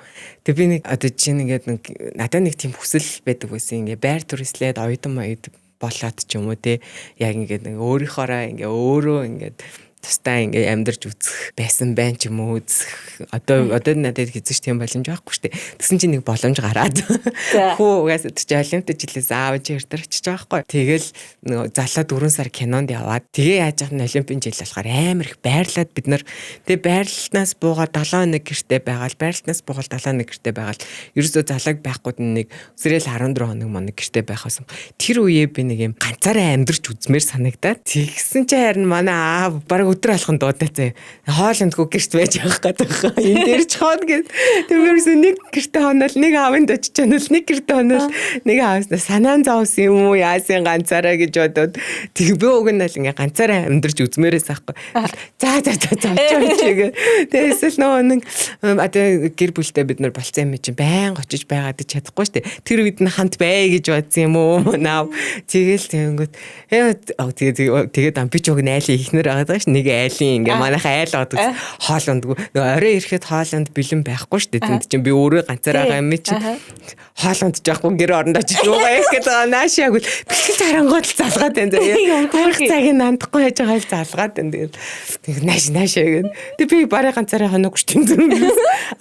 Тэгээ би нэг одоо жишээ нь ингээд нэг надад нэг тийм хүсэл байдаг байсан. Ингээ байр түрээслээд оюутан моёд болоод ч юм уу те яг ингээд нэг өөрийнхоороо ингээ өөрөө ингээд тусдаа ингээ амьдарч үзэх байсан байна ч юм уу үзэх одоо надад хэзээ ч тийм боломж байхгүй шүү дээ. Тэгсэн чинь нэг боломж гараад хүү угаасаа тэр чинь олимпиад жилээс аав чи хоёр очиж байгаа байхгүй. Тэгэл нөгөө залаа 4 сар кинонд яваад тэгээ яаж яах нь олимпийн жил болохоор амар их байрлаад бид нар тэгээ байрлалнаас буугаа 7 хоног гэртээ байгаал байрлалнаас буугаал 7 хоног гэртээ байгаал ерөөсөө залааг байхгүй нэг өсрөөл 14 хоног моног гэртээ байх байсан. Тэр үеэ би нэг юм ганцаараа амьдарч үзмээр санагдаад тэгсэн чинь харин манай аав бараг өдөр алхан дуудаа заяа. Хоол эндгүй гэрт байж явах гэдэг байгаа. Энэ дээр ч хоон гэд. Тэр ерөөсөө нэг гэртээ хоноол нэг аавынд очиж хоноол нэг гэртээ хоноол нэг аавс санаан зовсон юм уу яасын ганцаараа гэж бодоод тэг би уг нь л ингээ ганцаараа амьдарч үзмээрээс аахгүй. За за за за очиж гэ. Тэгээс л нөгөө нэг одоо гэр бүлтэй бид нар болцсон юм чинь байнга очиж байгаад чадахгүй штэ. Тэр үед нь хамт бай гэж бодсон юм уу наа. Тэгэл тэгэнгүүт тэгээ тэгээд би ч уг нь айлын ихнэр байгаа даа ш. Нэг айлын ингээ манайх айл байгаа хоол ундгүй. Нөгөө орой ирэхэд хоолунд бэлэн байхгүй штэ. Тэнд чинь би өөрөө ганцаараа байгаа юм чинь хоол ундж яахгүй гэр оронд очиж юугаа их гэдэг байгаа нааш яг л бэлтгэл тарангууд л залгаад байна заяа. Хүрх цагийг нандахгүй яаж байгаа л залгаад байна. Тэгэл тэг нааш нааш гэн. Тэг би барыг ганцаараа хоног штэ.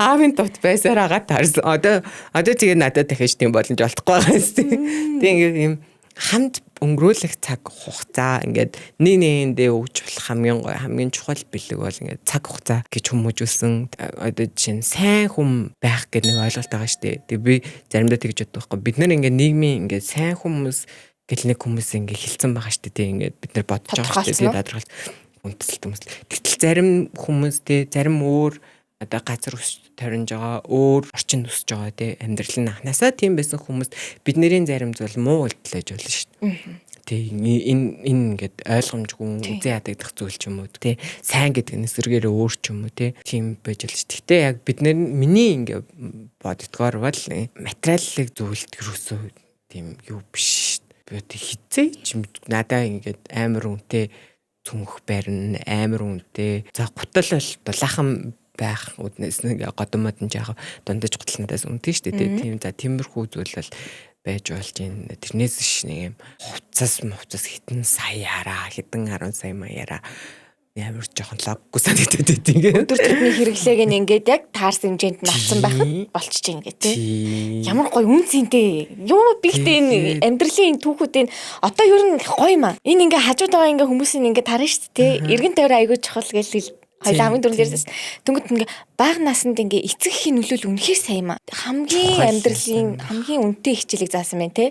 Аавын тут байсаар агаад таарсан. Одоо тэгээ надад дахиж тийм боломж олдохгүй байгаа юм. Тэг ингээ юм хамт өнгөрөөлөх цаг хугацаа ингээд нэг нэгэндээ өгч болох хамгийн гоё хамгийн чухал бэлэг бол ингээд цаг хугацаа гэж хүмүүжүүлсэн. Одоо жишээ нь сайн хүн байх гэдэг нэг ойлголт байгаа шүү дээ. Тэг би заримдаа тэгж боддог байхгүй. Бид нар ингээд нийгмийн ингээд сайн хүмүүс гэл нэг хүмүүс ингээд хилцэн байгаа шүү дээ. Ингээд бид нар бодож байгаа шүү дээ. Тодорхойлт үндэслэлт хүмүүс. Гэтэл зарим хүмүүс те зарим өөр одоо газар өсч торинж байгаа, өөр орчинд өсөж байгаа те амьдрал нь анханасаа тийм байсан хүмүүс бидний зарим зүйл муу үйлдэл байж болно шүү дээ. Тэ энэ ингээд ойлгомжгүй үзэн ядагдах зүйл ч юм уу те сайн гэдэг нь эсэргээрээ өөр ч юм уу те тийм байж болно шүү. Гэтэ яг бид нар миний ингээд боддгоор бол материаллык зүйлд юусоо тийм юу биш. Би хизээ ч надаа ингээд амар үнэтэй цүнх барина, амар үнэтэй. За гутал бол дулаахан байх үднээс нэг годомод нь яг дундаж гутал надаас үнэтэй шүү дээ. Тийм за тиймэрхүү зүйл бол байж болж байна. Тэрнээс ш нэг юм хувцас хэдэн сая яраа, хэдэн 10 сая маяараа ямар жоохон логгүй санагдаад байт ингээ. Өдөр тутмын хэрэглээг нь ингээд яг таарсан хэмжээнд нь авсан байхад болчихж ингээ тий. Ямар гоё үн цэнтэй. Юу би ихтэй энэ амьдралын энэ түүхүүдийн одоо ер нь гоё юм аа. Энэ ингээ хажууд байгаа ингээ хүмүүсийн ингээ тарна шүү дээ тий. Эргэн тойрон айгүй чухал гэл хоёлаа хамгийн түрүүнд ярьсан. Тэнгүүт ингээ бага наснд ингээ эцэг эхийн нөлөөл үнэхээр сайн юм аа. Хамгийн амьдралын хамгийн үнэтэй хичээлийг заасан байна те.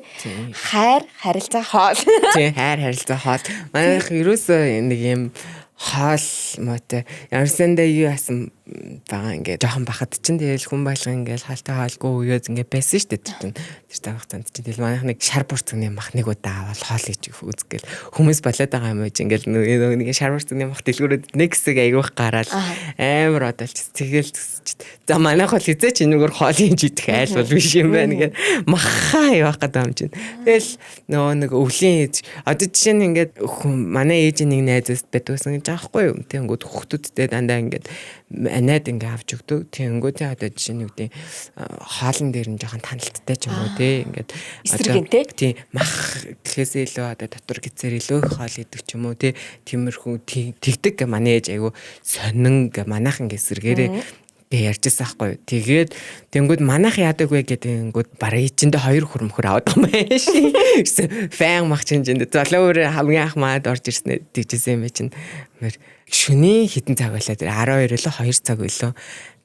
Хайр, харилцаа, хоол. Тий, хайр, харилцаа, хоол. Манайх ерөөсөө нэг юм хоол мотой. Ямарсандаа юу яасан байгаа ингээд жоохон бахад чинь тэгэл хүн болгон ингээд хаалтай хоолгүй үеэс ингээд байсан шүү дээ тэр чинь. Тэр цаг хугацаанд чинь тэгэл манайх нэг шар бурцгны мах нэг удаа аваад хоол хийж үзгээл хүмүүс болоод байгаа юм уу ингээд нэг шар бурцгны мах дэлгүүрээд нэг хэсэг айгүйх гараал амар одолч тэгэл за манайх бол хизээ чи энэгээр хоол хийж идэх айл бол биш юм байна ингээд махаа явах гэдэг юм чинь. Тэгэл нөгөө нэг өвлийн ээж одоо жишээ нь ингээд манай ээжийн нэг найз байдгүйсэн гэж байгаа байхгүй юу. Тэнгүүд хүүхдүүдтэй дандаа ингээд анаад ингээ авч өгдөг. Тэнгүү тэ одоо жишээ нь юу гэдэг хоолн дээр нь жоохон таналттай ч юм уу те ингээд эсрэг нь тий мах гэхээсээ илүү одоо дотор гизээр илүү их хоол идэх ч юм уу те тиймэрхүү тэгдэг манай ээж айгу сонин гэ манайхан эсрэгээрээ гэ ярьжсэн аахгүй юу. Тэгээд тэнгүүд манайх яадаг вэ гэдэг тэнгүүд бараг ичэндээ хоёр хөрмөхөр аваад байгаа юм байна ши. Фэн мах чин чин залуу өөр хамгийн анх маад орж ирсэн тэгжсэн юм чинь. Мэр шөнийн хитэн цаг байлаа тэр 12 лөө 2 цаг байлоо.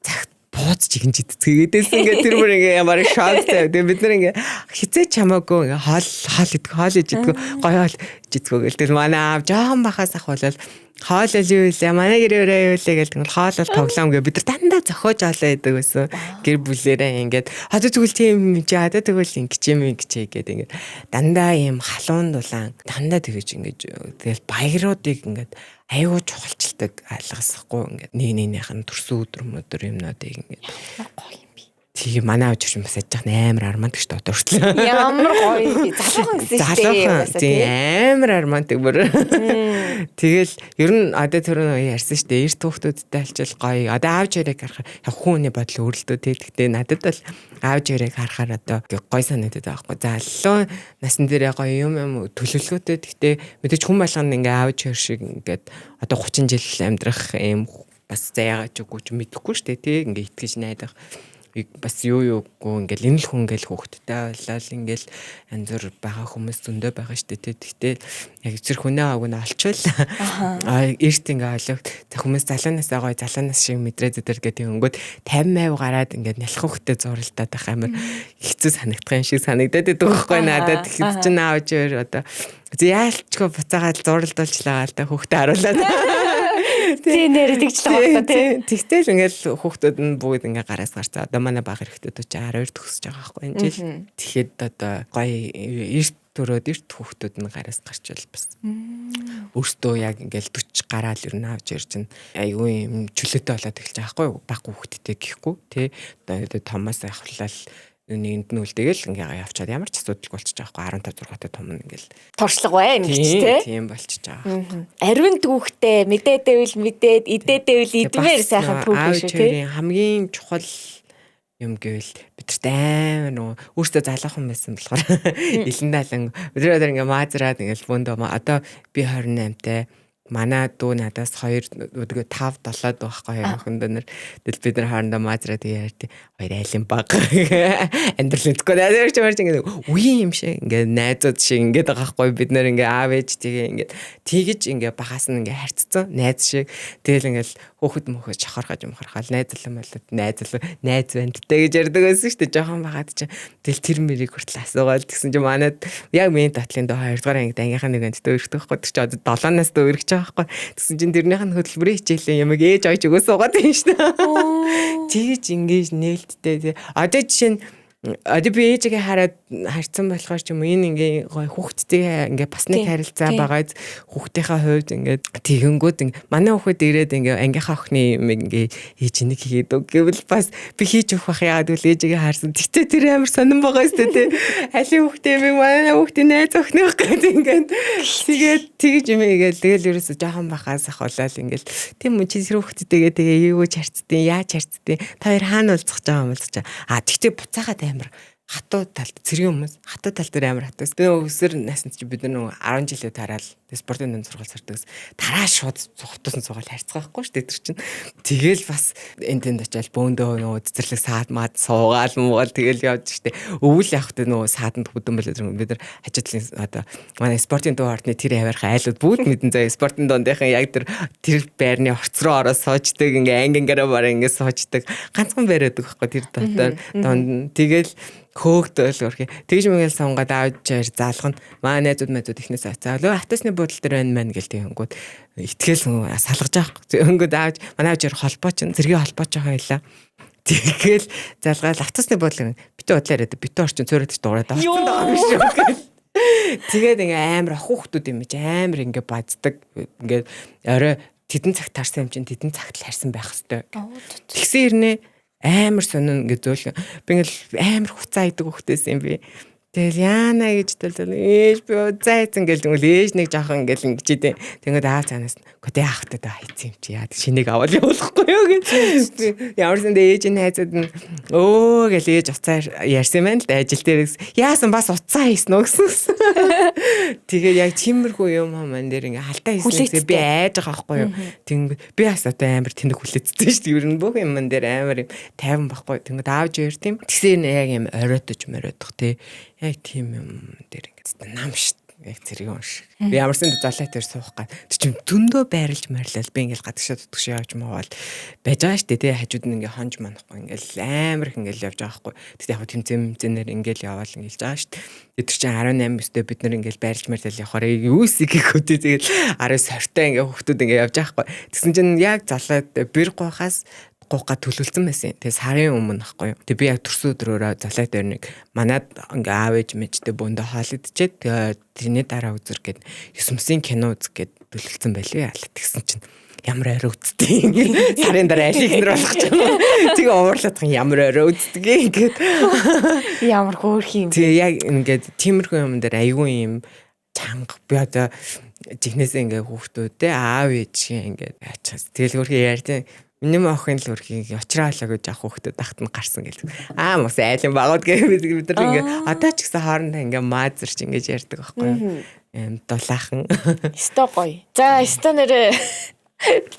Цагт бууз чигэн жидцгээгээдээс ингээ тэр бүр ингээ ямар шок тавь. Тэгээ бид нар ингээ хизээч чамаагүй ингээ хоол хоол идэх хоол иж идэх гоё хоол жидгөө гэл. Тэгэл манай аав жоохон бахаас ахвал хоол л юу вэ? Манай гэр өрөө юу вэ гэл тэгвэл хоол бол тоглоом гэ бид нар дандаа зохиож хоолоо идэг байсан. Гэр бүлээрээ ингээд одоо тэгвэл тийм юм чи одоо тэгвэл ингэж юм ингэж гээд ингээд дандаа ийм халуун дулаан дандаа тэгэж ингэж тэгэл баяруудыг ингээд аюу чухалчилдаг алгасахгүй ингээд нэг нэгнийх нь төрсөн өдөр мөдөр юмнуудыг ингээд гоё юм би. Тэгээ манай аав чинь бас яж амар армант шүү дээ одоо хүртэл. Ямар гоё юм би. Залуухан гэсэн шүү дээ. Тийм амар армантик бүр. Тэгэл ер нь одоо тэр нөө ярьсан шүү дээ. Эрт хүүхдүүдтэй альчил гоё. Одоо аав жирэг харахаар яг хүн хүний бодол өөрлөлтөө тий. Гэхдээ надад бол аав жирэг харахаар одоо гоё санагдаад байгаа байхгүй. Залуу насан дээрээ гоё юм юм төлөвлөгөөтэй. Гэхдээ мэдээж хүн болгоно ингээ аав жирэг шиг ингээд одоо 30 жил амьдрах юм бас заяагаа ч үгүй ч мэдэхгүй шүү дээ тий. Ингээ итгэж найдах бас юу юугүй ингээл энэ л хүн ингээл хүүхэдтэй болол ингээл янз бүр байгаа хүмүүс зөндөө байгаа шүү дээ. Тэгтээ яг зэрэг хүнээ аваг нь олчвол эрт ингээ олох хүмүүс залуунасаа гоё залуунаас шиг мэдрээд өдр гэдэг өнгөд 50% гараад ингээд нялх хүүхэдтэй зуралдаад байх амар хэцүү санагдах юм шиг санагдаад байдаг байхгүй надад. Тэгэхэд чинь аавч өөр одоо яалчгүй буцаагаад зуралдуулчлаа л да хүүхдээ харуулаад. Тийм нэр тэгж л байгаа тий. Тэгтэл ингээл хүүхдүүд нь бүгд ингээ гараас гарцаа. Одоо манай бага эрэгтэйд чи 12 төгсөж байгаа байхгүй энэ жил. Тэгэхэд одоо гоё эрт төрөөд эрт хүүхдүүд нь гараас гарчвал бас өөртөө яг ингээл 40 гараал ер нь авч ирж чинь айгүй юм чөлөөтэй болоод эхэлж байгаа байхгүй баг хүүхдтэй гэхгүй тий. Одоо томоос ахвлал нэгэнд нь үлдээгэл ингээ явчаад ямар ч асуудалгүй болчихж байгаа байхгүй 15 6 та том нь ингээл туршлага бай юм гэж тий. Тийм болчихж байгаа. Ариун түүхтэй мэдээдэвэл мэдээд идээдэвэл идмээр сайхан түүх шүү тий. Хамгийн чухал юм гэвэл бидэрт амар нөгөө өөртөө залуухан байсан болохоор илэн далан өдөр өдөр ингээ маазраад ингээл бөөндөө одоо би 28 тай манай дүү надаас 2 өдгөө 5 7 дүү байхгүй хоёр охин дүү нар. Тэгэл бид нар хоорондоо маазраад ярьд хоёр айлын баг амьдрал мэдгүй надад ч марч ингээ үеийн юм шиг ингээ найзууд шиг ингээд байгаа байхгүй бид нар ингээ аав ээж тэгээ ингээ тэгэж ингээ багаас нь ингээ харьцсан найз шиг. Тэгэл ингээл хөөхөд мөхөд шохорхож юмхархал найзлан болоод найзлан найз бандтай гэж ярьдаг байсан шүү дээ жоохон байгаад чинь. Тэгэл тэр мэрийг хүртэл асуугаал тэгсэн чинь манад яг миний татлын дөө 2 дугаар ангид ангийнхаа нэгэнд дөө өргөх байхгүй тэр чинь одоо 7 нас дөө өргөж байгаа байхгүй. Тэгсэн чинь тэрнийх нь хөтөлбөрийн хичээлийн ямиг ээж ойж өгөө суугаад юм шүү дээ. Тэгэж ингэж нээлттэй тий. Одоо жишээ нь одоо би ээжигээ хараад харьцсан болохоор ч юм уу энэ ингээ гоё хүүхдтэйгээ ингээ бас нэг харилцаа байгаа хүүхдийнхээ хувьд ингээ тэгэнгүүт манай хүүхэд ирээд ингээ ангийнхаа охины юм ингээ ээж нэг хийгээд өг гэвэл бас би хийж өгөх бах яагаад гэвэл ээжигээ харсан. Тэгтээ тэр амар сонирн байгаа өстэй тий. Алин хүүхдээ юм манай хүүхдийн найз охиных гэдэг ингээ тэгээд тэгэж юм игээл тэгэл ерөөсө жоохон бахаас ахуулаад ингээл тийм үү чи тэр хүүхдтэйгээ тэгээ юу ч харцдیں яаж харцдیں та хоёр хаана уулзах гэж байгаа юм уулзах. А тэгтээ буцаагаад амар хатуу талд цэргийн хүмүүс хатуу тал дээр амар хатуу. Би өсөр наснд чи бид нар нөгөө 10 жилээ тараал спортын дүн сургаал сурдаг. Тараа шууд хутуусан суугаал харьцах байхгүй шүү дээ тэр чинь. Тэгэл бас энэ тэнд очиад бөөндөө нөгөө цэцэрлэг саад маад суугаал муугаал тэгэл явж штэ. Өвөл явахдаа нөгөө сааданд хөдөн болоод бид нар хажуудлын одоо манай спортын дуу ордны тэр аваархан айлууд бүгд мэдэн заяа спортын дундынхан яг тэр тэр байрны орц руу ороо суучдаг ингээ анги ангаараа бараа ингээ суучдаг. Ганцхан байр байдаг байхгүй тэр дотор дунд тэгэл хөөгдөөл өрхий. Тэгж мэгэл сунгаад аавч хоёр заалгана. Маа найзууд найзууд ихнээс ацаа. Лөө автобусны буудлын дээр байна мэн гэл тэгэнгүүт итгэл салгаж байгаа. Тэгэнгүүт аавч манай аавч хоёр холбоо чинь зэргийн холбоо ч хоёлаа. Тэгэл залгаал автобусны буудлын битүү бодлоо яриад битүү орчин цөөрөд дуурайд орсон байгаа юм шүү гэл. Тэгээд ингээ амар ах хүүхдүүд юм чи амар ингээ баздаг. Ингээ орой тэдэн цагт таарсан юм чинь тэдэн цагт л харсан байх хэвээр. Тэгсэн ирнэ амар сонин ингээ зөөлхөн. Би ингээл амар хуцаа идэг хөхтэйсэн юм би. Тэгэл яана гэж төлөв. Ээж би уцаа ийцэн гэл тэгвэл ээж нэг жоохон ингээл ингэж идэв. Тэнгүүд аав цаанаас нь яах вэ даа хийцэн юм чи яа шинийг аваад явуулахгүй юу гэж. Ямар санд ээж нь хайзад нь өө гэл ээж уцаа ярьсан юм байна л да ажил дээр яасан бас уцаа хийсэн үү гэсэн. Тэгээд яг тиймэрхүү юм маань дээр ингээ халтаа хийсэн би айж байгаа байхгүй юу. Тэнгүүд би бас одоо амар тэнэг хүлээцсэн шүү дээ. Ер нь бүх юм дээр амар юм тайван байхгүй. Тэнгүүд аавж хоёр тийм. Тэгсээр яг юм оройтож мориодох тий. Яг тийм юм дээр ингээ нам шүү яг зэрэг юм шиг. Би ямарсан золиот дээр суух гад. Тэр чинь зөндөө байрлаж марлал би ингээл гадагшаа дутгшаа явж маавал байж байгаа штэ тий хажууд нь ингээ хонж манахгүй ингээл амар их ингээл явж байгаа хгүй. Тэгтээ яг тэмцээн мэмцэнээр ингээл яваал ингээл жаа штэ. Тэр чинь 18 өстэй бид нар ингээл байрлаж марлал явахаар юу гэх үү тэгэл 19 сортой ингээ хүүхдүүд ингээ явж байгаа хгүй. Тэгсэн чинь яг золиот бэр гуйхаас гуух төлөвлөсөн байсан. Тэгээ сарын өмнө ахгүй юу. Тэгээ би яг төрсөн өдрөөрөө золиот дээр нэг манад ингээ аав ээж мэжтэй бөөндө хоол идчихэд тэгээ тэрний дараа үзэр гээд 9 мөсийн кино үзэх гээд төлөвлөсөн байлээ. Алаа тэгсэн чинь ямар орой үзтий ингээд сарын дараа аль ихнэр болох ч юм. Тэгээ уурлаад ямар орой үздэг ингээд ямар хөөрхөн юм. Тэгээ яг ингээд тиймэрхүү юм дээр айгүй юм чанга би одоо жигнэсээ ингээ хүүхдүүдтэй аав ээжээ ингээд яачихсан. Тэгэл хөөрхөн ярьсан. Миний охин л хөрхийг очраалаа гэж ах хүүхдэд ахт нь гарсан гэл. Аа мус айлын багууд гэх бид нар ингээ одоо ч гэсэн хоорондоо ингээ маазарч ингэж ярьдаг байхгүй юу. Эм дулаахан. Өстой гоё. За өстой нэрээ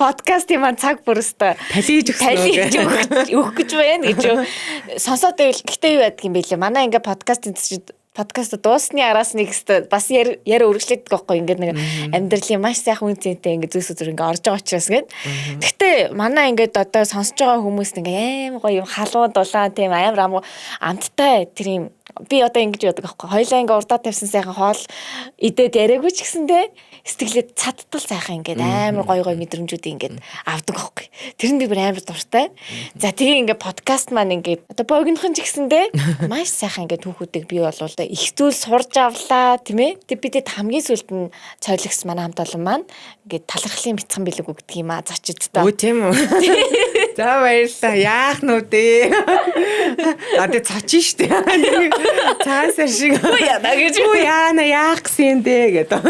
подкастын маань цаг бүрстэ талиж өгсөн өгөх гэж байна гэж сонсоод байвал гэтээ юу байдг юм бэ лээ. Манай ингээ подкастын подкаст дуусны араас нэг хэвээр бас яриа үргэлжлэдэг байхгүй ингээд нэг амьдралын маш сайхан үн цэнтэй ингээд зүйлс үзэр ингээд орж байгаа учраас гээд. Гэхдээ манай ингээд одоо сонсож байгаа хүмүүс ингээд аим гоё юм халуун дулаан тийм амар ам амттай тэр юм би одоо ингэж яадаг байхгүй. Хоёлаа ингээ урдаа тавьсан сайхан хоол идээд яриаггүй ч гэсэндээ сэтгэлээ цадтал сайхан ингээд амар гоё гоё мэдрэмжүүдийг ингээд авдаг байхгүй. Тэр нь би бүр амар дуртай. За тэгээ ингээ подкаст маань ингээд одоо богинохон ч гэсэндээ маш сайхан ингээд түүхүүдийг бий болвол их зүйл сурж авлаа тийм ээ. Тэг бидэд хамгийн сүүлд нь цойлогс манай хамт олон маань ингээд талархлын бяцхан бэлэг өгдөг юм а зочидтой. Өө тийм үү. За баярлалаа. Яах нү дээ. А тэ цочин штэ. Цаасаар шиг. Яна гэж. Үу яана яах гэсэн юм дээ гэдэг.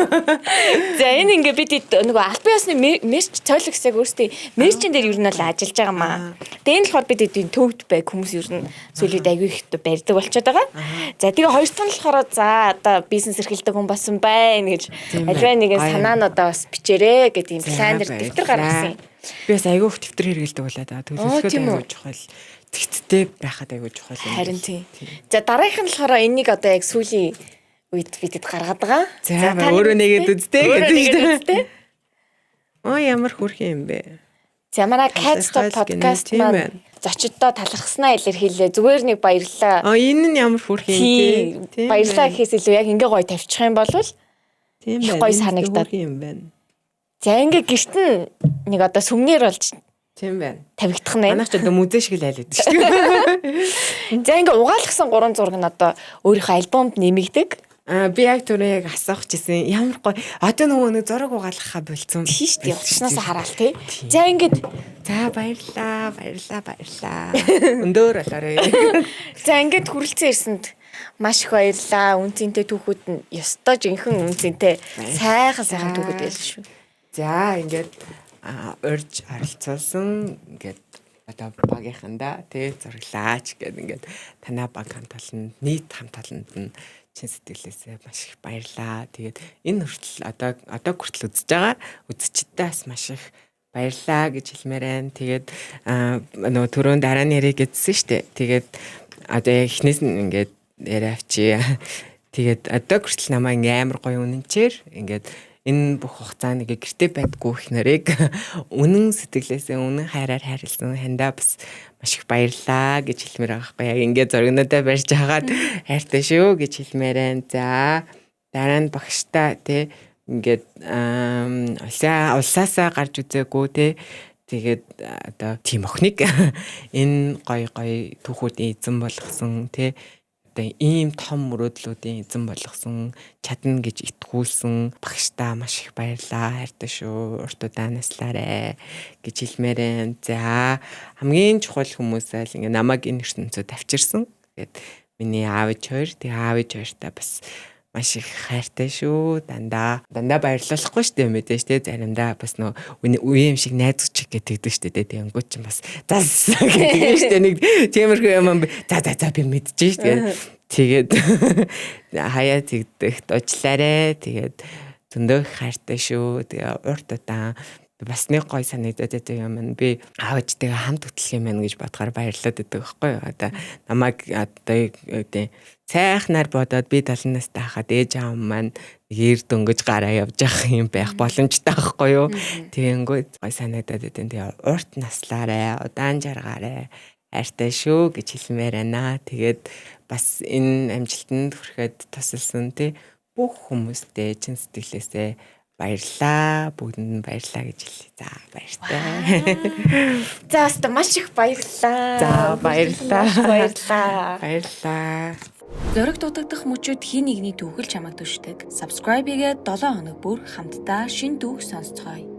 За энэ ингээ бид нөгөө албан ёсны мерч цойлогс яг өөрсдөө мерчин дээр ер нь бол ажиллаж байгаа маа. Тэгээ энэ болохоор бид эдийн төвд байг хүмүүс ер нь сүүлийн аягүй их барьдаг болчиход байгаа. За тэгээ хоёр дахь нь болохоор за одоо бизнес эрхэлдэг хүн болсон байна гэж альва нэгэн санаануудаа бас бичээрэй гэдэг юм планер дэвтэр гаргасан юм. Би бас аягүй их дэвтэр хэрэгэлдэг болоо да. Төлөвлөхөд аягүй чухал. Тэгттэй байхад аягүй чухал юм. Харин тийм. За дараагийнх нь болохоор энийг одоо яг сүүлийн үед бидэд гаргаад байгаа. За өөрөө нэгэд үзтээ гэдэг дээ. Оо ямар хөөрхөн юм бэ. За манай Cat Stop podcast маань зочдтой талархснаа илэрхийлээ. Зүгээр нэг баярлалаа. Аа энэ нь ямар хөөрхөн юм те. Баярлалаа гэхээс илүү яг ингээ гоё тавьчих юм бол тийм байна. Гоё санагдаад юм байна. За ингээ гэрт нь нэг одоо сүмнэр болж тийм байна. Тавигдах нь. Манайх ч одоо музей шиг л айл байдаг шүү дээ. За ингээ угаалгасан 3 зураг нь одоо өөрийнхөө альбомд нэмэгдэг. Аа би яг түрүү яг асуух гэсэн ямар гоё. Одоо нөгөө нэг зураг угаалгахаа болцсон. Тийм шүү дээ. Утаснаас хараал тий. За ингээд за баярлаа, баярлаа, баярлаа. Өндөр болоорой. За ингээд хүрэлцэн ирсэнд маш их баярлаа. Үн цэнтэй түүхүүд нь ёстой жинхэнэ үн цэнтэй сайхан сайхан түүхүүд байлаа шүү. За ингээд урьж оролцуулсан ингээд одоо багийнхандаа тий зураглаач гэд ингээд танаа баг хамт олонд нийт хамт олонд нь чин сэтгэлээсээ маш их баярлаа. Тэгээд энэ хүртэл одоо хүртэл үзэж байгаа үзэгчдээ бас маш их баярлаа гэж хэлмээр байна. Тэгээд нөгөө түрүүн дараа нь яриг гэдсэн шүү дээ. Тэгээд одоо яг эхнээс нь ингээд яриа авчи. Тэгээд одоо хүртэл намайг ингээ амар гоё үнэнчээр ингээд энэ бүх хугацаанд ингээ гэрте байдгүй их нарыг үнэн сэтгэлээсээ үнэн хайраар хайрлсан хандаа бас маш их баярлаа гэж хэлмээр байгаа байхгүй яг ингээ зургнуудаа барьж хагаад хайртай шүү гэж хэлмээр байна. За дараа нь багштай тий ингээд улсаасаа гарч үзээгүй тий тэгээд одоо тийм охиныг энэ гоё гоё түүхүүдийн эзэн болгосон тий одоо ийм том мөрөөдлүүдийн эзэн болгосон чадна гэж итгүүлсэн багшдаа маш их баярлаа хайртай шүү урт удаан наслаарэ гэж хэлмээр байна. За хамгийн чухал хүмүүсээ л ингээ намайг энэ ертөнцөд авчирсан. Тэгээд миний аав ээж хоёр тэгээ аав ээж хоёртаа бас Маш их хайртай шүү. Дандаа дандаа баярлалахгүй шүү дээ мэдээж те, заримдаа бас нөө үе юм шиг найз чиг гэдэг шүү дээ. Тэгэнгүүт чинь бас зас гэдэг шүү дээ. Нэг тиймэрхүү юм, за за за, би мэдчихэж шүү. Тэгээд хаяа тэгдэх дуучлаарэ. Тэгээд зөндөө их хайртай шүү. Тэгээ урт удаан бас нэг гой санагдаад байдаг юм нь би аав ээжтэйгээ хамт хөтлөх юм байна гэж бодохоор баярлаад байдаг байхгүй юу. Одоо намайг одоо гэдэг сайхнаар бодоод би 70 настай хахад ээж аав маань ер дөнгөж гараа явж явах юм байх боломжтой байхгүй юу. Тэгэнгүүт гой санагдаад байдаг. Тэгээ урт наслаарай, удаан жаргаарай, хайртай шүү гэж хэлмээр байна. Тэгээд бас энэ амжилтанд хүрэхэд тусалсан тий бүх хүмүүстээ чин сэтгэлээсээ баярлаа. Бүгдэнд нь баярлаа гэж хэлье. За, баяртай. За, баста маш их баярлалаа. За, баярлалаа. Баярлалаа. Баярлалаа. Зориг дутагдах мөчөд хин нэгний түүхэл чамайг түшдэг. Subscribe хийгээд 7 хоног бүр хамтдаа шинэ түүх сонсцгоё.